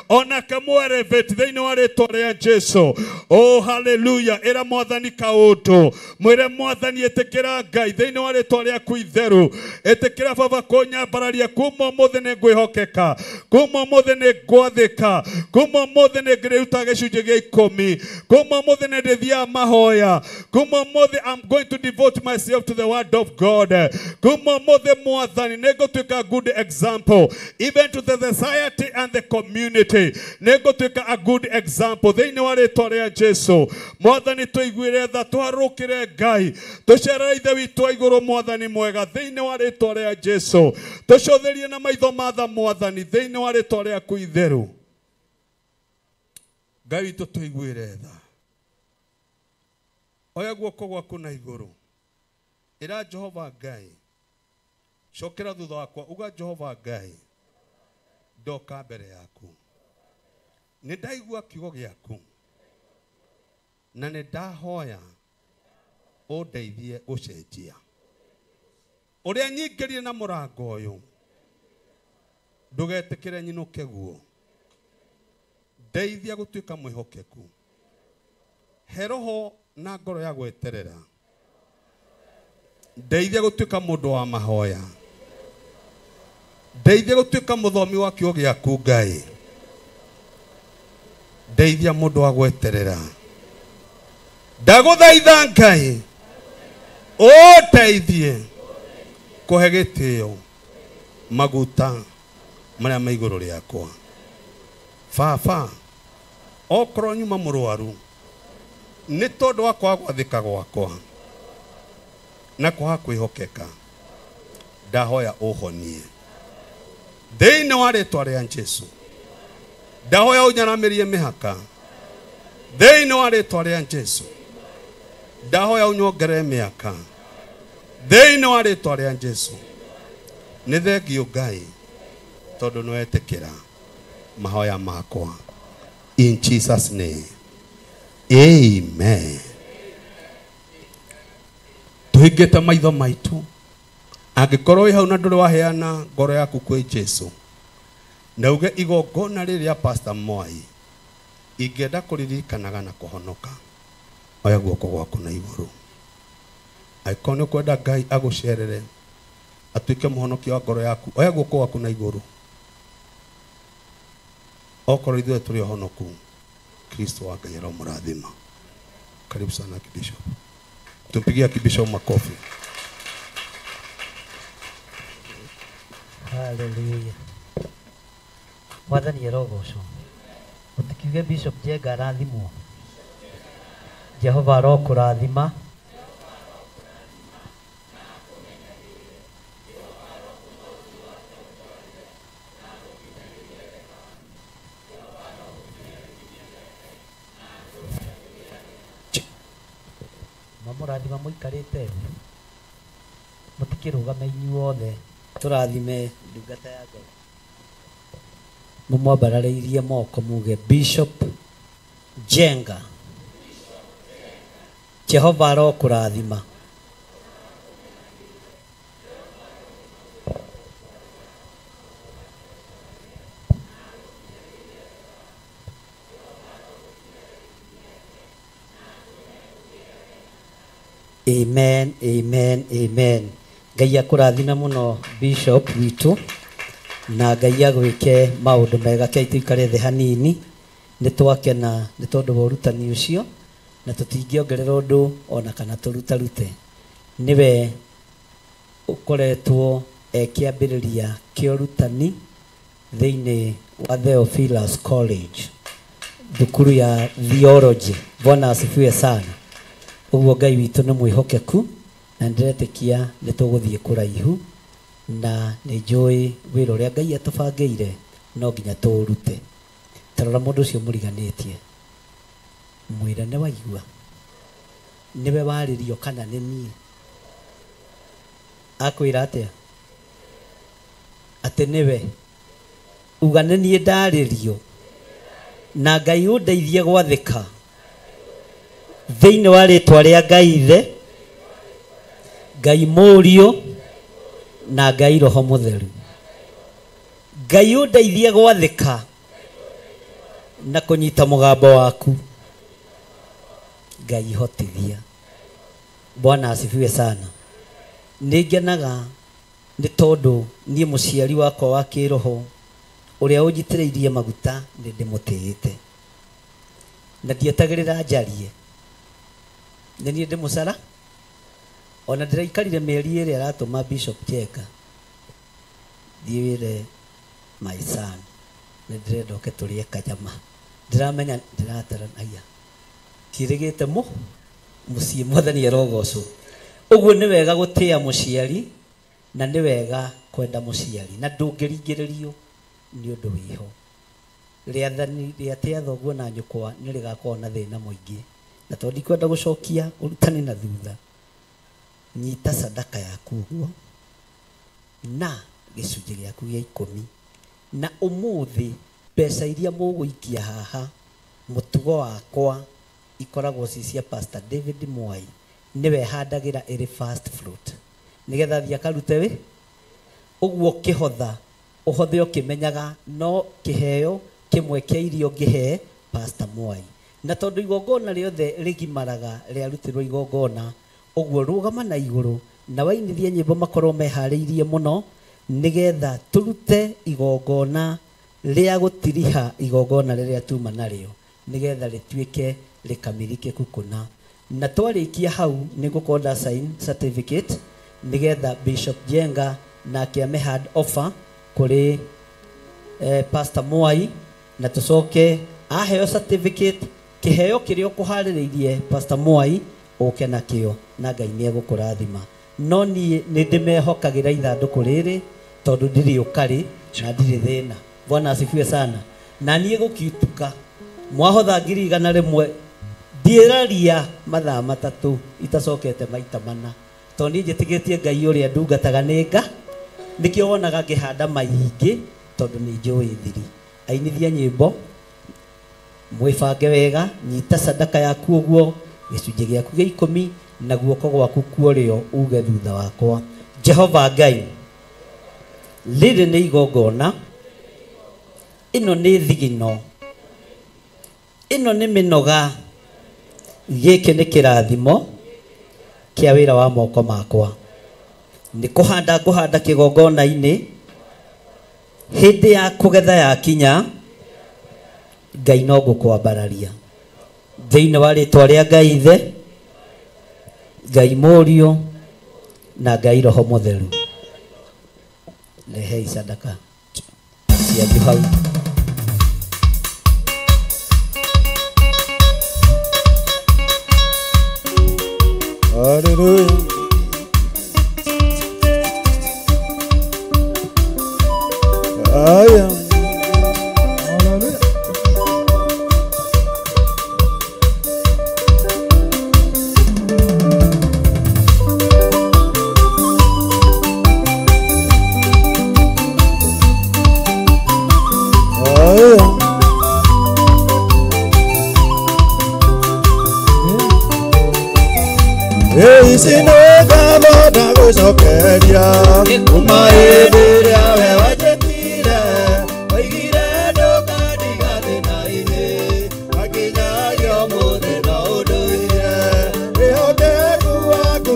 onake mũ elevate thĩinĩ wa rĩtwa rĩa Jesu. Oh haleluya. Ĩra Mwathani kaũndũ, mwĩre Mwathani ĩtĩkĩra Ngai thĩinĩ wa rĩtwa rĩaku itheru. Ĩtĩkĩra Baba kũnyambararia kuma ũmũthĩ nĩ ngwĩhokeka, kuma ũmũthĩ nĩ ngwathĩka, kuma ũmũthĩ nĩ ngĩrĩruta gĩcunjĩ gĩa 10, kuma ũmũthĩ nĩ ndĩthiaga mahoya, kuma ũmũthĩ I'm going to devote myself to the word of God. Kuma ũmũthĩ Mwathani nĩ ngũtuĩka good example even to the society and the community, nĩ ngũtuĩka a good example thĩinĩ wa rĩtwa rĩa Jesu. Mwathani tũiguĩre tha, tũharũkĩre Ngai, tũcerere Ithe witũ wa igũrũ Mwathani mwega thĩinĩ wa rĩtwa rĩa Jesu. Tũcũthĩrie na maitho ma tha Mwathani thĩinĩ wa rĩtwa rĩaku itheru. Ngai witũ tũiguĩre tha. Oya guoko gwaku na igũrũ, ĩra Jehova Ngai, cokera thutha wakwa uga Jehova Ngai ndoka mbere yaku, nĩ ndaigua kiugo gĩaku na nĩ ndahoya ũndeithie gũcenjia ũrĩa nyingĩrire na mũrango ũyũ, ndũgetĩkĩre nyinũke guo, ndeithia gũtuĩka mwĩhokeku, he roho na ngoro ya gweterera, ndeithia gũtuĩka mũndũ wa mahoya, ndeithia gũtuĩka mũthomi wa kiugo gĩaku Ngai, ndeithia mũndũ wa gweterera. Ndagũthaitha Ngai ũndeithie kũhe gĩtĩo maguta marĩa me igũrũ rĩakwa. Baba, okorwo nyuma mũrwaru nĩ tondũ wa kwaga gwathĩka gwakwa na kwaga kwĩhokeka, ndahoya ũhonie thĩinĩ wa rĩtwa rĩa Jesu. Ndahoya ũnyaramĩrie mĩhaka thĩinĩ wa rĩtwa rĩa Jesu. Ndahoya ũnyongerere mĩaka thĩinĩ wa rĩtwa rĩa Jesu. Nĩ thengio Ngai tondũ nĩ wetĩkĩra mahoya makwa, in Jesus name amen. Tũhingĩte maitho maitũ, angĩkorwo wĩ hau na ndũrĩ waheana ngoro yaku kwĩ Jesu, na uge igongona rĩrĩa Pastor Mwai ingĩenda kũririkanaga na kũhonoka, oya guoko gwaku na igũrũ. Angĩkorwo nĩ ũkwenda Ngai agũcerere atuĩke mũhonokia wa ngoro yaku, oya guoko gwaku na igũrũ. Okorwo ithuĩ tũrĩ ohonoku, Kristo wa Ngai aromũrathima. Karibu sana Archbishop. Tumpigie Archbishop makofi. Hallelujah. Mwathani arogocwo. Ũtikiuge Bishop Njenga arathimwo. Jehova arokũrathima. Mamũrathima mũikarĩte thĩ, mũtikĩrũgame inyuothe, tũrathime ndungata ya Ngai. Mũmwambararĩirie moko muge Bishop Njenga, Jehova arokũrathima. Amen, amen, amen. Ngai akũrathime mũno Bishop witũ, na Ngai agwĩke maũndũ mega. Kei tũikare thĩ hanini, nĩ twakena nĩ tondũ wa ũrutani ũcio, na tũtingĩongerera ũndũ ona kana tũrutarute. Nĩwe ũkoretwo ekĩambĩrĩria kĩa ũrutani thĩinĩ wa Theophilus College, thukuru ya theology. Bwana asifiwe sana. Ũguo Ngai witũ nĩ mwĩhokeku, na ndĩretĩkia nĩ tũgũthiĩ kũraihu, na nĩ njũĩ wĩra ũrĩa Ngai atũbangĩire no nginya tũũrute. Tarora mũndũ ũcio mũriganĩtie, mwĩre nĩ waigua, nĩwe warĩrio kana nĩ niĩ. Akwĩra atĩa? Atĩ nĩwe. Uga nĩ niĩ ndarĩrio, na Ngai ũndeithie gwathĩka thĩinĩ wa rĩtwa rĩa Ngai Ithe, Ngai Mũriũ, na Ngai Roho Mũtheru. Ngai ũndeithie gwathĩka na kũnyita mũgambo waku. Ngai hotithia. Bwana asifiwe sana. Nĩ ngenaga nĩ tondũ niĩ mũciari wakwa wa kĩroho ũrĩa ũnjitĩrĩirie maguta nĩ ndĩmũtĩĩte, na ndietagĩrĩra njarie, nĩ niĩ ndĩmũcara. Ona ndĩraikarire mĩeri ĩrĩa aratũma Bishop Jenga thiĩ wĩre my son nĩ ndĩrenda ũke tũrĩe kanyama, ndĩramenya ndĩrataranagia kĩrĩgĩte mũciĩ. Mwathani arogocwo. Ũguo nĩ wega gũtĩa mũciari, na nĩ wega kwenda mũciari, na ndũngĩringĩrĩrio nĩ ũndũ wĩho. Rĩathani rĩa tĩa thoguo na nyũkwa nĩ rĩgakorwo na thĩna mũingĩ, na tondũ ndikwenda gũcokia ũrutani na thutha, nyita sadaka yaku ũguo na gĩcunjĩ gĩaku gĩa 10, na ũmũthĩ mbeca iria mũgũikia haha mũtugo wakwa ikoragwo ci cia Pastor David Mwai, nĩwe handagĩra ĩrĩ first fruit, nĩgetha thiĩ akarute wĩ ũguo. Kĩhotha ũhothe ũkĩmenyaga no kĩheo kĩmwe kĩa irio ngĩhe Pastor Mwai, na tondũ igongona rĩothe rĩgimaraga rĩarutĩrwo igongona, ũguo rũgama na igũrũ na wainithie nyĩmbo makorwo meharĩirie mũno, nĩgetha tũrute igongona rĩa gũtiriha igongona rĩrĩa tuma narĩo, nĩgetha rĩtuĩke rĩkamĩrĩkĩku kũna. Na twarĩkia hau nĩ ngũkorwo nda sign certificate, nĩgetha Bishop Jenga nake ame hand offer kũrĩ Pastor Mwai, na tũcoke aheo certificate kĩheo kĩrĩa ũkũharĩrĩirie Pastor Mwai ũke nakĩo, na Ngai nĩ egũkũrathima. No niĩ nĩ ndĩmehokagĩra ithandũkũ rĩrĩ tondũ ndirĩ ũkarĩ na ndirĩ thĩna. Bwana asifiwe sana. Na niĩ gũkiutuka mwahotha 100,000 ndiĩraria mathaa 3 itacokete maita 4, tondũ niĩ njĩtĩkĩtie Ngai ũrĩa ndungataga nĩ nga, nĩkĩo wonaga ngĩhanda maingĩ tondũ nĩ njũĩ thiri. Ainithia nyĩmbo, mwĩbange wega, nyita sadaka yaku ũguo gĩcunjĩ gĩaku gĩa 10, na guoko gwaku kuorĩo uge thutha wakwa, Jehova Ngai, rĩrĩ nĩ igongona, ĩno nĩ thigino, ĩno nĩ mĩnoga, gĩkĩ nĩ kĩrathimo kĩa wĩra wa moko makwa. Nĩ kũhanda ngũhanda kĩgongona-inĩ, hĩndĩ ya kũgetha yakinya, Ngai no ngũkwambararia thĩinĩ wa rĩtwa rĩa Ngai Ithe, Ngai Mũriũ, na Ngai Roho Mũtheru. Rehei sadaka cianyu hau. Hallelujah. I am. Hallelujah. I am. Ndagucokeria kuma hĩndĩ ĩrĩa we wanjĩtire, waigire ndũkandiga thĩna-inĩ, na nginyagia ũmũthĩ no ũndũire. Wĩhokeku waku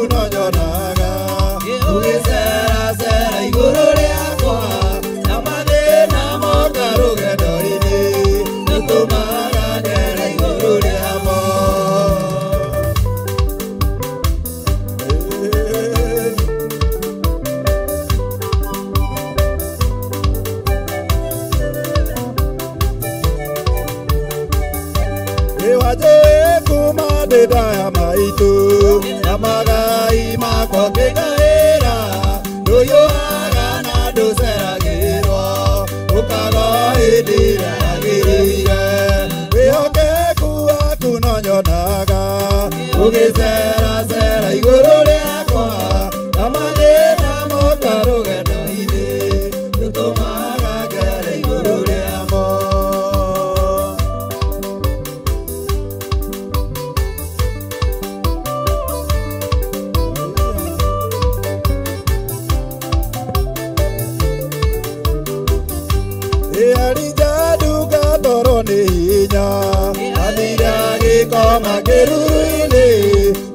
Ndaya maitu na magai makwa ngĩgaĩra ndũyũaga na ndũceragĩrwo ũkaga hĩndĩ ĩrĩa yagĩrĩire wĩhokeku waku no nyonaga ũgĩceracera igũrũ rĩakwa na mathĩna moka rũgendo-inĩ ndũtũmaga ngere igũrũ rĩamo. Toro nĩ hinya athire agĩkoma kĩruru-inĩ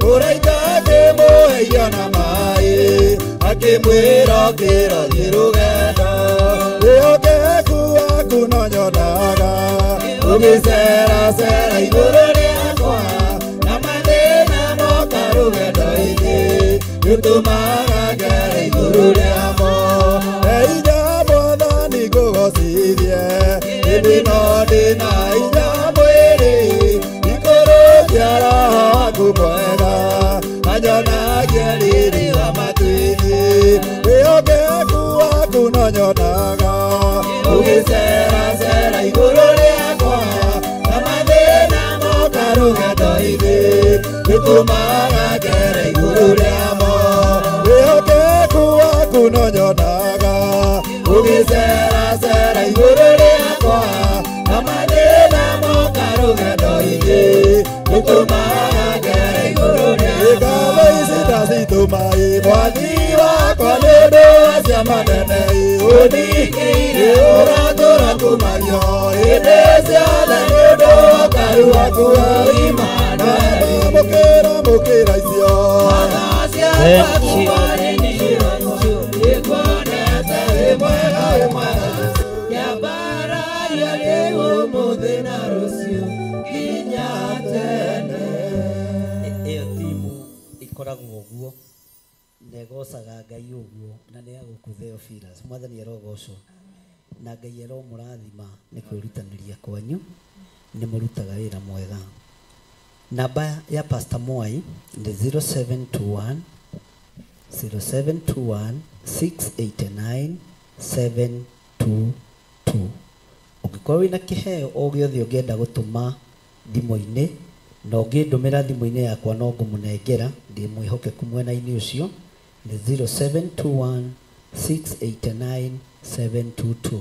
ũraika akĩmũhe irio na maĩ akĩmwĩra ũkĩra thiĩ rũgendo wĩhokeku waku no nyonaga ũgĩceracera igũrũ rĩakwa na mathĩna moka rũgendo-inĩ nĩũtũmaga ngere igũrũ rĩamo. Hinya Mwathani ngũgocithie ĩndĩ no ndĩna hinya mwĩrĩ ikũrũkia roho waku mwega anyonagie riri wa matu-inĩ wĩhokeku waku no nyonaga ũgĩceracera igũrũ rĩakwa na mathĩna moka rũgendo-inĩ nĩũtũmaga ngere igũrũ rĩamo wĩhokeku waku no nyonaga ũgĩceracera igũrũ rĩakwa na mathĩna moka rũgendo-inĩ nĩũtũmaga ngere igũrũ rĩamo. Ngatho ici ndacitũma ĩ Mwathi wakwa nĩ ũndũ wa ciama nene ũndingĩire ũratũra kumagio hĩndĩ ciothe nĩ ũndũ wa ũkaru waku wa Imanueli. Mũkĩra mũkĩra icio Ĩyo timu ĩkoragwo ũguo na ĩgocaga Ngai ũguo na nĩ ya gũkũ Theophilus. Mwathani arogocwo na Ngai aromũrathima nĩ kwĩrutanĩria kwanyu nĩ mũrutaga wĩra mwega. Namba ya Pastor Mwai nĩ 0721 0721 689 722. Ũngĩkorwo wĩna kĩheo o gĩothe ũngĩenda gũtũma thimũ-inĩ na ũngĩndũmĩra thimũ-inĩ yakwa no ngũmũnengera, ndĩ mwĩhokeku mwena-inĩ ũcio, nĩ 0721 689 722.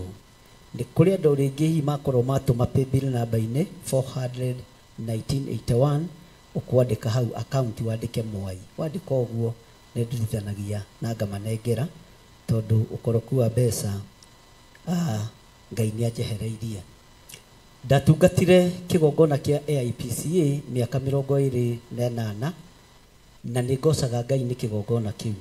Nĩ kũrĩ andũ rĩngĩ hihi makorwo matũma paybill namba-inĩ 400 1981 ũkwandĩka hau account wandĩke Mwai. Wandĩka ũguo nĩ ndirithanagia na ngamanengera tondũ ũkoroku wa mbeca Ngai nĩ anjehereirie. Ndatungatire kĩgongona kĩa AIPCA mĩaka 28 na nĩ ngocaga Ngai nĩ kĩgongona kĩu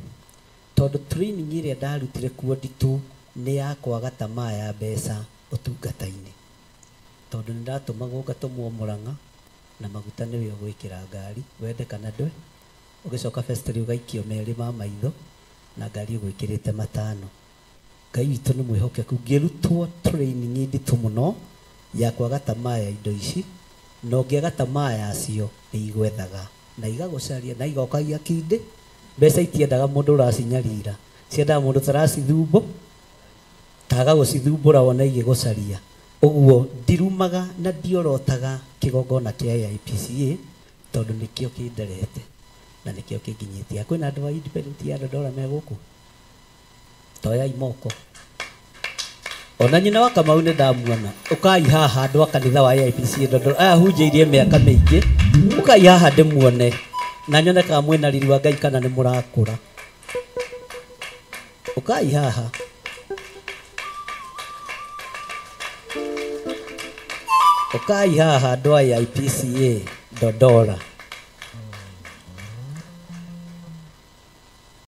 tondũ training ĩrĩa ndarutire kuo nditũ nĩ ya kwaga tamaa ya mbeca ũtungata-inĩ tondũ nĩ ndatũmagwo ngatũmwo Mũrang'a na maguta nĩwe ũgwĩkĩra ngari wende kana ndwe ũgĩcoka festival ũgaikio merĩ ma maitho na ngari ũgwĩkĩrĩte matano. Ngai witũ nĩ mwĩhokeku ngĩrutwo training nditũ mũno ya kwaga tamaa ya indo ici na ũngĩaga tamaa yacio nĩ igwethaga na igagũcaria na igokagia kindi. Mbeca itiendaga mũndũ ũracinyarira, ciendaga mũndũ taracithumbo taga gũcithumbũra wona igĩgũcaria. Ũguo ndirumaga na ndiorotaga kĩgongona kĩa AIPCA tondũ nĩkĩo kĩnderete na nĩkĩo kĩnginyĩtie. Kwĩna andũ a independent ya Dandora me gũkũ toyai moko. Ona nyina wa Kamau nĩ ndamuona. Ũkai haha andũ a kanitha wa AIPCA Dandora aya hunjĩirie mĩaka mĩingĩ, ũkai haha ndĩmuone na nyone kana mwĩna riri wa Ngai kana nĩ mũrakũra. Ũkai haha. Ũkai haha andũ a AIPCA Dandora.